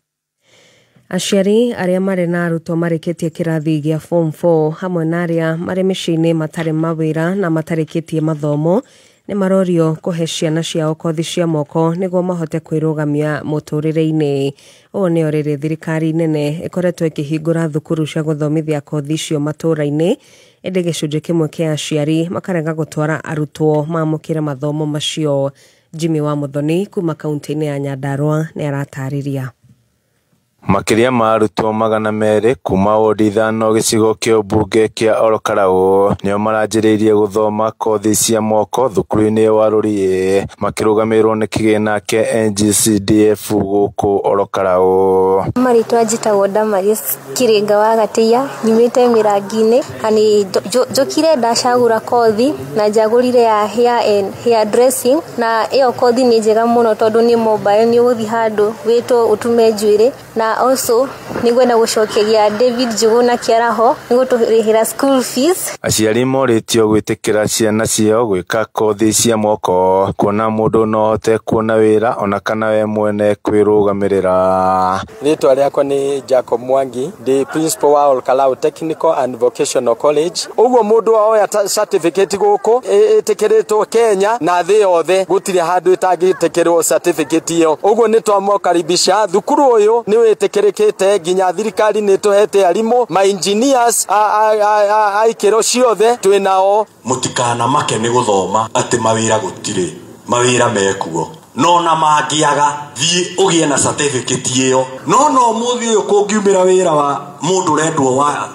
Aciari arĩa marĩ na arutwo marĩkĩtie kĩrathi gĩa form 4 hamwe na arĩa marĩ mĩciĩ-inĩ matarĩ mawĩra na matarĩkĩtie mathomo nĩ marorio kũhe ciana ciao kothi cia moko nĩguo mahote kwĩrũgamia mũtũrĩre-inĩ. Ũũ nĩo rĩrĩ thirikari nene ĩkoretwo ĩkĩhingũra thukuru cia gũthomithia kothi icio matũũra-inĩ, ĩndĩ gĩcunjĩ kĩmwe kĩa aciari makarega gũtwara arutwo mamũkĩre mathomo macio. Jimmy wa Muthoni kuma kaunti-inĩ ya Nyandarua nĩ aratarĩria. Makĩria ma arutwo 200 kuma wodi 5 gĩcigo kĩa ũmbunge kĩa Ol Kalou nĩo maranjĩrĩirie gũthoma kothi cia moko thukuru-inĩ wa Rũriĩ makĩrũgamĩrĩrwo nĩ kĩgĩna kĩa NGCDF gũkũ Ol Kalou. Marĩtwa njĩtagwo Damaris Kĩrĩnga wa Gatĩia, nyumĩte Mĩrangi-inĩ na nĩ njũkire ndacagũra kothi na njagũrire ya hair and hair dressing, na ĩyo kothi nĩ njega mũno tondũ nĩ mobile, nĩ ũgũthiĩ handũ wĩtwo ũtume njuĩrĩ, na also nĩngwenda gũcokeria David Njuguna Kĩaraho nĩ gũtũrĩhĩra school fees. Aciari morĩtio gwĩtĩkĩra ciana ciao gwĩka kothi cia moko kuona mũndũ no ahote kuona wĩra ona kana we mwene kwĩrũgamĩrĩra. Rĩtwa rĩakwa nĩ Jacob Mwangi, ndĩ principal wa Ol Kalou Technical and Vocational College. Ũguo mũndũ oya certificate gũkũ ĩtĩkĩrĩtwo Kenya na thĩ yothe, gũtirĩ handũ ĩtangĩtĩkĩrwo certificate ĩyo. Ũguo nĩ twamũkaribisha thukuru ũyũ nĩ wĩtĩkĩrĩkĩte nginya thirikari nĩ tũhete arimũ ma engineers a ikĩro ciothe twĩ nao. Mũtikanamake nĩ gũthoma atĩ mawĩra gũtirĩ, mawĩra mekuo. No na mangĩaga thiĩ ũgĩe na certificate ĩyo. No no mũthĩ ũyũ kũngiumĩra wĩra wa mũndũ ũrendwo wa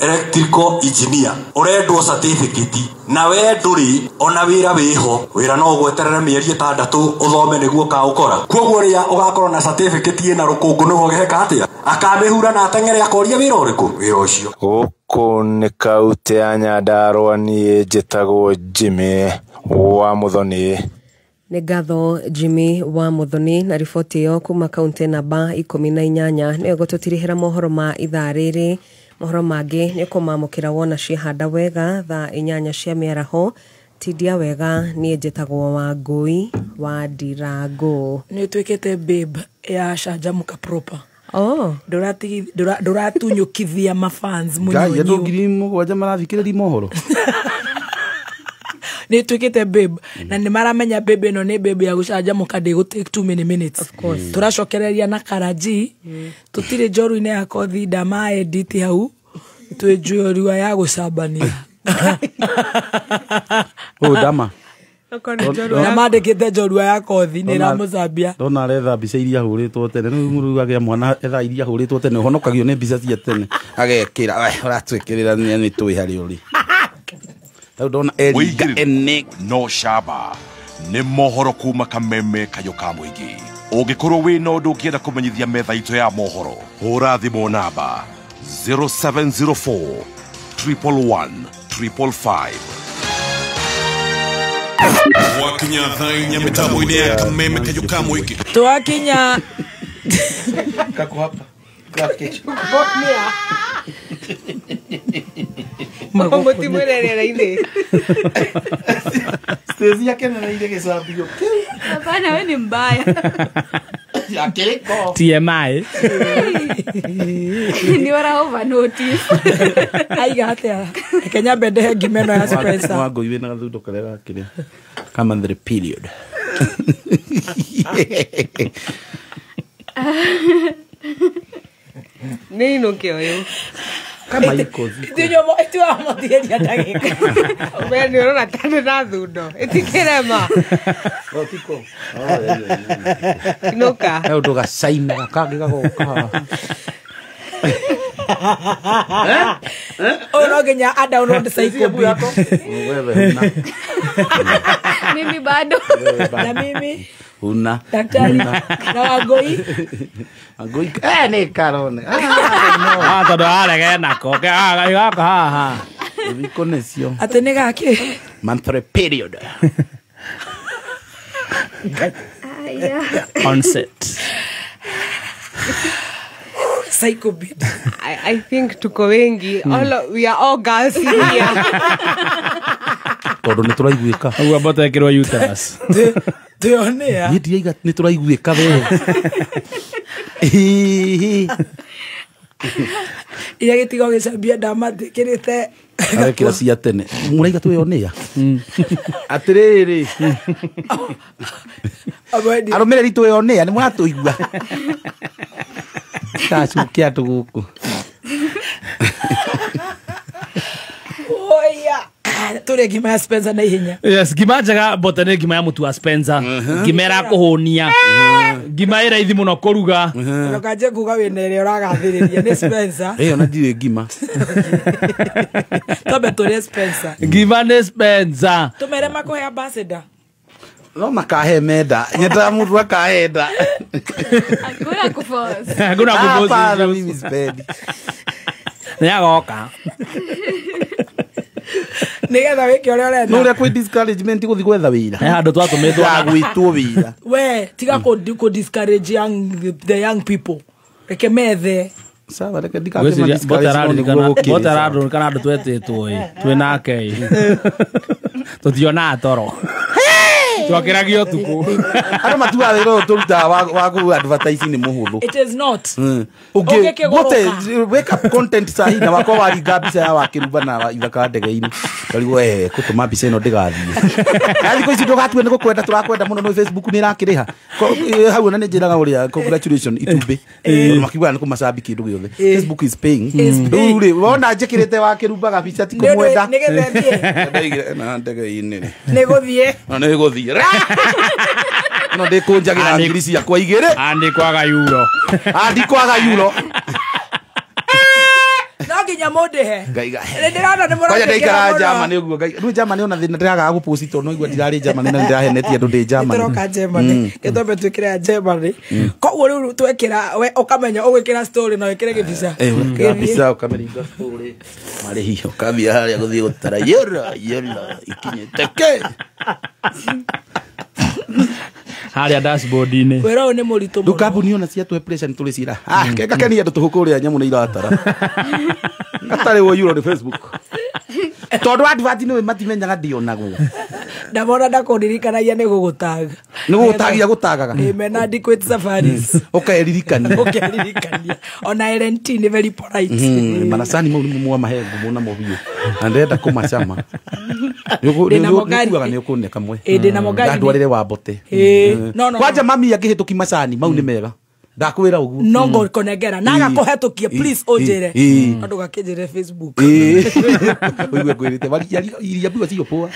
electrical engineer, ũrendwo certificate na we ndũrĩ ona wĩra wĩho, wĩra no ũgweterere mĩeri 6 ũthome nĩguo ũkaũkora. Koguo rĩrĩa ũgakorwo na certificate ĩna rũkũngũ nĩguo ũgeka atĩa? Akamĩhura na ateng'ere akoria wĩra ũrĩkũ? Wĩra ũcio. Gũkũ nĩ kaũntĩ ya Nyandarũa, niĩ njĩtagwo Jimmy wa Muthoni. Nĩ ngatho Jimmy wa Muthoni na riboti ĩyo kuma kaũntĩ namba 18 nĩyo gũtũtirihĩra mohoro ma ithaa rĩrĩ. Mohoro mangĩ nĩ ũkũmamũkĩra wona ciahanda wega thaa 8 cia mĩaraho. Tindia wega, niĩ njĩtagwo Wangũi wa Ndirango. Nĩ ũtuĩkĩte babe ya Canjamũka proper. Oh. Ndũratunyũkithia mafans Ngai, andũ mũnyonyi. 7,000 marathikĩrĩria mohoro. Nĩ ĩtuĩkĩte babe na nĩ maramenya babe ĩno nĩ babe ya gũcanjamũka, ndĩgũ take too many minutes. Of course. Tũracokereria na Karaji, tũtirĩ njoru-inĩ ya kothi ndama edit hau, twĩ njorua ya gũcambania. Ũũ ndama. Na mandĩkĩte njorua ya kothi nĩ ĩramũcambia. Ndona aretha mbica iria hũrĩtwo tene. Rĩu mũrũ agĩa mwana etha iria hũrĩtwo tene, ũhonokagio nĩ mbica cia tene. Agekĩra, we ũratwĩkĩrĩra nĩ tũĩ harĩa ũrĩ. Rĩu ndona eringa ene no shaba nĩ mohoro kuma Kameme kayũ ka mũingĩ. Ũngĩkorwo wĩna ũndũ ũngĩenda kũmenyithia metha itũ ya mohoro, hũra thimũ namba 0704 111 555. Wakinya thaa inya mĩtambo-inĩ ya Kameme kayũ ka mũingĩ. Twakinya kako hapa. Mũtimũrerera-inĩ. Stacy akenereire gĩcambio kĩu. Hapana, we ni mbaya. Akĩrĩko. TMI. Ni ora over notice. Aiga atĩa? Reke nyambe ndehe ngima ĩno ya Spencer. Wangũi wĩna gathundo karĩa gakĩrĩa. Come on the period. Nĩ inũke ũyũ. Kama iko ziko. Itinyomo itiwamũtigĩria ndagĩka. We nĩ ũrona ta ndĩ na thundo. Ĩtikĩrema. Otiko. Inũka. He ũndũ gacaina gakangĩ gagoka haha. Ũyũ no nginya a download Psycho Beat. Wewe huna. Mimi bado. Na mimi Huna. Daktari. Na Wangũi. Wangũi. Nĩ karone. Ah, tondũ arege nako. Gaka haha. Thikũ nĩcio. Atĩ nĩ gakĩ? Monthly period. Onset. Psycho Beat. I think tuko wengi. We are all girls here. Tondũ nĩ tũraiguĩka. Ũguo ambata ĩkĩrwo uterus. Twĩonea. Niĩ ndiraiga nĩ tũraiguĩka we. Iria gĩtigo gĩcambia ndamatĩkĩrĩte. Arekĩra cia tene. Mũraiga twĩonea. Atĩrĩrĩ. Arũmĩrĩri twĩonea nĩ mũratũigua. Tacukia andũ gũkũ. Oya. Tũrĩe ngima ya Spencer na ihenya. Yes, ngima njega mbote nĩ ngima ya mũtu wa Spencer. Ngima ĩrakũhũnia. Ngima ĩ raithi mũno kũruga. Ndũkanjie kuga wĩna ĩrĩa ũragathĩrĩria nĩ Spencer. Ĩyo na ndirĩ ngima. Twambe tũrĩe Spencer. Ngima nĩ Spencer. Tũmere makũhe ambassador. No makahe menda. Nyendaga mũndũ akahe nda. Hakuna kuforce. Hakuna kuforce. Hapana, mimi sipendi. Nĩ agoka. Nĩgetha wĩke ũrĩa ũrenda. No ũrĩa kwĩ discouragement gũthiĩ gwetha wĩra. He handũ twatũmĩtwo Ya gwĩtwo wĩra. We tiga kũ discourage the young people. Reke methe. Sawa, reke ndikake ma discourage nĩguo gũkĩrĩ. Bote ararũrũkana andũ twetĩtwo ĩ. Twĩ nake ĩ. Tũtionaga toro. Twakĩragio ũtukũ. Andũ matuaga wĩra ũyũ tũrutaga wa kũ advertise nĩ mũhũthũ. It is not. Ũngĩ Ũngĩkĩgũrũka. Bote wake up content sahi na wakwa waringa mbica ya wakĩruba na ithaka ndege-inĩ. Ngarigwo kũtũma mbica ĩno ndĩgathiĩ. Na thikũ ici ndũgatue nĩ gũkwenda tũrakwenda mũno no Facebook nĩ ĩrakĩrĩha. Hau ona nĩ njĩraga ũrĩa congratulation itumbĩ. Tondũ makiugaga nĩ kũmacambi kĩndũ gĩothe. Facebook is paying. Rĩu rĩ wona njĩkĩrĩte wakĩrumba gabica ti kũmwenda. Nĩgetha ĩthiĩ. Ndaigire na ndege-inĩ rĩ. Nĩ gũthiĩ. Na nĩ gũthiĩ. No ndĩkũnjagĩra ngiri ciakwa igĩrĩ. Andikwaga euro. Andikwaga euro. No nginya mũndĩhe. Ngaiga. Ndĩrona nĩ Kwanja ndaikara mũranjĩkĩra Germany ũguo ngai. Rĩu Germany ona thĩna ndĩragaga gũpost tondũ no igua ndirarĩ Germany na ndĩrahenetie andũ ndĩ Germany. Tũroka Germany. Gĩtwambe twĩkĩre ya Germany. Koguo rĩu twekĩra we ũkamenya ũgwĩkĩra story na wĩkĩre gĩbica. Ũgekĩra mbica ũkamĩringa story. Marĩhi ũkambia harĩa gũthiĩ gũtara euro euro ikinyĩte kĩ. Harĩa dashboard-inĩ. Wĩra ũyũ nĩ mũritũ mũno. Kambuni ona ciatũhe pressure nĩ tũrĩ cira. Keka kenia andũ tũhũ kũrĩa nyamũ nĩ iratara. Gatarĩ wo euro nĩ Facebook. Tondũ advert nĩ matimenyaga ndionagwo. Ndamona ndakũririkanagia nĩ gũgũtaga. Nĩ gũgũtagia gũtagaga. Mena Adequate Safaris. Ũkeririkania. Ũkeririkania. Ona LNT nĩ very polite. Manacani mau nĩ mwa mahe ngumo namo biũ. Na ndĩrenda kũmacama. Nĩũkuaga nĩ ũkũne kamwe. Ndĩna mogari. Ndandwarĩre wa mbote. No. Kwanja mami angĩhĩtũki macani mau nĩ mega. Ndakwĩra ũguo. No ngũkũnengera na agakũhetũkia please ũnjĩre. No ndũgakĩnjĩre Facebook. Ũigue ngwĩrĩte iria mbigua cio poa.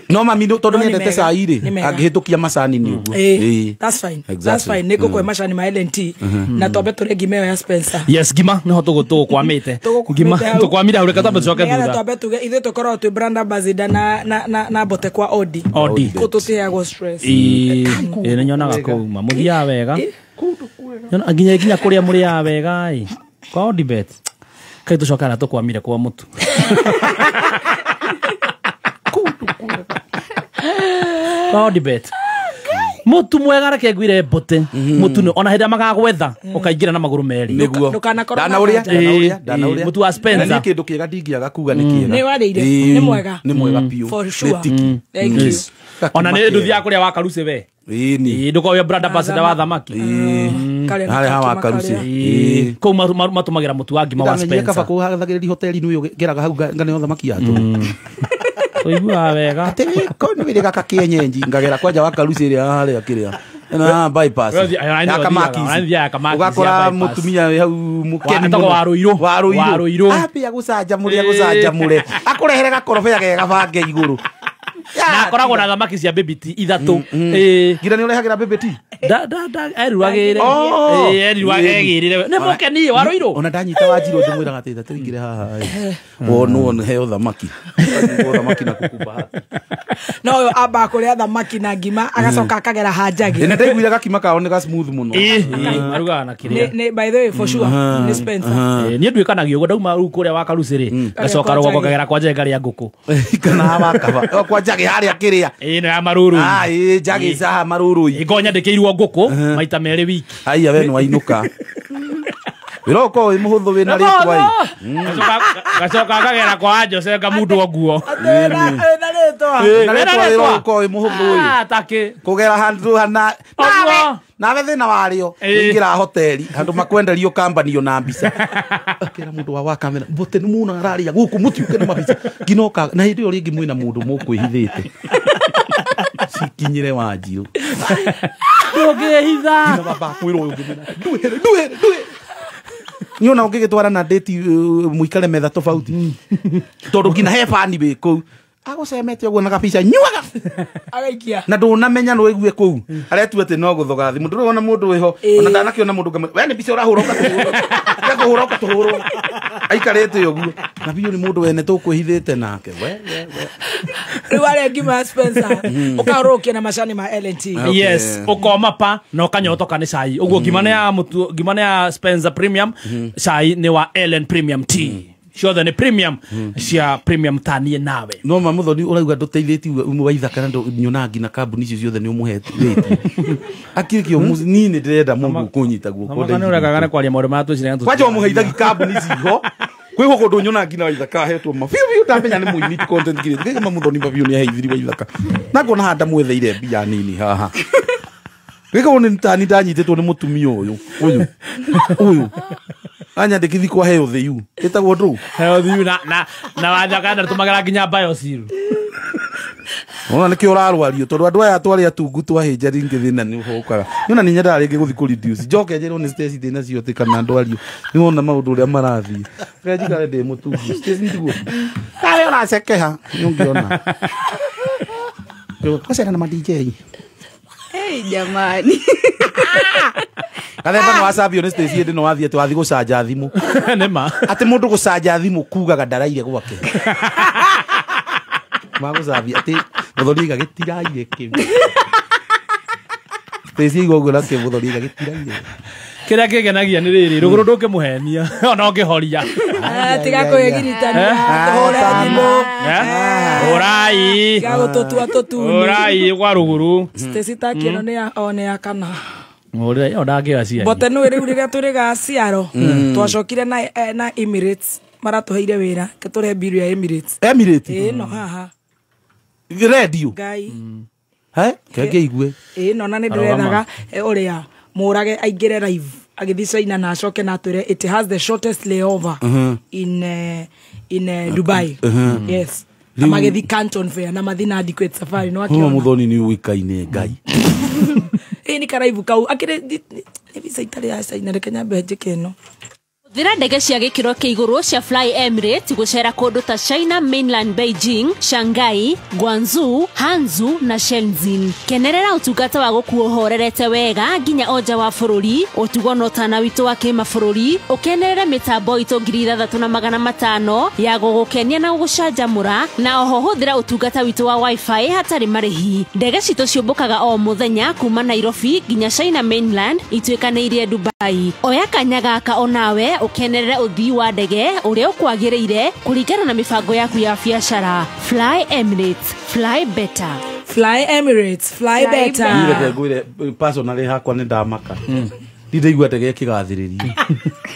No mami tondũ nĩendete cai rĩ angĩhĩtũkia macani nĩ ũguo. That's fine. That's fine. Nĩ ngũkũhe macani ma LNT na twambe tũrĩe ngima ĩyo ya Spencer. Yes, ngima nĩho tũgũkwamĩte. Ngima tũkwamire hau reke twambe tũcoke thutha. Twambe tuge ithuĩ tũkoragwo twĩ brand ambassador na mbote kwa Odi. Odi. Kũ tũtiheagwo stress. Ĩĩ nyonaga kũu ma mũthiaga wega. Nginya kũrĩa mũrĩaga wega ĩ. Kwa Odibet. Kai tũcokaga na tũkwamire kwa mũtu. Odibet. Mutu mwega reke ngwire mbote. Mutu nĩ ona hĩndĩ magagwetha ũkaingĩra na magũrũ merĩ. Nĩguo. Ndanaũrĩa. Mutu wa Spencer. Na nĩ kĩndũ kĩega ndingĩaga kuga nĩ kĩega. Nĩ warĩire. Nĩ mwega. Nĩ mwega biũ. For sure. Thank you. Ona nĩ ndũthiaga kũrĩa wa Karuci we. Ĩni. Ndũkorwo brand ambassador wa thamaki. Harĩa ha wa Karuci. Kũu matũmagĩra mũtu wa ngima wa Spencer. Kaba kũu hathagĩrĩria hoteli-inĩ ũyũ ngeraga hau nganeo thamaki ya tũ. Ũiguaga wega. Atĩ ko nĩ wĩrĩ gaka kĩenyenji ngagera kwanja wa Karuci ĩrĩa harĩa kĩrĩa. Na bypass. Ya Kamakisi. Ũgakora mũtumia wĩ hau mũkeni mũno. Wa Rũirũ. Wa Rũirũ. Ambia gũcanjamũre gũcanjamũre. Akũrehere gakorobea ge gabange igũrũ. Na akoragwo na thamaki cia baby tea ithatũ. Ngira nĩ ũrehagĩra baby tea? Da eruagĩre. Eruagĩre. Nĩ mũkeni wa Rũirũ. Ona ndanyita wa Njirũ ndĩmwĩraga atĩ tũingĩre haha. Wonwo heo thamaki. Thamaki na kukumba. No ũyũ ambaga kũrĩa thamaki na ngima agacoka akagera hanjagi. Nĩ ndaiguire gakima kao nĩ ga smooth mũno. Marugaga na kĩrĩa. Nĩ by the way for sure nĩ Spencer. Niĩ nduĩkanagia ũguo ndauma rĩu kũrĩa wa Karuci rĩ ngacoka rũgongo ngagera kwa Njagi ngarĩa ngũkũ. Kana wa kaba. Kwa Njagi harĩa kĩrĩa. Ĩno ya marũrũ. Ĩĩ Njagi haha marũrũ. Ngoo nyandĩkĩirwo ngũkũ maita merĩ wiki. Haiya we nĩ wainũka. Wĩra ũkorwo wĩ mũhũthũ wĩna rĩtwa ĩ. Gacoka ngagera kwa Jose ngamundwo nguo. Na rĩtwa. Na rĩtwa wĩra ũkorwo wĩ mũhũthũ ĩ. Takĩ. Kũgera handũ hana. Nawe thĩna warĩo ingĩra hoteli handũ makwenderio kambanio na mbica. Akĩra mũndũ wa kamera mbote nĩ muona ararĩa gũkũ mũtiũke na mabica. Nginoka na hĩndĩ ĩyo rĩngĩ mwĩna mũndũ mũkwĩhithĩte. Cikinyire wa Njirũ. Ndũngĩhitha. Ngina baba kwĩrwo ũyũ ngĩmwĩra ndũhere ndũhere ndũhere. Niona ũngĩgĩtwara na date mũikare metha tofauti. Tondũ nginya he bani wĩ kũu. Agũcemete ũguo na gabica nyuaga. Agaikia. Na ndũnamenya no ũigue kũu. Aretua atĩ no gũthoga thimũ. Ndũrona mũndũ wĩho. Ona ndanakĩona mũndũ ngamwĩra we nĩ mbica ũrahũra ũkatũhũra. Ũkahũra ũkatũhũrwo. Aikarĩte ũguo. Na biũ nĩ mũndũ wene tũkwĩhithĩte nake. We. Rĩu arĩa ngima ya Spencer ũkarũkia na macani ma LNT. Yes, ũkoma pa na ũkanyotoka nĩ cai. Ũguo ngima nĩ ya mũtu, ngima nĩ ya Spencer Premium, cai nĩ wa LN Premium Tea. Ciothe nĩ premium cia premium tanie nawe. No ma Muthoni ũrauga ndũteithĩtie umwe wa ithaka na nyonaga nginya kambuni icio ciothe nĩ ũmũhete. Akĩrĩ kĩo niĩ nĩ ndĩrenda mũndũ ũkũnyita guoko. Nĩ ũrekaga nĩ kwaria maũndũ marĩa twĩciragia. Kwanja ũmũheithagia kambuni ici ho. Kwĩho kũndũ nyonaga nginya wa ithaka ahetwo ma biũ biũ ndamenya nĩ mũini content creator. Gĩkĩ ma Muthoni biũ nĩ aheithirie wa ithaka. Na ngona haha ndamwetheire mbia nini haha. Gĩkĩ nĩ tani ndanyitĩtwo nĩ mũtumia ũyũ. Ũyũ. Ũyũ. Anyandĩkithi kwa heo thiu. Ĩtagwo ndũ? Heo thiu na wathaka na tũmagĩra nginya biosiru. Ona nĩkĩo ũrarwario tondũ andũ aya twarĩ atungu twahĩnja rĩngĩ thĩna nĩ ũhokaga. Nĩona nĩ nyendaga rĩngĩ gũthiĩ kũ reduce. Njoke njĩrwo nĩ Stacy ndĩ nacio atĩ kana ndwario. Nĩwona maũndũ ũrĩa marathiĩ. Reke njikare ndĩ mũtungu. Stacy ndiguo. Tawe ũracekeha. Nĩ ũngĩona. Twacera na ma DJ. Hey, jamani. Gathemba no wacambio nĩ Stacy hĩndĩ no wathiĩ atĩ wathiĩ gũcanja thimũ. Nĩma. Atĩ mũndũ gũcanja thimũ kugaga ndaraire gwake. Magũcambia atĩ mũthoni aiga gĩtiraire kĩu. Stacy aiga ũguo nakĩo mũthoni aiga gĩtiraire. Kĩrĩa kĩngenagia nĩ rĩrĩ rũgũrũ ndũngĩmũhenia ona ũngĩhoria. Tiga kwĩgiritania tũhũre thimũ. Ũrai. Tiga gũtũtua tũtuni. Ũrai gwa rũgũrũ. Stacy taki ĩno nĩ ya o nĩ ya kana. Ũrĩa yo ndangĩoya cianyu. Bote nĩ rĩu rĩrĩa tũrĩ gaciaro twacokire na Emirates maratũheire wĩra tũtũre mbiru ya Emirates. Emirates? Ĩĩ no haha. Radio? Ngai. He? Kenge igue. Ĩĩ no na nĩ ndĩrethaga ũrĩa mũrage aingĩre live agĩthiĩ China na acoke na atwĩre it has the shortest layover in Dubai. Yes. Na magĩthiĩ Canton Fair na mathiĩ na adequate safari no akĩona. Mũthoni nĩ ũĩkaine Ngai. Ĩĩ nĩ karaibu kau akĩrĩ nĩ visa itarĩ ya China reke nyambe njĩke ĩno. Hũthĩra ndege cia gĩkĩro kĩa igũrũ cia Fly Emirates gũcera kũndũ ta China Mainland Beijing, Shanghai, Guangzhou, Hangzhou na Shenzhen. Kenerera ũtungata wa gũkuo ũhorerete wega nginya o nja wa bũrũri, ũtugo na ũtana witũ wa kĩmabũrũri, ũkenerere mĩtambo itũ 6500 ya gũgũkenia na gũgũcanjamũra, na oho hũthĩra ũtungata witũ wa Wi-Fi hatarĩ marĩhi. Ndege citũ ciũmbũkaga o mũthenya kuma Nairobi nginya China Mainland ituĩkanĩirie Dubai. Oya kanya gaka onawe ukenerere uthii wa ndege uria ukwagiriire kuringana na mibango yaku ya biacara. Fly Emirates, fly better. Fly Emirates, fly better. Niĩ ngwire personally hakwa nĩ ndamaka. Ndindaigua ndege ĩkĩgathĩrĩria.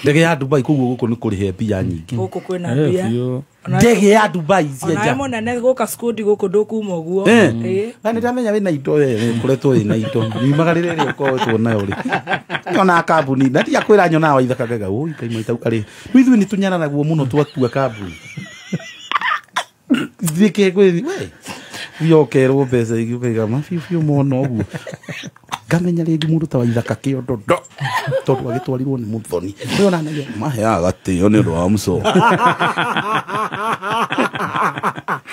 Ndege ya Dubai koguo gũkũ nĩ kũrĩhe mbia nyingĩ. Gũkũ kwĩna mbia. Ndege ya Dubai cia nja. Ona mũnene gũka skudi gũkũ ndũkuma ũguo. Ĩĩ. Na nĩ ndamenya wĩna indo we ũkoretwo wĩna indo. Nyumagarĩre ĩrĩa ũkoretwo nayo rĩ. Nyonaga kambuni na tiga kwĩra nyonaga waithaka ngauga ũi Ngai maitũ arĩ. Rĩu ithuĩ nĩ tũnyararagwo mũno twakua kambuni. Ithuĩ kĩ we. Ũkerwo mbeca ingĩ ũkaiga ma biũ biũ mona ũguo. Ngamenya rĩngĩ mũndũ ta waithaka kĩondo ndo tondũ agĩtwarirwo nĩ mũthoni. Ũyũ onanagia maheaga gatĩo nĩ ũndũ wa mũco.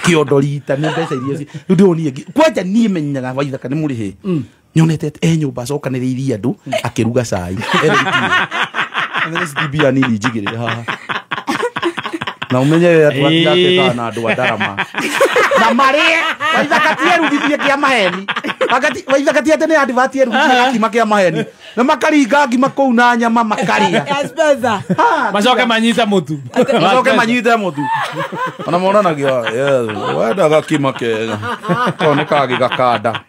Kĩondo rita nĩ mbeca iria rĩu ndĩronire kwanja niĩ menyaga waithaka nĩ mũrĩhe. Nyonete e nyũmba acokanĩrĩirie andũ akĩruga cai. Ere mbia nini njigĩrĩre haha. Na umenye andũ atigatekaga na andũ a ndarama. Na marĩe waithaka ti erugithie kĩa maheni. Waithaka ti atĩ nĩ advert erugithie gakima kĩa maheni. Na makaringa ngima kũu na nyama makarĩa. Macoke manyite mũtu. Macoke manyite mũtu. Ona monanagia wenda gakima kega. Koneka gĩgakanda.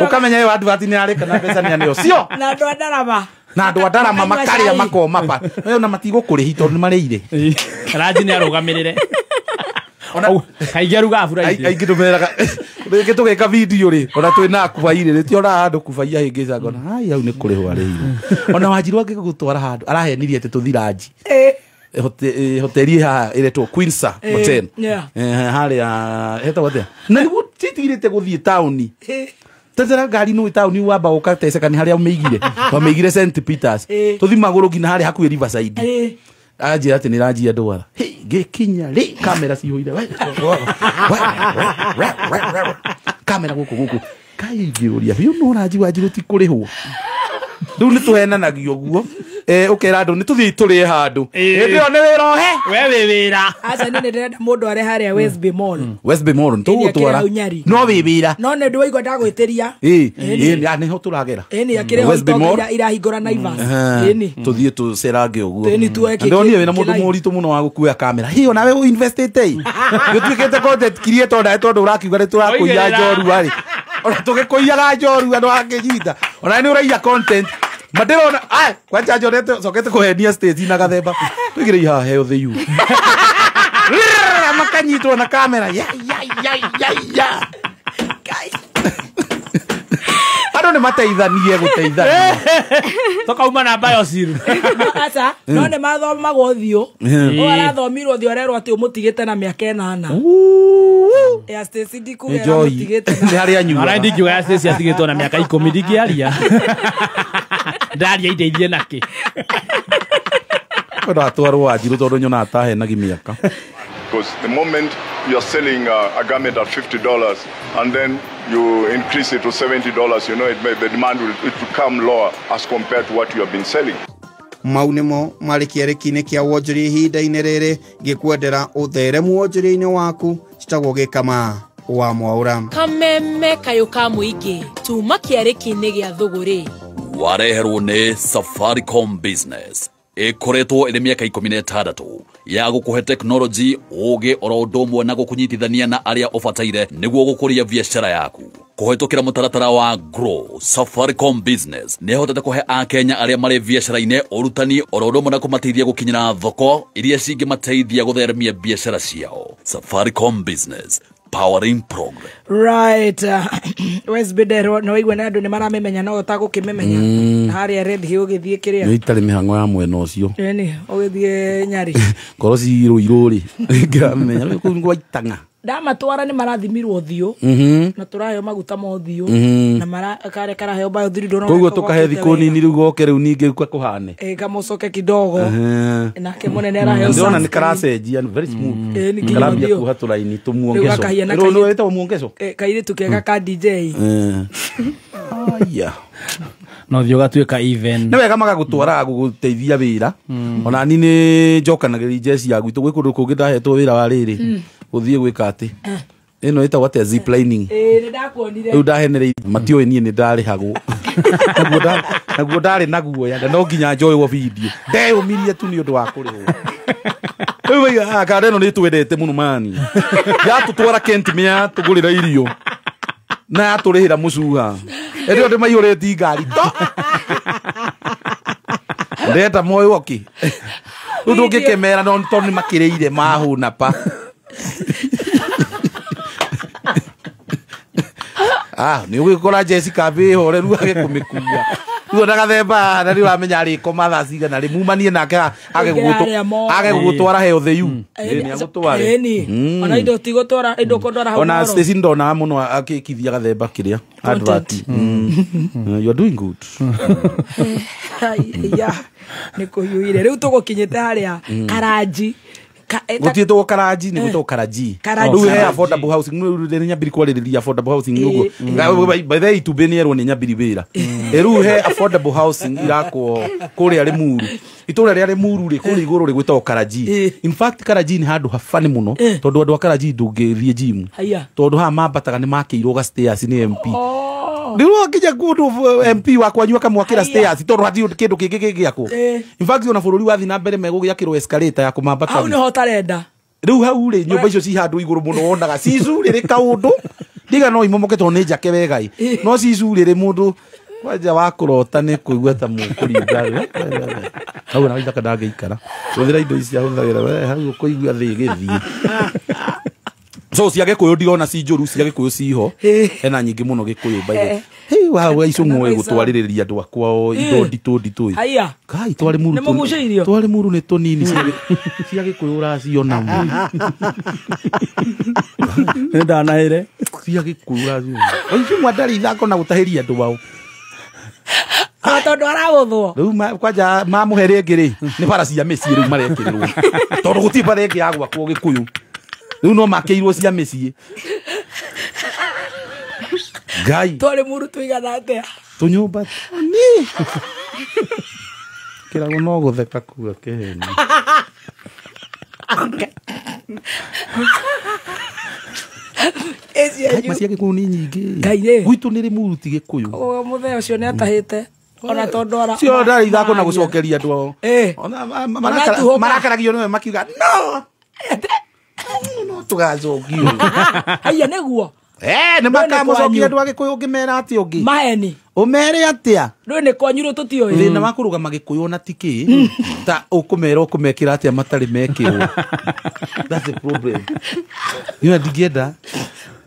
Ũkamenya ĩyo advert nĩ yarĩka na mbeca nĩ aneo. Cio. Na andũ a ndarama. Na andũ a ndarama makarĩa makoma pa. Na matigũkũrĩhi tondũ nĩ marĩire. Ranji nĩ arũgamĩrĩre. Kaingĩ arugaga Friday. Aingĩ tũmeraga rĩngĩ tũgĩka video rĩ ona twĩna kubairĩ rĩ tionaga handũ kubaia hĩngĩca ngona hai hau nĩ kũrĩhwo arĩhirwo. Ona Wanjiru angĩgũtwara handũ arahenirie atĩ tũthi ranji. Hoteli haha ĩretwo Queensa Hotel. Harĩa hetagwo atĩa? Na nĩguo titigirĩte gũthiĩ taũni. Tetera ngari nĩ taũni wamba ũgateceka nĩ harĩa ũmĩigire. Wamĩigire St Peters. Tũthi magũrũ nginya harĩa hakuhĩ Riverside. Anjĩra atĩ nĩ ranjia ndwara. Ngĩkinya rĩ kamera cihũire. Kamera gũkũ gũkũ. Kai ngĩũria biũ no ranji Wanjiru ti kũrĩhwo. Rĩu nĩ tũhenanagia ũguo. Ũkera andũ nĩ tũthiĩ tũrĩe handũ. Hĩndĩ ĩyo nĩ wĩra ũhe. We wĩ wĩra. Aca niĩ nĩ ndĩrenda mũndũ are harĩa West Bay Mall. West Bay Mall tũgũtwara. No wĩ wĩra. No nĩ ndĩwaigua ndagwĩtĩria. Ĩĩ nĩho tũragera. Ĩni akĩrĩ ho itonga irahingũra Naivas. Ĩni. Tũthiĩ tũcerange ũguo. Ĩni tuoe kĩkĩ. Ndonire wĩna mũndũ mũritũ mũno wa gũkuoya kamera. Hĩ onawe ũ investĩte ĩ. Gĩtuĩkĩte content creator nawe tondũ ũrakiuga nĩ tũrakũiya njorua rĩ. Ona tũgĩkũiyaga njorua ndwakĩnyita. Ona nĩ ũraiya content. Madirona ai kwanja njonete cokete kũhenia stage na gathemba. Tũigĩrei haha heo the you. Makanyitwo na kamera. Ya ya ya ya ya. Andũ nĩ mateithanie gũteithania. Tũkauma na biosir. Aca no nĩ mathomagwo ũthiũ. Ũyũ arathomirwo ũthiũ arerwo atĩ ũmũtigĩte na mĩaka 8. Ya Stacy ndikuga mũtigĩte. Nĩ harĩa anyuaga. Ona ndingiuga ya Stacy atigĩtwo na mĩaka 10 ndingĩaria. Ndaria indeithie nakĩ. Kwenda atwarwo Wanjiru tondũ nyonaga tahenagi mĩaka. Because the moment you're selling a garment at $50 and then you increase it to $70, you know, the demand will come lower as compared to what you have been selling. Mau nĩmo marĩ kĩarĩki-inĩ kĩa wonjoria ihinda-inĩ rĩrĩ ngĩkwendera ũtheremu wonjoria-inĩ waku citagwo gĩkama wa Mwaũra. Kameme kayũ ka mũingĩ tuma kĩarĩki-inĩ gĩa thũgũrĩ wareherwo nĩ Safaricom Business ĩkoretwo ĩrĩ mĩaka 16 ya gũkũhe teknoloji ũgĩ oro ũndũ ũmwe na gũkũnyitithania na arĩa ũbataire nĩguo gũkũria biacara yaku. Kũhetũkĩra mũtaratara wa Grow, Safaricom Business nĩhotete kũhe akenya arĩa marĩ biacara-inĩ ũrutani oro ũndũ ũmwe na kũmateithia gũkinyĩra thoko iria cingĩmateithia gũtheremia biacara ciao. Safaricom Business, powering progress. Right. West Bidero no igwe na andu ni maramemenya no utagukimemenya haria Red Hill ugithie kiria ni itari mihango ya mwena ucio ni ugithie Nyari ngoro ciruirwo ri ngiramenya kuu ngwa itanga ndamatwara ni marathimirwo thiu na turayo maguta mo thiu na mara kare karaheo bayo thiru ndono koguo tukahe thiku nini riu goke riu ningi kwa kuhane kamucoke kidogo nake munene araheo ndona ni karacenjia very smooth karambia kuha turaini tumuongeco riu no wetagwo muongeco kairitu kega ka DJ aya no thiu gatuika even ni wega magagutwara guguteithia wira ona ni ni njokanagiria jeshi ya gwitu gwi kundu kungi ndahetwo wira wa riri guthie gwika ati ino ĩtagwo atĩa ziplining ni ndakuonire riu ndahenereirie matiũĩ niĩ nĩ ndarĩhagwo naguo ndarĩ na guoya na no nginya njoywo video ndeyũmirie tu nĩ ũndũ wa kũrĩhwo rĩu waiga kanda ĩno nĩ twendete mũno mani yatũtwara Kent mĩatũgũrĩra irio na yatũrĩhĩra mũcuha ĩrĩ andũ maihũrĩti ngari to ndeta moyo oki rĩu ndũngĩkĩmera no tondũ nĩ makĩrĩire mahũna pa ni ugikora Jessica bihoreru age kumikua ruo na gathemba na riu amenya arikoma thaa cigana ri mumanie nake age gugutwara heo the you ni agutware ni ona indo tigutwara indo kondora hau ona Stacy ndona muno akikithia gathemba kiria advert you are doing good ya ni kuhiuire riu tugukinyite haria Karanji gutietwo Karanji ni gwitwo Karanji riu he affordable housing ni nyambiri kwaririria affordable housing uguo by the way itumbĩ nĩ erwo nĩ nyambiri wĩra riu he affordable housing irakwo kũrĩa Limuru itũra rĩa Limuru rĩ kũrĩa igũrũ rĩ gwĩtagwo Karanji in fact Karanji nĩ handũ habani mũno tondũ andũ a Karanji ndũngĩthiĩ gym tondũ haha mambataga nĩ makĩirwo ga stairs nĩ MP riu wakinya kundu MP wakwanyu akamwakira stairs tondu hatirĩ kindu kingi gĩgĩakwo in fact ona bũrũri wathi na mbere megũgĩakĩrwo escalator ya kũmambata hau nĩho ũtarenda riu hau rĩ nyũmba icio ci handũ igũrũ mũno wonaga cicurĩrĩ kaũndũ ndiga no imomoke tondũ nĩ njake wega no cicurĩrĩ mũndũ kwanja wa kũrota nĩ kũigua ta mũkũringa hau na ithaka ndangĩikara hũthĩra indo ici ahũthagĩra we hau ũkũigua thĩ ĩgĩthiĩ so cia Gĩkũyũ ndirona ci njũru cia Gĩkũyũ ciho hena nyingĩ mũno Gĩkũyũ by the hey wa icio ng'oe gũtwarĩrĩria andũ akwao indo nditũ nditũ haya kai tware muru tware muru nĩ tũnini cia Gĩkũyũ ũraciona nĩ ndanahĩre cia Gĩkũyũ ũraciona icio mwandarĩ ithako na gũtahĩria andũ ao tondu araguthwo riu kwanja mamuhe rĩngĩ rĩ nĩ bara cia mĩciĩ rĩu marekĩrĩrwo tondũ gũtirĩ bara ĩngĩ ya gwakwo Gĩkũyũ riu no makeirwo cia mĩciĩ Ngai tware muru tuigana atia tũnyũmba ni kĩrago no gũtheka kuga kĩheni macia Gĩkũyũ nĩ nyingĩ gwitũ nĩ Limuru ti Gĩkũyũ mũthee ũcio nĩ atahĩte ona tondu ara cio ndarĩ ithako na gũcokeria andũ ao marakaragio nĩwe makiuga no no tugacokio haya nĩguo nĩ makamucokia andũ a Gĩkũyũ ũngĩmera atĩa ũngĩ maheni ũmere atĩa rĩu nĩ kwanyu rĩu tũtiũĩ thĩna wa kũrũgama Gĩkũyũ ona ti kĩ ta ũkũmera ũkũmekĩra atĩa matarĩ mekĩrwo that's the problem niĩ ndingĩenda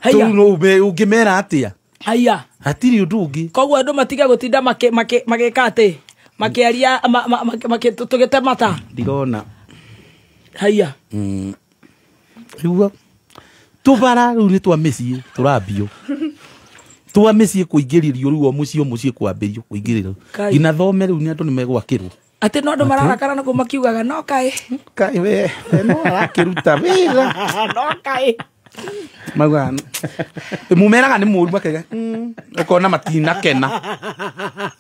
tũu no ũngĩmera atĩa haya hatirĩ ũndũ ũngĩ koguo andũ matige gũtinda magĩka atĩ makĩaria tũgĩtemata ndirona haya rĩu tubara rĩu nĩ twa mĩciĩ tũrambio twa mĩciĩ kũingĩrĩrio rĩu o mũciĩ o mũciĩ kwambĩrio kũingĩrĩrio nginya thome rĩu nĩ andũ nĩ megwakĩrwo Atä no andå mararakara na kå makiugaga no kaä Kaĩ we no arakĩruta wĩra no kaä maugaga mumeraga nĩ mũru makaiga ũkona matinakena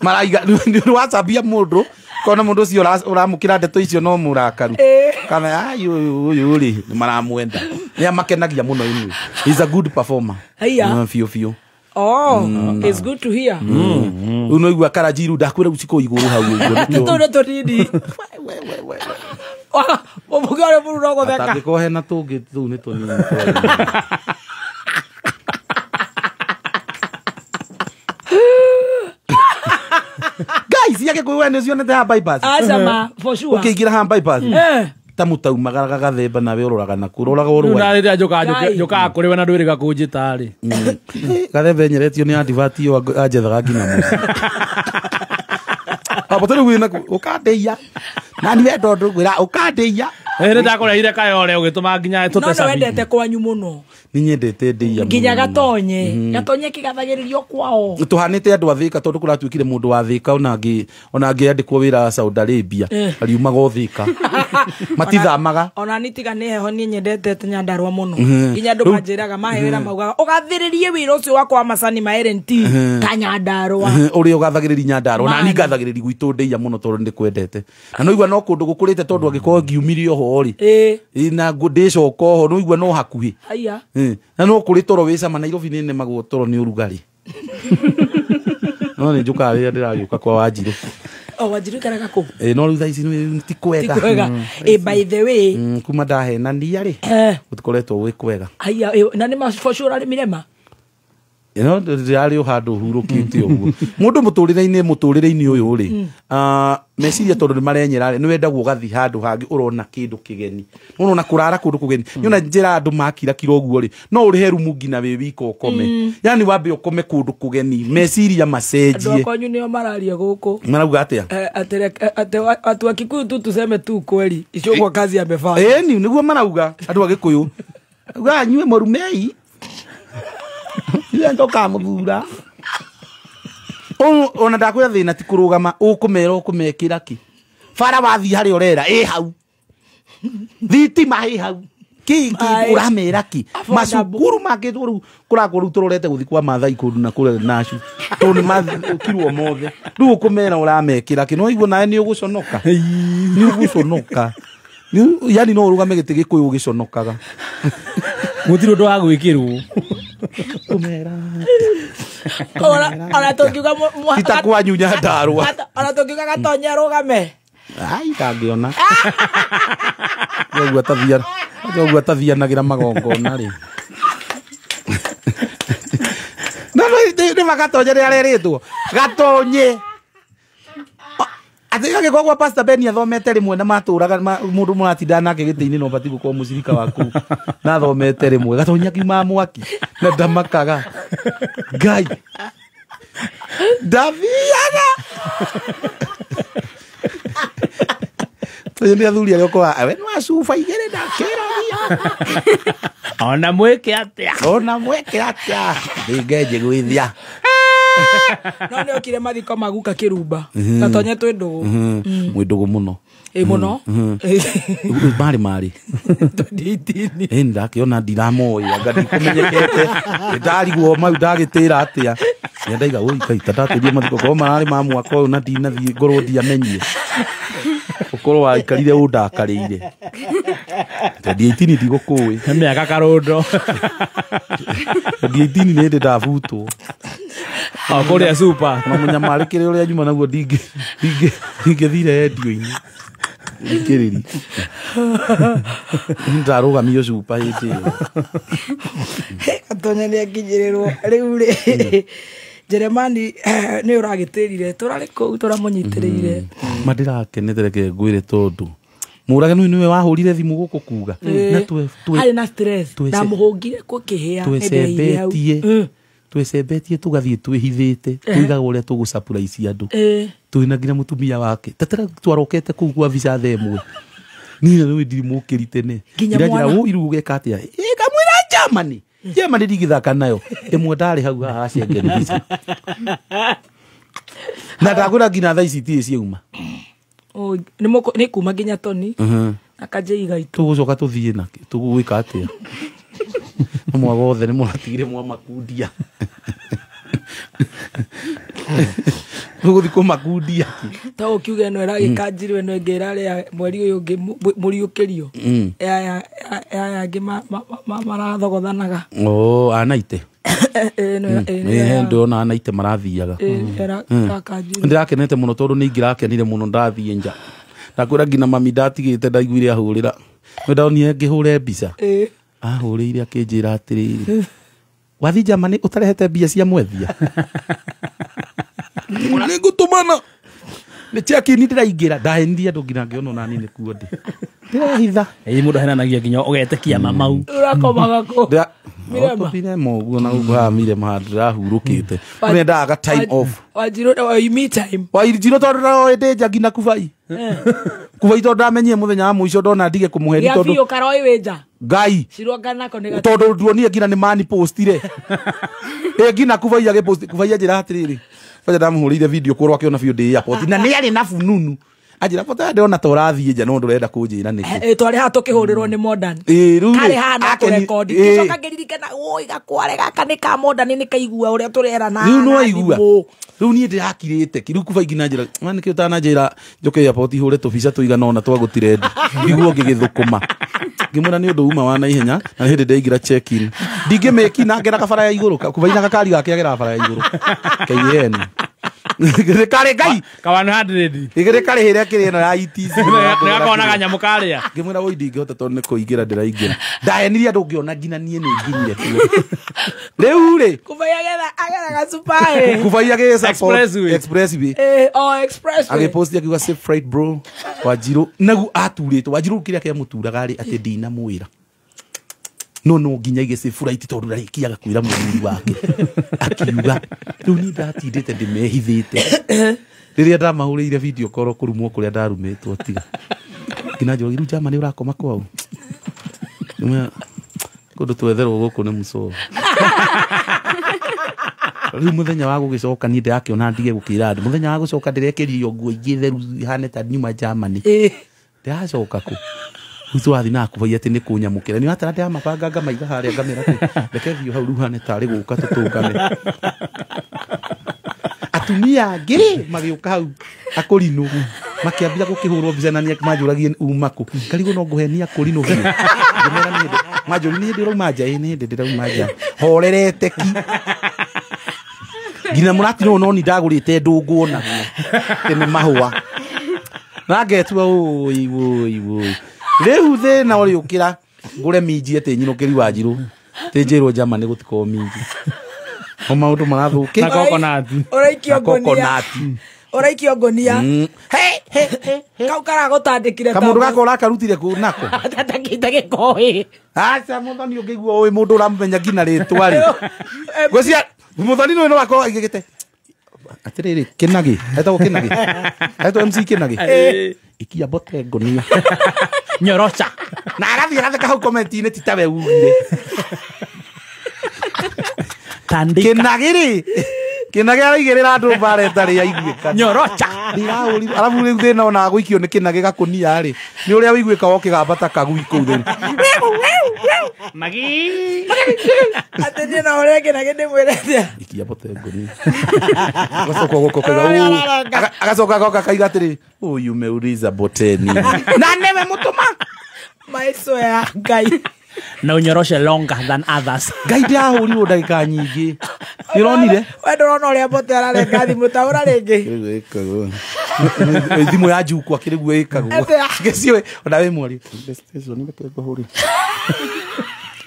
maraiga nĩ wacambia mũndũ ũkona mũndũ ũcio ũramũkĩra ndeto icio no mũrakaru kana ai ũyũ rĩ nĩ maramwenda nĩ amakenagia mũno inyuĩ. He's a good performer. Haiya. Biũ biũ. Oh, it's good to hear. Rĩu no igua karanjiru ndakwĩra rĩu cikũ igũrũ hau ũguo nĩkĩo. Tå nä tå nini må å rä må no gå theka Atangĩkorwo hena tũngĩ tũu nĩ tũnini. Guys, yake kuwa nĩ cionete ha bypass. Aca ma, for sure. Ũkĩingĩra ha bypass. Eh. Ta mũtaumagaraga gathemba nawe ũroraga na kũ ũroraga Rĩu ũrũa. na rĩrĩa njũkaga kũrĩ we na ndwĩrĩga kũnjĩta rĩ. Gathemba enyeretio nĩ advert ĩyo anjethaga nginya mũciĩ. Abo tũrĩ wĩna ũkandĩia. Na nĩ wendo ndũngwĩra ũkandĩia. Nĩ ndakũrehire kayore ũgĩtũma nginya No tũte nä cabi. wendete kwanyu må no Nĩ nyendete ndĩia nginya mũno. gatonye gatonye kä gathagä rä rio kwao Tũhanĩte andũ a Thĩka tondũ kũratuĩkire mũndũ wa Thĩka ona angĩandĩkwo wĩra Saudi Arabia ariumaga o Thĩka matithamaga. Ona ni tiga nä heho niä nyendete Nyandarua må no Mhm. nginya andå manjä raga mahe wä ra maugaga å gathä rä rie wä ra å cio wakwa wa macani ma L&T ta Nyandarua. Ũrĩa ũgathagĩrĩria Nyandarua na Man. niĩ ngathagĩrĩria gwitũ ndĩia mũno tondũ nĩ kwendete na no igua no kũndũ gũkũrĩte tondũ angĩkorwo ngiumire oho rĩ na ndĩcoka oho no igua no hakuhĩ. Aya. Na no kũrĩ toro wĩ cama Nairobi nĩ nemagwo toro nĩ ũrugarĩ. No nĩ njũkaga rĩrĩa ndĩragĩũka kwa Wanjirũ. O Wanjirũ ikaraga kũ? No rĩu thaa ici ti kwega. Ti kwega. By the way. Kuma ndahenania rĩ gũtikoretwo gwĩ kwega. Aya, na nĩ ma for sure arĩ mirema. No ndĩrarĩ o handũ hurũkĩte ũguo mũndũ mũtũrĩre-inĩ ũyũ rĩ meciria tondũ nĩ marenyera rĩ nĩ wendagwo ũgathiĩ handũ hangĩ ũrona kĩndũ kĩgeni ũrona kũrara kũndũ kũgeni nĩ ona njĩra andũ makirakira ũguo rĩ no ũrĩhe rumu nginya wĩ wika ũkome yani wambe ũkome kũndũ kũgeni meciria Andå macenjie. akwanyu nĩo mararia gũkũ. Marauga atĩa? Ati wa Kikuyu tu tuseme tu kweli Icũng'wa kazi amefanya. Ĩni nĩguo marauga andũ a Gĩkũyũ uga nyue mũrumei ithuĩ tũkamũthura. Ona ndakwĩra thĩna ti kũrũgama ũkũmera ũkũmekĩra kĩ bara wathiĩ harĩa ũrera ĩ hau thitima ĩ hau kĩ ũramera kĩ macukuru makĩtwo rĩu kũrakwo rĩu tũrorete gũthiĩ kwa Maathai kũndũ na kũrĩa nacu tondũ nĩ mathũkirwo mothe rĩu ũkũmera ũramekĩra kĩ no igua nawe nĩ ũgũconoka nĩ ũgũconoka yani no ũrũgame gĩtĩ Gĩkũyũ ũgĩconokaga Gũtirĩ ũndũ wa gwĩkĩrwo. Ona tũngiuga Ti ta kwanyu Nyandarua. Ona tũngiuga gatonye arũgame. Ai ndangĩona. Ũguo atathianagĩra magongona rĩ. No nĩ ma Gatonye nĩ arerĩtwo. Gatonye. Atĩ agĩkorwo gwa Pastor Ben athomete rĩmwe na matũraga mũndũ mũratinda nake gĩtĩ-inĩ no batiĩ gũkorwo mũcirika waku na athomete rĩmwe Gatonye akiuma mwaki na ndamakaga Ngai ndathiaga Tonye nĩ athuri arĩa ũkoraga we nĩ wacuba igĩrĩ ndakĩragia Ona mwĩke atĩa ona mwĩke atĩa ndingĩnjiguithia. No nĩ okire mathiko maguka kĩrumba Gatonye twĩ ndũgũ. Mwĩ ndũgũ mũno. Ĩ mũno. Marĩ 2018. Ĩ ndakĩona ndiramoĩ anga ndikũmenyekete ndarigwo mau ndagĩtĩra atĩa nĩ ndaiga ũi Ngai ta ndatĩrie mathiko korwo mararĩ ma mwaka ũyũ na ndinathiĩ ngorwo ndiamenyire ũkorwo waikarire ũndakarĩire 2018 ndigũkũĩ mĩaka karũndo 2018 nĩ hĩndĩ ndabutwo o kũrĩa super na mũnyamarĩkĩre ũrĩa nyuma naguo ndingĩthire endio-inĩ ngĩrĩri ndarũgamio cuba hĩndĩ ĩyo. Gatonye nĩ akinyĩrĩrwo rĩu rĩ Jeremani nĩ ũragĩtĩrire tũrarĩ kũu tũramũnyitĩrĩire. Ma ndĩrakenete reke ngwĩre tondũ mũrage nĩwe wahũrire thimũ gũkũ kuga na harĩ na stress ndamũhũngire kũkĩhĩa twecembetie tũgathiĩ twĩhithĩte tũigaga ũrĩa tũgũcapuraici andũ twĩna nginya mũtumia wake tatara twarokete kũu kwa visa thaa ĩmwe niĩ rĩu ndirĩ mũkĩri tene ndĩranjĩra ũ iru ũgeka atĩa ĩ kamwĩra Germany Germany ndingĩthaka nayo ĩmwe ndarĩ hau haha Schengen visa na ndakwĩra nginya thaa ici itirĩ ciauma Nĩ kuma nginya Toni na Kanjei gaitũ. Tũgũcoka tũthiĩ nakĩ tũgwĩka atĩa? Mwaga othe nĩ mũratigire mwamakundia. Tũgũthiĩ kũmakundia. Ta ũkiuga ĩno ĩragĩkanjirwo ĩno ĩngĩ ĩrarĩa mweri ũyũ ũngĩ mũriũkĩrio. Aya angĩ marathogothanaga. Oh, anaite. Ndĩrona anaite marathiaga. Ndĩrakenete mũno tondũ nĩ ingĩrakenire mũno ndathiĩ nja. Ndakwĩra nginya mami ndatigĩte ndaiguire ahũrĩra. Nĩ ndonire ngĩhũre mbica. Ahũrĩire akĩnjĩra atĩrĩrĩ. Wathi Germany ũtarehete mbia cia mwethia. Nĩngũtũmana. Nĩ check-in ndĩraingĩra ndahenirie andũ nginya ngĩona nani nĩ kuo ndĩ. Ndĩrahitha. Ĩĩ mũndũ ahenanagia nginya ũgetĩkia mamau. Ũrakomaga kũ? Mirema. Mirema ũguo na ũguo haha Mirema ndĩrahurũkĩte. Nĩendaga time off. Wanjirũ me time. Wanjirũ tondũ ndaroĩ ndĩ nja nginya Kubai. Kubai tondũ ndamenyire mũthenya wa mũico ndona ndige kũmũheni tondũ. Gĩa biũ karoĩ wĩ nja. Ngai. Cirũanga nako nĩ tondũ nduonire nginya nĩ mani postire. Ĩ nginya Kubai agĩpost Kubai anjĩra atĩrĩrĩ. Kwanja ndamũhũrĩire video kũrwo akĩona biũ ndĩ airport na nĩ arĩ na fununu. Anjĩra bota ndĩrona ta ũrathiĩ nja no ndũrenda kũnjĩra nĩkĩ. Twarĩ haha tũkĩhũrĩrwo nĩ Modern. Ĩ rĩu karĩ haha na kũrekondi. Ngĩcoka ngĩririkana woi gakware gaka nĩ ka Modern nĩ kaigua ũrĩa tũrerana. Rĩu no aigua. Rĩu niĩ ndĩrakirĩte rĩu Kubai nginya njĩra ma nĩkĩ ũtananjĩra njũke airport hũre tũbica tũigana ũna twa gũtirendi. Niguo ngĩgĩthũkũma. Ngĩmwĩra nĩ ũndũ uma wa naihenya na hĩndĩ ndaingĩra check in. Ndingĩmĩki na ngera kabara ya igũrũ Kubai na gakari gake agera bara ya igũrũ. KN. Gĩkarĩ Ngai. Ka 100. Gĩkarĩ hĩrĩa kĩrĩ ĩno ya ETC. Nĩ gakona kanyamũ karĩa. Ngĩmwĩra woi ndingĩhota tondũ nĩ kũingĩra ndĩraingĩra. Ndahenirie andũ ngĩona nginya niĩ nĩ nginyire kuo. Rĩu rĩ. Kubai agera gacupa. Kubai agĩ support Expressway. Oh Expressway. Agĩpost akiuga safe flight bro. Wanjirũ nagu aturĩtwo Wanjirũ kĩrĩa kĩamũturaga rĩ atĩ ndinamwĩra. No no nginya ige safe flight tondũ ndarĩkiaga kwĩra mũthuri wake. Akiuga rĩu niĩ ndatindĩte ndĩmehithĩte. Rĩrĩa ndamahũrĩire video call kũrumwo kũrĩa ndarumĩtwo tiga. Nginya njũra rĩu Germany ũrakoma kwao. Kũndũ twetherwo gũkũ nĩ mũcoro. Rĩu mũthenya wa gũgĩcoka niĩ ndĩrakĩona ndige gũkĩra andũ. Mũthenya wa gũcoka ndĩrekĩrio nguo ingĩ theru ihane ta nyuma Germany. Ndĩracoka kũ? Ucio wathi na Kubai atĩ nĩ kũnyamũkĩra. Nĩ watara ndĩramabanga ngamaiga harĩa ngamera atĩ reke thiĩ hau rĩu hane tarĩ gũka tũtũngane. Atumia angĩ rĩ magĩũka hau akũrinũ makĩambia gũkĩhũrwo mbica na nĩ manjũragie uma kũ. Ngarigwo no ngũhenia akũrinũ biũ. Ngĩmera nĩ hĩndĩ manjũri nĩ hĩndĩ ũrauma nja ĩ nĩ hĩndĩ ndĩrauma nja. Horerete ki. Nginya mũratino no ni ndagũrĩte ndũngũ onaguo. Tene mahũa. Na ngetua ũi ũi ũi. Rĩu thĩna ũrĩũkĩra ngũre minji atĩ nyinũkĩri Wanjirũ. Tĩ njĩrwo Germany gũtikorwo minji. O maũndũ marathũkĩ. Na coconut. Ũraikio ngonia. Ũraikio ngonia. He he he. Kau karagũtandĩkire. Kamũndũ gaka ũrakarutire kũ nako. Tandĩkĩte gĩkoĩ. Aca Mũthoni ũngĩigua ũĩ mũndũ ũramũmenya nginya rĩtwa rĩ. Ngwĩciria Mũthoni nĩ no akorwo aigĩte. Atĩrĩrĩ Kĩnagĩ, etagwo Kĩnagĩ. Etagwo MC Kĩnagĩ. Ikia bote ngonia. Nyorocha. Na agathiĩ agatheka hau comment-inĩ ti tawe ugire. Tandĩka. Kĩnagĩ rĩ. Kĩnagĩ araigĩrĩra andũ mbara ĩtarĩ yaiguĩka. Nyorocha. Ndĩrahũrirwo. Arabu rĩu thĩna ona gũikio nĩ Kĩnagĩ gakũnia rĩ. Nĩ ũrĩa wĩiguĩka wokĩgamba ta kagui kũu thĩinĩ. Magi. Atĩ niĩ no ũrĩa Kĩnagĩ ndĩmwĩre atĩa. Ikia bote ngonia. Agacoka gũka kaiga agacoka goka kaiga atĩrĩ ũyũ umeuliza boteni. Na nĩwe mũtũma. Maiso ya Ngai. Na unyoroshe longer than others. Ngai ndĩrahũrirwo ndagĩka nyingĩ. Nĩ ũronire? We ndũrona ũrĩa bote ararenga thimũ ta ũra rĩngĩ. Rĩu ĩkagwo. Thimũ ya njukwa kĩrĩguo ĩkagwo. Ngĩciũĩ ona wĩ mwario. PlayStation reke ngũhũre.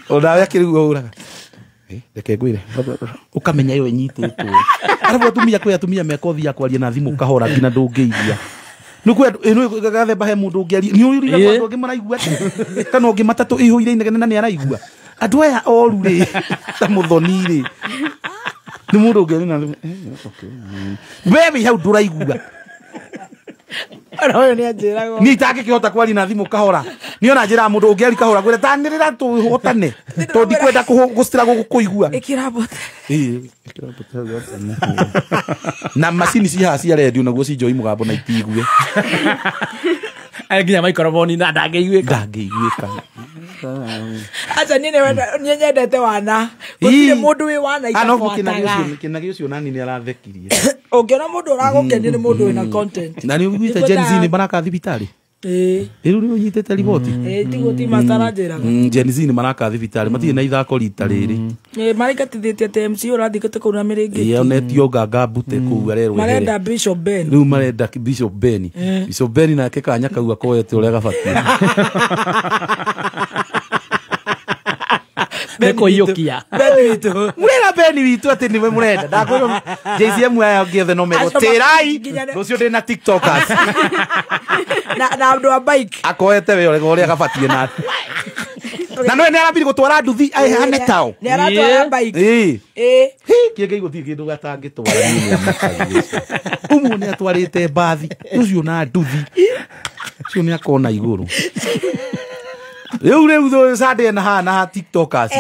Ona we akĩrĩguo ũraga. Reke ngwĩre. Ũkamenya ĩyo ĩnyitĩtwo. Arabu atumia kwĩ atumia mekothi ya kwaria na thimũ kahora nginya ndũngĩigua. Nĩ gathemba he mũndũ ũngĩaria. Nĩ ũrire kwa andũ angĩ maraigua atĩa? Kana ũngĩ matatũ ĩihũire inegene na nĩ araigua. Andũ aya oru rĩ ta Mũthoni rĩ. Nĩ mũndũ ũngĩaria na okay. We wĩ hau ndũraigua. Ona ũyũ nĩ anjĩraga. Niĩ itangĩkĩhota kwaria na thimũ kahora. Niĩ ona njĩraga mũndũ ũngĩarika hũra ngwĩre tanĩrĩra tũhotane tondũ ndikwenda gũcitĩra gũkũigua. Ĩkĩra bote. Ĩkĩra bote. Na macini ci haha cia redio naguo cinjoi mũgambo na itiigue. Nginya maikoroboni na ndangĩiguĩka. Ndangĩiguĩka. Acha niĩ nyendete wana. Gũtirĩ mũndũ wĩ wana itabuataga. Kĩnagĩ ũcio nani nĩ arathekirie. Ũngĩona mũndũ ũragũkenia nĩ mũndũ wĩna content. Na nĩ ũiguĩte Gen Z nĩ maraka thibitarĩ? Ĩĩ. Rĩu nĩ ũnyitĩte riboti? Ĩĩ tiguo ti mataranjĩraga. Gen Z nĩ maraka thibitarĩ matirĩ na ithako rita rĩrĩ. Ĩĩ maraigatithĩtie atĩ MC ũrathikĩte kũu na mĩrĩngĩti. Ĩĩ onetio nganga mbute kũu arerwo ehere. Marenda Bishop Ben. Rĩu marenda Bishop Ben. Bishop Ben nake kanya kau akoete ũrĩa gabatiĩ. Nĩkũiyũkia. Ben witũ. Mũrera Ben witũ atĩ nĩwe mũrenda. Ndakwĩrwo JCM aya angĩ othe no megwo. Tĩrai rũciũ ndĩ na TikTokers. Na andũ a bike. Akoete we ũrĩa gabatiĩ na. Na no nĩ arambiri gũtwara nduthi ahane tao. Nĩ aratwara bike. Ĩĩ. Ĩĩ. Kĩngĩ gũtirĩ kĩndũ gatangĩtwara nĩ ũmwe nĩ atwarĩte mbathi ũcio na nduthi. Ũcio nĩ akona igũrũ. Rĩu Sunday na haha na TikTokers.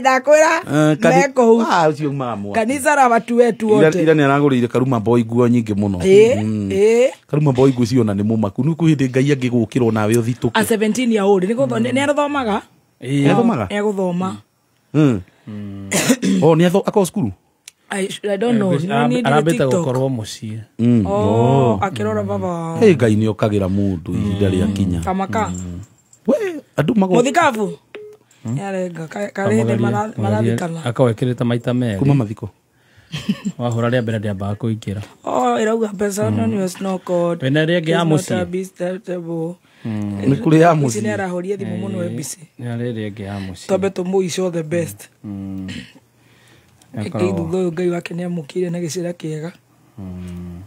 Ndakwĩra mekũu. Ũcio umaga mwaki. Kanitha la watu wetu wote. Ira nĩ aragũrĩire Karuma Boy nguo nyingĩ mũno. Karuma Boy nguo ciona nĩ mũmaku. Nĩ kwĩ hĩndĩ Ngai angĩgũkĩra onawe ũthitũke. A 17 year old nĩ arathomaga? Nĩ athomaga? Nĩ agũthoma. Oh, nĩ akorwo cukuru? I don't know. Arambĩte gũkorwo mũciĩ. Oh, akĩrora baba. Hey, Ngai nĩ okagĩra mũndũ ihinda rĩa kinya. Kamaka. We andũ mago Mũthikabu. Yarenga karĩndĩ marathikana. Akawekĩrĩte maita merĩ. Kuma mathiko. Wahũra rĩa mbere ndĩambaga kũingĩra. Oh, ĩrauga mbeca anonymous no code. Wĩna ĩrĩa ĩngĩ ya mũciĩ. Nĩ kũrĩ ya mũciĩ. Nĩ arahũria thimũ mũno ABC. Nĩ arĩ ĩrĩa ĩngĩ ya mũciĩ. Twambe tũmũice all the best. Ĩkĩ thutha ũyũ Ngai wake nĩ amũkĩire na gĩcĩra kĩega.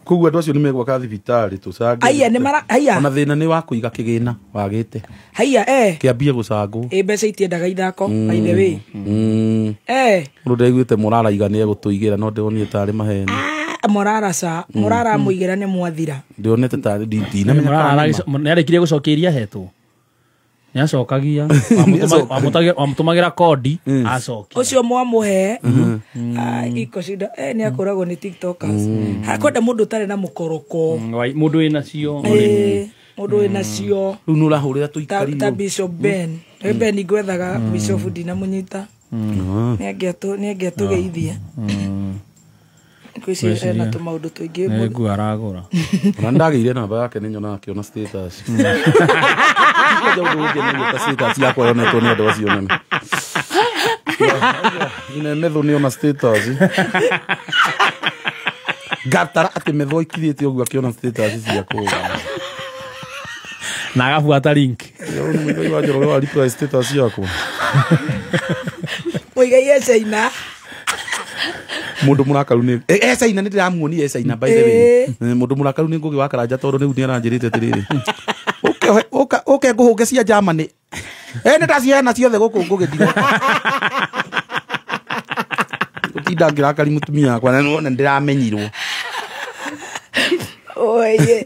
Koguo andũ acio nĩ megwaka thibitarĩ tũcange. Aya nĩ mara haya. Ona thĩna nĩ wa kũiga kĩgĩna wagĩte. Haya Kĩambie gũcangwo. Ĩ mbeca itiendaga ithako by the way. Mũndũ ndaiguĩte mũraraiga nĩ egũtũigĩra no ndĩronire tarĩ maheni. Mũrara ca mũrara mũigĩra nĩ mwathira. Ndĩronete tarĩ ndinamenya. Nĩ arĩkirie gũcokia iria hetwo. Nĩ acokagia wamũtũmagĩra kodi acokia. Ũcio mwamũhe iko shida nĩ akoragwo nĩ TikTokers. Hakwenda mũndũ ũtarĩ na mũkoroko. Mũndũ wĩna cio. Mũndũ wĩna cio. Rĩu nĩ ũrahũrĩra tũikario. Ta Bishop Ben. Ben ngwethaga Bishop ndinamũnyita. Nĩ angĩatũgeithia. Kwĩciria ena tũmaũndũ tũingĩ. Nĩ nguo aragũra. Ona ndagĩire namba yake nĩ nyonaga akĩona status. Status yakwa yonetwo nĩ andũ acio nene. Ine metho nĩ ona status. Ngatara atĩ metho ikirĩte ũguo akĩona status ciakwa. Na agabuata link. Mũigai wa Njoroge wa reply status yakwa. Mũigai e China. Mũndũ mũrakaru nĩ e China nĩ ndĩramuonia e China by the way. Mũndũ mũrakaru nĩ Ngũgĩ wa Karanja tondũ rĩu nĩ aranjĩrĩte atĩrĩrĩ. Ũke ngũhũnge cia Germany. Nĩ ndaciheana ciothe gũkũ Ngũgĩ ndigoka. Gũtinda ngĩrakari mũtumia wakwa na nĩwona ndĩramenyirwo. Oye.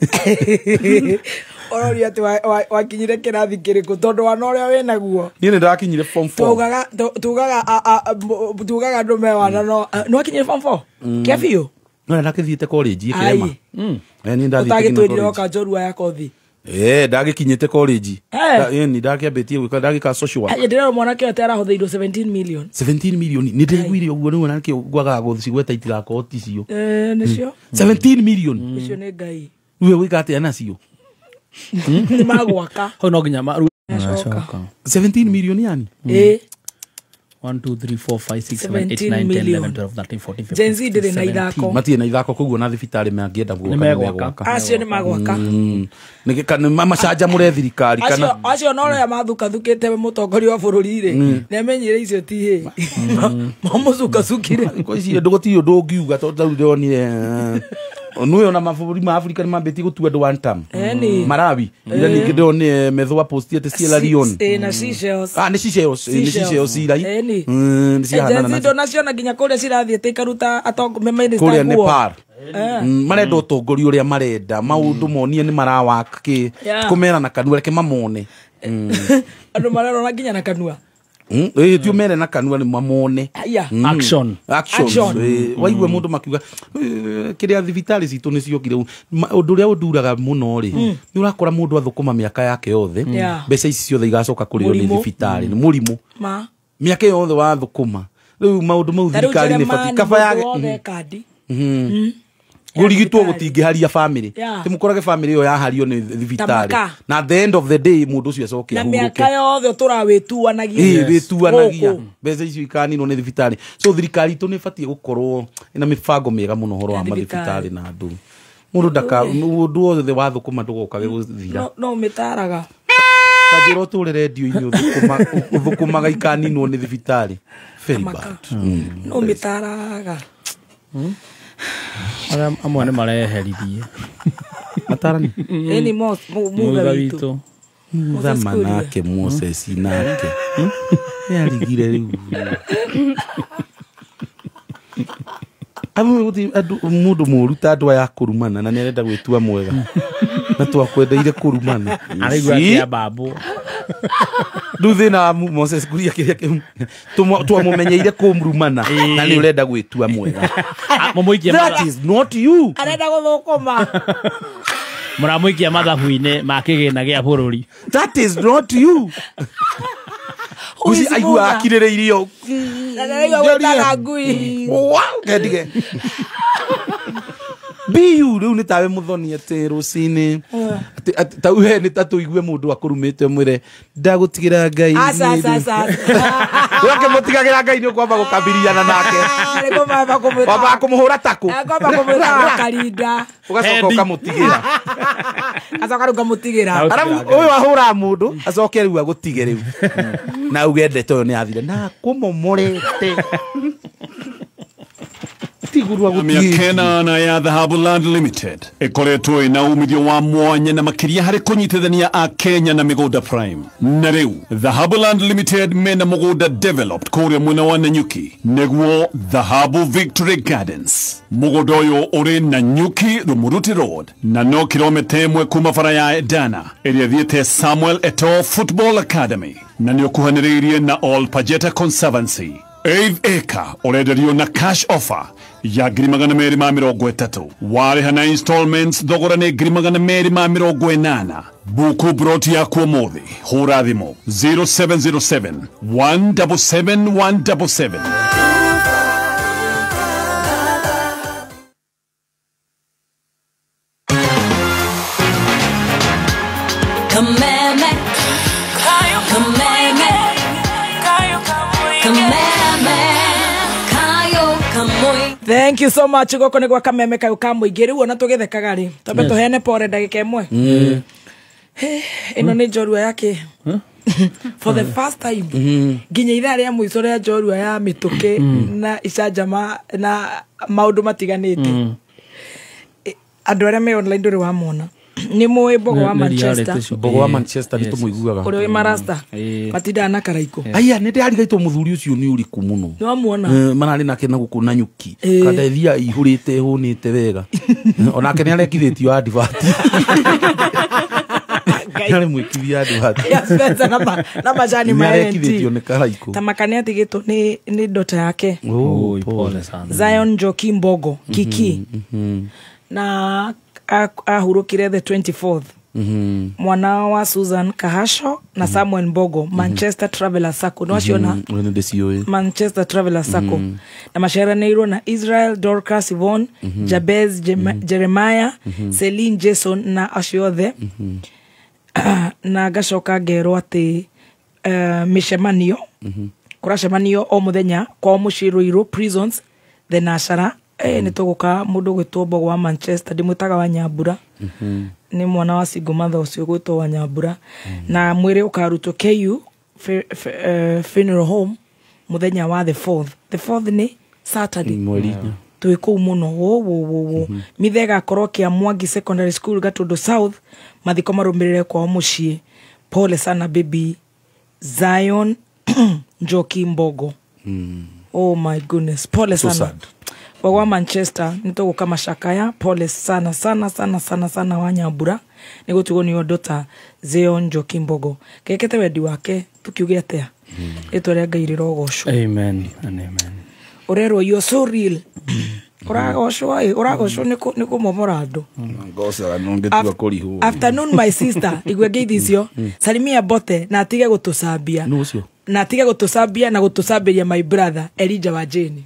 Ũroria atĩ wakinyire kĩrathi kĩrĩkũ tondũ wana ũrĩa wĩnaguo. Niĩ nĩ ndakinyire form 4. Tugaga andũ me wana no nĩ wakinyire form 4? Kĩa biũ? No ndakĩthiĩte college ĩkĩrema. Niĩ ndathiĩte Ũtagĩtwĩrire woka njorua ya kothi. Ndagĩkinyĩte college. Ĩni ndakĩambĩtie gwĩka ndagĩka social work. Ndĩrerwo mwanake ũyũ atĩ arahũthĩirwo 17 million. 17 million nĩ ndĩraiguire ũguo nĩguo nakĩo ngwagaga gũcigweta itigakorwo ticio. Nĩcio. 17 million. Icio nĩ Ngai. Rĩu gwĩka atĩa nacio? Nĩ magwaka. Hau no nginya acoka. 17 million yani? 1 2 3 4 5 6 7 8 9 10 11 12 13 14 15. Gen Z ndĩrĩ na ithako. Matirĩ na ithako koguo na thibitarĩ mangĩenda gwaka nĩ megwaka. Acio nĩ magwaka. Nĩ macanjamũre thirikari kana acio no arĩa mathukathukĩte mũtongoria wa bũrũri rĩ nĩ amenyire icio ti hĩ. Mamũcukacukire. Icio gũtirĩ ũndũ ũngiuga tondũ rĩu ndĩronire Nuyo na mabũrũri ma Afrika nĩ mambĩtie gũtua andũ one term. Malawi ira ningĩ ndĩronire Methua postiete Sierra Leone. Na Seychelles. Nĩ Seychelles, nĩ Seychelles irai. Nĩ ciahanana na. Gen Z naciona nginya kũrĩa cirathiĩte ikaruta minister kũrĩa Nepal. Marenda ũtongoria ũrĩa marenda maũndũ monie nĩ marawaka kĩ kũmera na kanua reke mamone. Andũ marerona nginya na kanua. Ĩ ti mere na kanua nĩ mamone. Action. Action. Waigua mũndũ makiuga kĩrĩa thibitarĩ citũ nĩ ciokire ũndũ ũrĩa ũnduraga mũno rĩ, nĩ ũrakora mũndũ athũkũma mĩaka yake yothe, mbeca ici ciothe igacoka kũrĩo nĩ thibitarĩ, nĩ mũrimũ. Mĩaka yothe wathũkũma. Rĩu maũndũ mau thirikari nĩ batiĩ kaba yage gũrigitwo gũtingĩharia family, ti mũkorage family ĩyo yahario nĩ thibitarĩ, na at the end of the day mũndũ ũcio acoke ahurũke. Na mĩaka yothe ũtũraga wĩtuanagia. Wĩtuanagia mbeca icio ikaninwo nĩ thibitarĩ. So thirikari itũ nĩ ĩbatiĩ gũkorwo ĩna mĩbango mĩega mũno ũhoro wa mathibitarĩ na andũ. Mũndũ ndaka ũndũ wothe wathũkũma ndũgokage gũthira. No mĩtaraga. Ta njĩra ũtũre rendio-inĩ ũthũkũmaga ikaninwo nĩ thibitarĩ. Very bad. No mĩtaraga. Arĩa amwe nĩ mareheririe. Matarani. Ĩni muga witũ. Muthama nake Moses nake. Nĩarigire rĩu. Amwe gũtirĩ andũ mũndũ mũru ta andũ aya kũrumana na nĩarenda gwĩtua mwega. Na twakwendeire kũrumana. Araigua akĩambambwo. Rĩu thĩna wa Moses Kuria kĩrĩa twamũmenyeire kũmurumana na nĩ ũrenda gwĩtua mwega. That is not you. Arenda gũthũkũma. Mũramũikia mathabu-inĩ ma kĩgĩna gĩa bũrũri. That is not you. Uci aigua akirĩrĩirio. Na nĩaraigua gwĩtaga ngui. Kendige. Be you rĩu nĩ tawe mũthoni atĩ rũcinĩ ta uhe nĩ ta tũigue mũndũ akũrumĩte mwĩre ndagũtigĩra Ngai. Aca aca aca. Wake mũtigagĩra Ngai nĩ ũkwamba gũkambiriana nake. Wamba kũmũhũra takũ. Kwamba kũmwĩta karinda. Ũgacoka ũkamũtigĩra. Acoka rĩu ngamũtigĩra. Arabu ũyũ ahũra mũndũ acoke rĩu agũtige rĩu. Na uge ndeto ĩyo nĩ yathire na kũmomorete. Mĩaka na ya Dhahabu Land Limited ĩkoretwo ĩna umithio wa mwanya na makĩria harĩ kũnyitithania a Kenya na mĩgũnda prime. Na rĩu Dhahabu Land Limited mena mũgũnda developed kũrĩa mwena wa Nanyuki nĩguo Dhahabu Victory Gardens. Mũgũnda ũyũ ũrĩ Nanyuki Rumuruti Road na no kilomita 1 kuma bara ya Edana ĩrĩa ĩthiĩte Samuel Eto'o Football Academy na nĩ ũkuhanĩrĩirie na All Pajeta Conservancy. 8 acre ũrenderio na cash offer ya 230,000 warĩha na installments thogora nĩ 280,000. Buku broti yaku ũmũthĩ, hũra thimũ 0707 177 177. Kameme, kameme, kameme. Thank you so much. Goko nĩ gwa kameme kayo ka mũingĩ rĩu ona tũgĩthekaga rĩ twambe tũheane pore ndagĩka ĩmwe. Ĩno nĩ njorua yake for the first time nginya ithaa rĩa mũico rĩa njorua ya mĩtũkĩ na icanjama na maũndũ matiganĩte. Andũ arĩa me online ndũrĩ wamona nĩ mũĩ Mbogo wa Manchester. Mbogo wa Manchester nĩ tũmũiguaga. Ũrĩa wĩ marasta matindaga na karaiko. Aya nĩ ndĩrarigaitwo mũthuri ũcio nĩ ũriku mũno. Nĩ wamuona? Mararĩ nake na gũkũ Nanyuki. Kandethia ihũrĩte hũnĩte wega. Onake nĩ arekithĩtio advert. Nĩ mwĩkithia advert. Ya Spencer na majani ma nĩ arekithĩtio nĩ karaiko. Ta makania atigĩtwo nĩ daughter yake. Oi pole sana. Zion Njoki Mbogo Kiki. Na ahurukire the 24th. Mwana wa Susan Kahasho na Samuel Mbogo Manchester Traveler Sacco. No waciona Manchester Traveler Sacco. Na maciaranĩirwo na Israel Dorcas Yvonne Jabez Jeremiah Celine Jason na acio othe. Na ngacoka ngerwo atĩ mĩcemanio kũracemanio o mũthenya kwao mũciĩ Ruiru Prisons thenashara. Nĩ tũgũka mũndũ gwĩtwo Mbogo wa Manchester ndĩmwĩtaga wa Nyambura. Nĩ mwana wa single mother ũcio gwĩtwo wa Nyambura. Na mwĩrĩ ũkarutwo KU funeral home mũthenya wa the 4th. The 4th nĩ Saturday. Twĩ kũu mũno wo mithe ĩgakorwo kĩa Mwangi Secondary School Gatundu South. Mathiko marũmĩrĩre kwao mũciĩ. Pole sana baby Zion Njoki Mbogo. Oh my goodness, pole sana. So sad. Wa Manchester nĩ tũgũka macakaya pole sana sana sana sana sana wa Nyambura nĩ gũtigwo nĩ ũndũ ta Zeo Njoki Mbogo kekete wendi wake tukiuge atĩa rĩtwa rĩa Ngai rĩrogocwo. Amen and amen. Ũrerwo you so real. Ũragocwo ũragocwo nĩ kũmomora andũ. Ngocaga no ngĩtua kũrihwo. Afternoon my sister igwe ngeithi icio salimia bote na atige gũtũcambia. Nũ ũcio? Na atige gũtũcambia na gũtũcambĩria my brother Elijah wa Jane.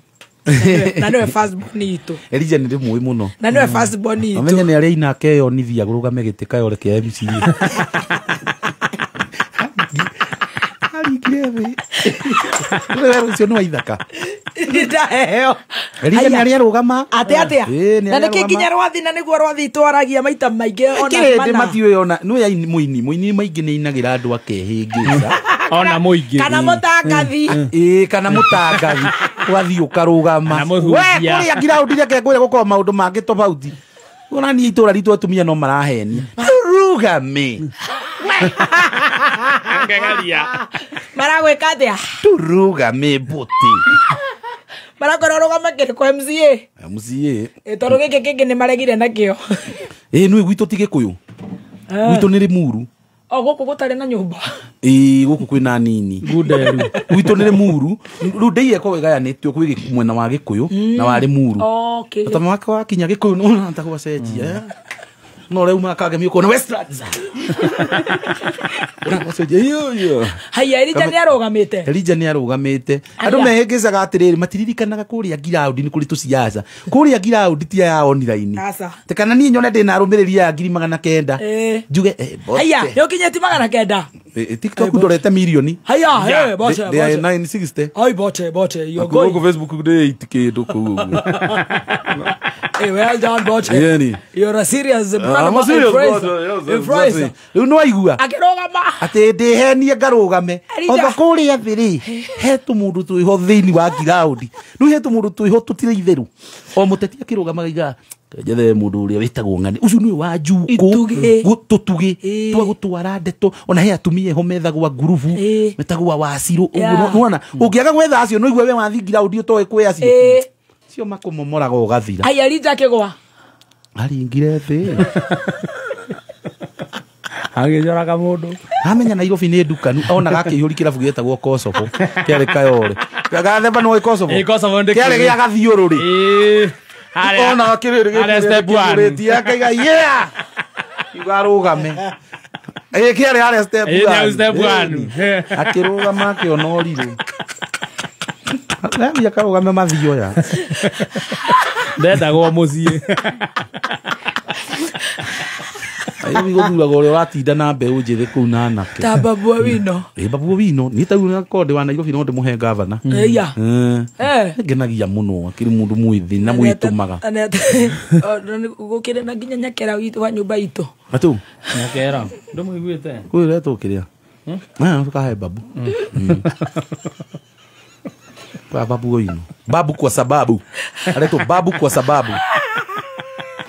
Na niwe first born itũ. Elijah nĩ ndĩmũĩ mũno. Na niwe first born itũ. Amenye nĩ arĩa aina akeyonithia kũrũgame gĩtĩ kayore kĩa MCA. Aringire thĩ. Rĩu ũcio nĩ wa ithaka. Ndaheo. Elijah nĩ arĩa arũgama. Atĩa atĩa? Na nĩkĩ nginya rwathi na nĩguo rwathi twaragia maita maingĩ ona mana. Kĩrĩndĩ matiũĩ ona nĩ mũini mũini maingĩ nĩ ainagĩra andũ akehĩngĩca. Ona mũingĩ. Kana mũtangathi. Ĩĩ kana mũtangathi. Wathiĩ ũkarũgama. We kũrĩa ngiraũndi reke ngwĩre gũkorwo maũndũ mangĩ tofauti. Ona niĩ itũra ritũ atumia no marahenia. Tũrũgame. Ngegaria. Maragwĩka atĩa? Tũrũgame mbũtĩ. Marakorwo rũgame kĩrĩkũ MCA? MCA. Tondũ gĩkĩ kĩngĩ nĩ maregire nakĩo. Ĩĩ nĩ gwitũ ti Gĩkũyũ. Gwitũ nĩ Rĩmuru. O gũkũ gũtarĩ na nyũmba. Ĩĩ gũkũ kwĩna nini. Ngunderu. Gwitũ nĩ Rĩmuru. Rĩu ndĩiye ko ĩgayanĩtio kwĩ mwena wa Gĩkũyũ na wa Rĩmuru. Okay. Tondũ mwaka wakinya Gĩkũyũ no ũrahota gũcenjia. No rĩu makage ũkona Westlands. Ũracenjia iyo. Haya Elijah nĩ arũgamĩte. Elijah nĩ arũgamĩte. Andũ mehĩngĩcaga atĩrĩrĩ matiririkanaga kũrĩa ngiraũndi nĩ kũrĩ tũciaca. Kũrĩa ngiraũndi ti ya online. Aca. Te kana niĩ nyone ndĩna arũmĩrĩri aya 900,000. Njuge bote. Haya nĩ ũkinyĩtie 900. TikTok ndorete mirioni. Haya hey bote. They 960. Ai bote bote you go. Go Facebook ndĩ 8 kĩndũ kũu ũguo. Hey, well done, Boche. You're a serious influencer. Rĩu nĩ waigua akĩrũgama atĩ ndĩhenie ngarũgame ona kũrĩa thĩ rĩ he tũmũndũ twĩho thĩinĩ wa ngiraũndi rĩu he tũmũndũ twĩho tũtirĩ itherũ o mũteti akĩrũgama aiga njethe mũndũ ũrĩa wĩtagwo ng'ani ũcio nĩwe wa njukũ tũtugĩ twa gũtwara ndeto ona he atumia ho methagwa ngurubu metagwa wacirũ ũguo nĩwona ũngĩaga gwetha acio no igue we wathi ngiraũndi ũtoĩ kwĩ acio cio makũmomoraga ũgathira. Aya Elijah akĩgwa. Aringire thĩ. Agĩjoraga mũndũ. Amenya Nairobi nĩ ndukanu onaga akĩihũri kĩrabu gĩetagwo Kosovo kĩarĩ Kayore. Gathemba nĩ Kosovo. Ĩ Kosovo ndĩ. Kĩarĩ gĩa gathiũrũrĩ. Ĩ. Ona kĩrĩrĩ gĩkĩrĩtie akaiga yeah. Igarũgame. Ĩ kĩarĩ harĩa step 1. Ĩ step 1. Akĩrũgama akĩona ũrirũ. Nami akarũgame mathioya. Ndendagwo mũciĩ. Ayo gũthuraga ũrĩa ũratinda na mbeũ njĩthĩ kũu na anake. Ta Babu Owino. Ĩ Babu Owino niĩ ta rĩu korwo ndĩ wa Nairobi no ndĩmũhe gavana. Ĩya. Ngenagia mũno akĩrĩ mũndũ mwĩthĩ na mwĩtũmaga. Gũkĩrĩ na nginya nyakera wa nyũmba itũ. Atũ? Nyakera. Ndũmũiguĩte? Kwĩ ũretwo kĩrĩa? Na tũkahe Babu. Kwa Babu Owino. Babu kwa sababu. Aretwo Babu kwa sababu.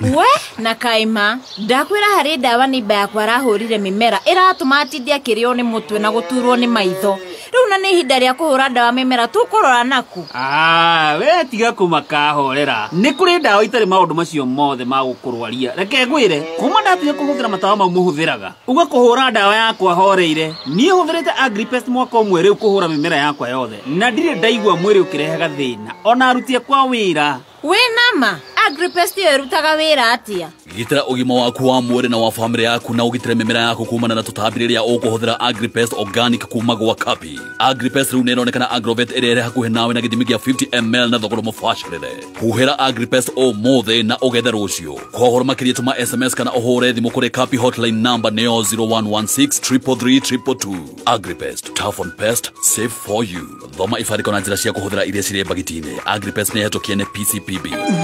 We na kaima ndakwira hari ndawa ni yakwa arahurire mimera iratuma atinde akirio ni mutwe na guturwo ni maitho riu na ni ihinda ria kuhura ndawa mimera tukurora naku. Ah, we tiga kumaka horera ni kuri ndawa itari maundu macio mothe ma gukurwaria reke ngwire kuma ndatiga kuhuthira matawa mau muhuthiraga uga kuhura ndawa yakwa horeire ni huthirite Agripest mwaka umwe riu kuhura mimera yakwa yothe na ndire ndaigua mwiri ukirehaga thina ona arutie kwa wira. Wĩ nama Agripest ĩyo ĩrutaga wĩra atĩa? Gitĩra ũgima waku wa mwĩrĩ na wa famĩlĩ yaku na ũgitĩre mĩmera yaku kumana na tũtambi rĩrĩa ũkũhũthĩra Agripest organic kuma gwa Kapi. Agripest rĩu nĩĩronekana Agrovet ĩrĩa ĩrĩ hakuhĩ nawe na gĩthimi kĩa 50 ml na thogora mũbacĩrĩre. Huhĩra Agripest ũmũthĩ na ũgethe rũciũ. Kwa ũhoro makĩria tũma SMS kana ũhũre thimũ kũrĩ Kapi hotline number nĩyo 0116 333 222. Agripest, tough on pest, safe for you. Thoma ibariko na njĩra cia kũhũthĩra iria cirĩ mbagiti-inĩ. Agripest nĩ ĩhetũkie nĩ PCPB.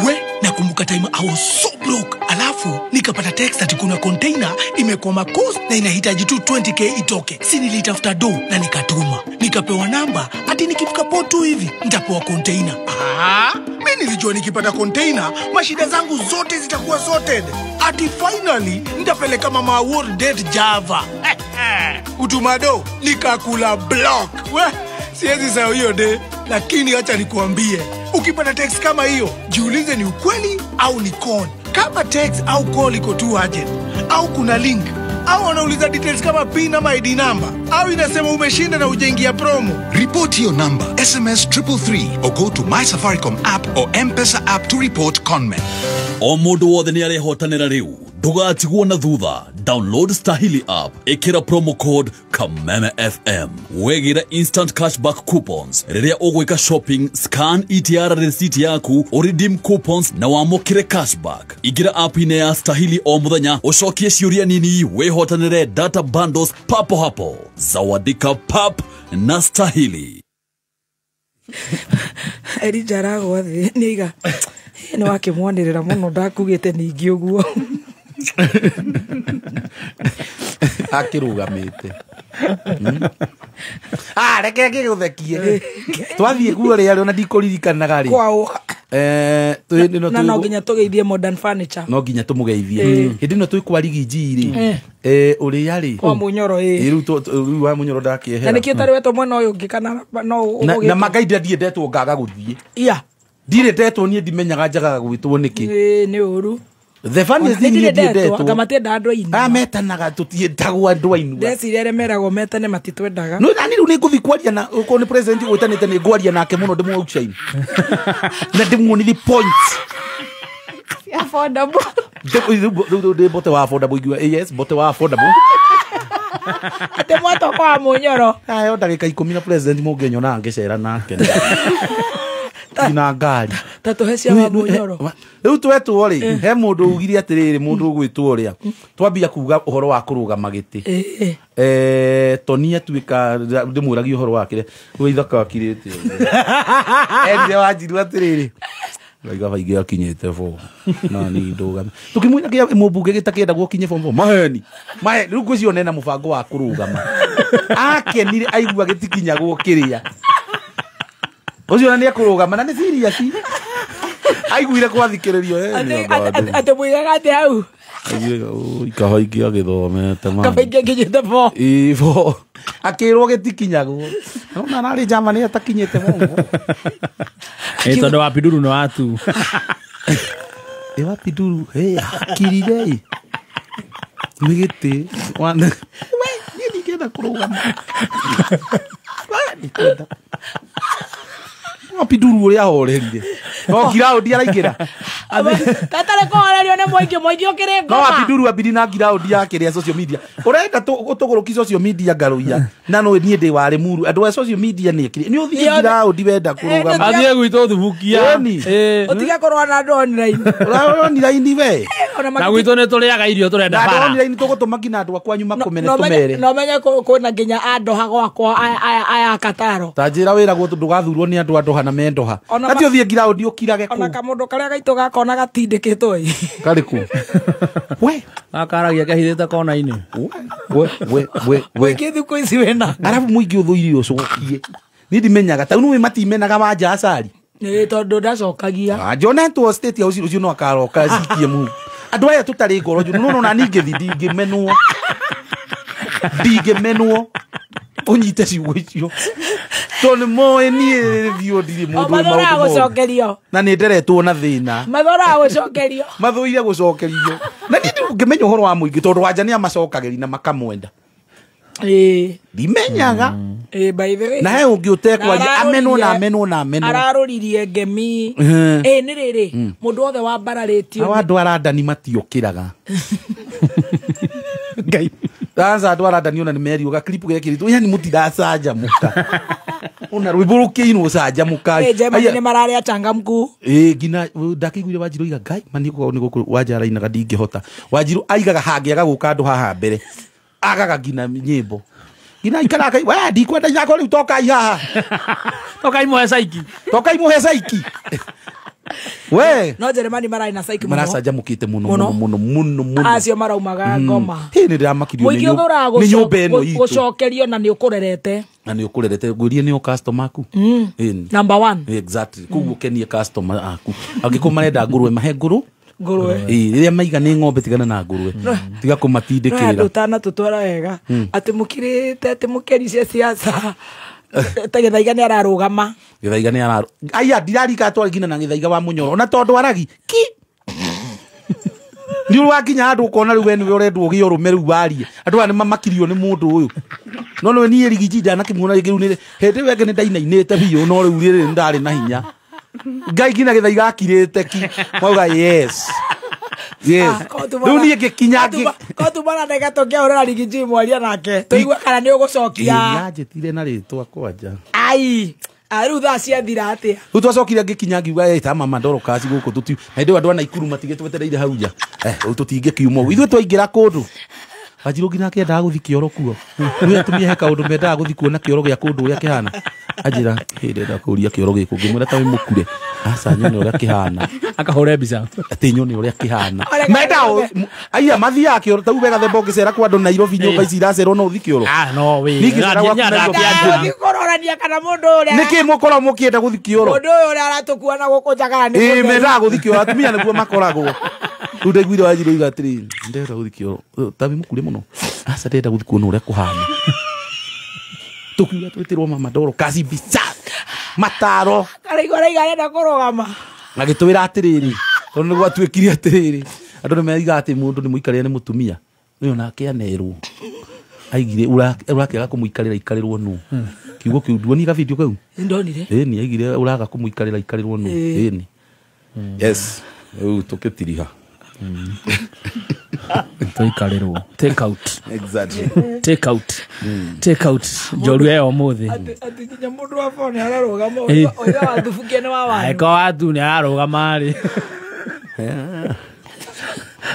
We, nakumbuka time I was so broke. Alafu nikapata text ati kuna container imekwama coast na inahitaji tu 20k itoke. Si nilitafuta do na nikatuma. Nikapewa namba ati nikifika port tu hivi nitapewa container. Ah, mimi nilijua nikipata container mashida zangu zote zitakuwa sorted. Ati finally nitapeleka mama world date Java. Utumado nikakula block. We, siwezi sahau hiyo day, lakini acha nikuambie Ukipata text kama hiyo, jiulize ni ukweli au ni con. Kama text au call iko too urgent, au kuna link, au wanauliza details kama PIN ama ID number, au inasema umeshinda na hujaingia promo. Report your number, SMS 333 or go to My Safaricom app or M-Pesa app to report conmen. O mũndũ wothe nĩ arehotanĩra rĩu, ndũgatigwo na thutha. Download Stahili app, ĩkĩra promo code Kameme FM, wegĩre instant cashback coupons rĩrĩa ũgwĩka shopping. Scan ETR receipt yaku, ũredeem coupons na wamũkĩre cashback. Ingĩra app-inĩ ya Stahili o mũthenya, ũcokie ciũria nini, wĩhotanĩre data bundles papo hapo. Zawadika pap na Stahili. Elijah aragwa thĩ nĩaiga nĩ wakĩmwanĩrĩra mũno ndakugĩte ningĩ ũguo. Akĩrũgamĩte. Reke ngĩgũthekie. Twathiĩ kuo rĩa rĩ ona ndikũririkanaga rĩ. Kwao. Na no nginya tũgeithie Modern Furniture. No nginya tũmũgeithie. Hĩndĩ ĩno twĩ kwa Rigiji rĩ. Ũrĩa rĩ. Kwa Mũnyoro ĩ. Rĩu wa Mũnyoro ndakĩehera. Na nĩkĩo ũtarĩ wetwo mwena ũyũ ũngĩ kana no ũgĩtwo. Na mangaithia ndiendetwo ngaga gũthiĩ. Iya. Ndirĩ ndetwo niĩ ndimenyaga njagaga gwĩtwo nĩkĩ. Nĩ ũru. The funniest thing nĩ ndiendetwo. Anga matienda andũ ainua. Metanaga tũtiendagwo andũ ainua. Ndeciria arĩa meragwo metane matitwendaga. No nani rĩu nĩngũthiĩ kwaria na okorwo nĩ president gwĩtanĩte nĩ ngwaria nake mũno ndĩmũ outshine. Na ndĩmuonithie points. Affordable. Ndĩ bote wa affordable ingiuga yes bote wa affordable. Atĩ mwatoko wa Mũnyoro. Ayo ndagĩka 10 na president mũngĩnyona ngĩcera nake. Ina ngari. Ta tũhe cia wa Mũnyoro. Rĩu twetwo rĩ, he mũndũ ugire atĩrĩrĩ, mũndũ ũgwĩtwo ũrĩa. Twambia kuga ũhoro wa kũrũgama gĩtĩ. Toni atuĩka ndĩmũragia ũhoro wake. Rĩu ithaka akirĩte. Erire Wanjiru atĩrĩrĩ. Ngaiga baingĩ akinyĩte form. Na ni ndũgame. Tũkĩmwĩra kĩa mũmbunge gĩtakĩendagwo kinye form 4. Maheni. Maheni rĩu ngwĩciria nena mũbango wa kũrũgama. Akenire aigua gĩtikinyagwo kĩrĩa. Ũcio na nĩekũrũgama na nĩ serious. Aiguire gwathikĩrĩrio atĩ mũigaga atĩ hau. Aiguire ikaho ingĩ agĩthomete ma. Kaba ingĩ akinyĩte form. Ĩĩ form. Akĩrwo gĩtikinyagwo. Nona ararĩ Germany atakinyĩte form. Ĩ tondũ wa Piduru no watu. Ĩ wa Piduru akirire ĩ. Nĩ gĩtĩ. We niĩ ndingĩenda kũrũgama. We ndikwenda. Wapiduru ũrĩa ahorerire. No ngiraũndi araingĩra. Tatarĩ kũhorerio nĩ mũingĩ, mũingĩ ũkĩrĩ ngoma. No Wapiduru ambiri na ngiraũndi ya kĩrĩa social media. Ũrenda ũtũgũrũki social media ngarũiya. Na no niĩ ndĩ warĩ muru. Andũ a social media nĩ kĩrĩ. Nĩ ũthiĩ ngiraũndi wenda kũrũgama. Athiĩ gwitũ thubukia. Ũtige kũrũa na andũ online. Ũra online we. Na gwitũ nĩ tũrĩaga irio tũrenda Na bara. andũ online tũgũtũma nginya andũ a kwanyu makũmene tũmere. No menye kwĩna nginya andoha gwakwa aya Kataro. Ta njĩra wĩragwo ndũgathurwo nĩ andũ andoha na mendoha. Ati ũthiĩ ngiraũndi ũkirage kũu. Ona kamũndũ karĩa gaitũ gakona gatindĩkĩtwo ĩ. Karĩ kũ? We. Gakaragia kahithĩte kona-inĩ. We we we we. Mũingĩ thikũ ici wĩna. Arabu mũingĩ ũthũire ũcokie. Niĩ ndimenyaga ta rĩu nĩ matimenaga wanja acari. Ĩ tondũ ndacokagia. Njonetwo state house ũcio no akaroka cikie mu. Andũ aya tũtarĩ ngoro njũru no na niĩ ngĩthi ndingĩmenwo. Ndingĩmenwo. Ũnyite ciugo icio. Tondũ nĩ moĩ niĩ biũ ndirĩ mũndũ wĩ Mathoraga maũndũ moru. gũcokerio. Na nĩ nderetwo na thĩna. Mathoraga gũcokerio. Mathũire gũcokerio. Na niĩ ngĩmenya ũhoro wa mũingĩ tondũ wanja nĩ amacokagĩria na makamwenda. Ĩ. Ndimenyaga. Ĩ by the way. Na he ũngĩ ũtekwaria amenwo na amenwo na amenwo. Ararũririe ngemi. Ĩ nĩ rĩrĩ mũndũ wothe wambararĩtio. Awa andũ arandani matiũkĩraga. Ngai. Aca andũ arandani ona nĩ meriũga clip gekĩrĩtwo yani mũtiracanjamũka. Ona rwĩmbo rũkĩinwo canjamũka. Ĩ Germany nĩ mararĩa changamku. Ĩ nginya ndakĩiguire Wanjiru aiga Ngai mani nĩ gũkũ Wanja arainaga ndingĩhota. Wanjiru aigaga hangĩaga gũka andũ haha mbere. Agaga nginya nyĩmbo. Nginya ikara kai we ndikwenda nyako rĩu tokai haha. Tokai muhe saiki. Tokai muhe saiki. We. No Jeremani mararĩ na saiki mũno. Maracanjamũkĩte mũno mũno mũno mũno mũno. Acio maraumaga ngoma. Hĩ nĩ ndĩramakirio Mũingĩ ũthũraga nĩ nyũmba ĩno itũ. gũcokerio na nĩ ũkũrerete. Na nĩ ũkũrerete ngwĩrie nĩ o customer aku. Number 1. Exactly. Koguo ũkenie customer aku. Angĩkorwo marenda ngũrwe mahe ngũrũ. Ngũrwe. Ĩ rĩrĩa maiga nĩ ng'ombe tigana na ngũrwe. Tiga kũmatindĩkĩrĩra. No andũ ũtanatũtwara wega. Atĩ mũkirĩte atĩ mũkĩricie siasa. Ta Gĩthaiga nĩ ararũgama. Gĩthaiga nĩ ararũ. Aya ndirarika twari nginya na Gĩthaiga wa Mũnyoro. Ona tondũ aragi ki. Nĩ ũrakinya handũ ũkona rĩu we nĩwe ũrendwo ũgĩe ũrũme rĩu warie. Andũ aya nĩ mamakirio nĩ mũndũ ũyũ. No nĩ niĩ Rigiji ndanakĩmuona rĩngĩ rĩu nĩ hĩndĩ ĩyo ĩngĩ nĩ ndainainĩte biũ no rĩu rĩrĩ nĩ ndarĩ na hinya. Ngai nginya Gĩthaiga akirĩte ki. Mauga yes. Yes. Rĩu niĩ ngĩkinya Ko tumana ndagĩka tũngĩahũrĩra Rigiji mwaria nake. Tũigue kana nĩ ũgũcokia. Nĩanjĩtire na rĩtwa kwanja. Ai. Rĩu thaa ciathira atĩa? Rĩu twacokire ngĩkinya ngiuga ta mama Dorcas gũkũ tũti. Na hĩndĩ ĩyo andũ a Naikuru matigĩtwetereire hau nja. Rĩu tũtingĩkiuma ũguo. Ithuĩ twaingĩra kũndũ. Wanjirũ nginya akĩendaga gũthiĩ kĩoro kuo. Rĩu atumia he kaũndũ mendaga gũthiĩ kuona kĩoro gĩa kũndũ ũrĩa kĩhana. Anjĩra, ndĩrenda kũũria kĩoro gĩkũ. Ngĩmwĩra ta wĩ mũkure. Aca nyone ũrĩa kĩhana. Akahũre mbica. Atĩ nyone ũrĩa kĩhana. Menda aya mathiaga kĩoro ta uge gathemba ũngĩcera kwa andũ Nairobi nyũmba ici iracerwo no ũthiĩ kĩoro. No wĩ. Niĩ ngĩcera gwaku Nairobi. Ndathiĩ kũrorania kana mũndũ ũrĩa. Nĩkĩ mũkoragwo mũkĩenda gũthiĩ kĩoro? Mũndũ ũyũ ũrĩa aratũkua na gũkũ nja kana nĩ mũtheru. Mendaga gũthiĩ kĩoro atumia nĩguo makoragwo. Rĩu ndaiguire Wanjirũ oiga atĩrĩrĩ, ndĩrenda gũthiĩ kĩoro. Ta wĩ mũkure mũno. Aca ndĩrenda gũthiĩ kuona ũrĩa kũhana. Tũkiuga twĩtĩrwo mama Dorcas mbica. Mataro. Karaigua araiga arenda kũrũgama. Agĩtwĩra atĩrĩrĩ, tondũ nĩ gwatuĩkire atĩrĩrĩ, andũ nĩ meiga atĩ mũndũ nĩ mũikarĩre nĩ mũtumia. Ũyũ nake anerwo. Aigire ũrakĩaga kũmũikarĩra ikarĩrwo nũ. Kiugo kĩu nduonie ka video kau? Ndonire. Ĩni aigire ũraga kũmũikarĩra ikarĩrwo nũ. Ĩni. Yes. Rĩu tũkĩtiriha. Tũikarĩrwo. Take out. Exactly. Take out. Take out. Njorua ĩyo ũmũthĩ. Atĩ nginya mũndũ wa phone ararũgama oiga wathubukia nĩ wa wanyu. Angĩkorwo wathu nĩ ararũgama rĩ.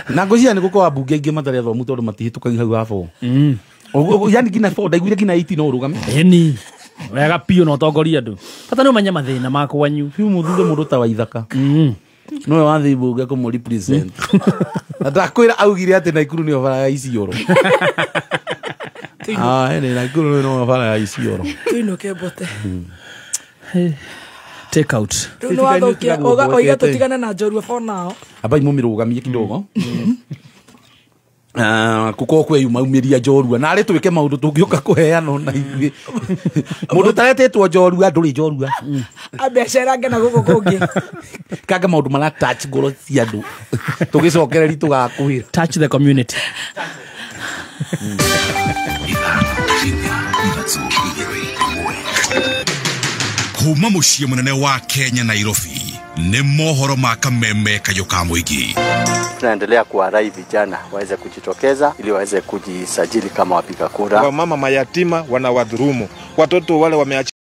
Na ngwĩciria nĩ gũkorwo ambunge aingĩ matarĩ athomu tondũ matihĩtũkagia hau ha 4. Yani nginya 4 ndaiguire nginya 8 no ũrũgame. Ĩni. Wega biũ na ũtongorie andũ. Bata nĩ ũmenye mathĩna ma kwanyu. Biũ mũthure mũndũ ta Waithaka. Nowe wathiĩ mbunge kũmũ represent. Na ndakwĩra augire atĩ Naikuru nĩyo bara ya Isiolo. Ĩni Naikuru nĩyo bara ya Isiolo. Tũinũke mbote. Take out. Rĩu nĩ wathũkia oiga tũtigane na njorua for now. Ambai mũmĩrũgamie kidogo. Gũkorwo kwĩyumĩria njorua na arĩ twĩke maũndũ tũngĩũka kũheana na ithuĩ. Mũndũ ũtaretĩtwo njorua ndũrĩ njorua. Ambe acerange na gũkũ kũngĩ. Kanga maũndũ mara touch ngoro cia andũ. Tũgĩcokereri tũgakwĩra. Touch the community. Kuma mũciĩ mũnene wa Kenya Nairobi nĩ mohoro ma kameme kayũ ka mũingĩ. Tunaendelea kuwarai vijana waweze kujitokeza ili waweze kujisajili kama wapiga kura. Wamama mayatima wanawadhulumu, watoto wale wameacha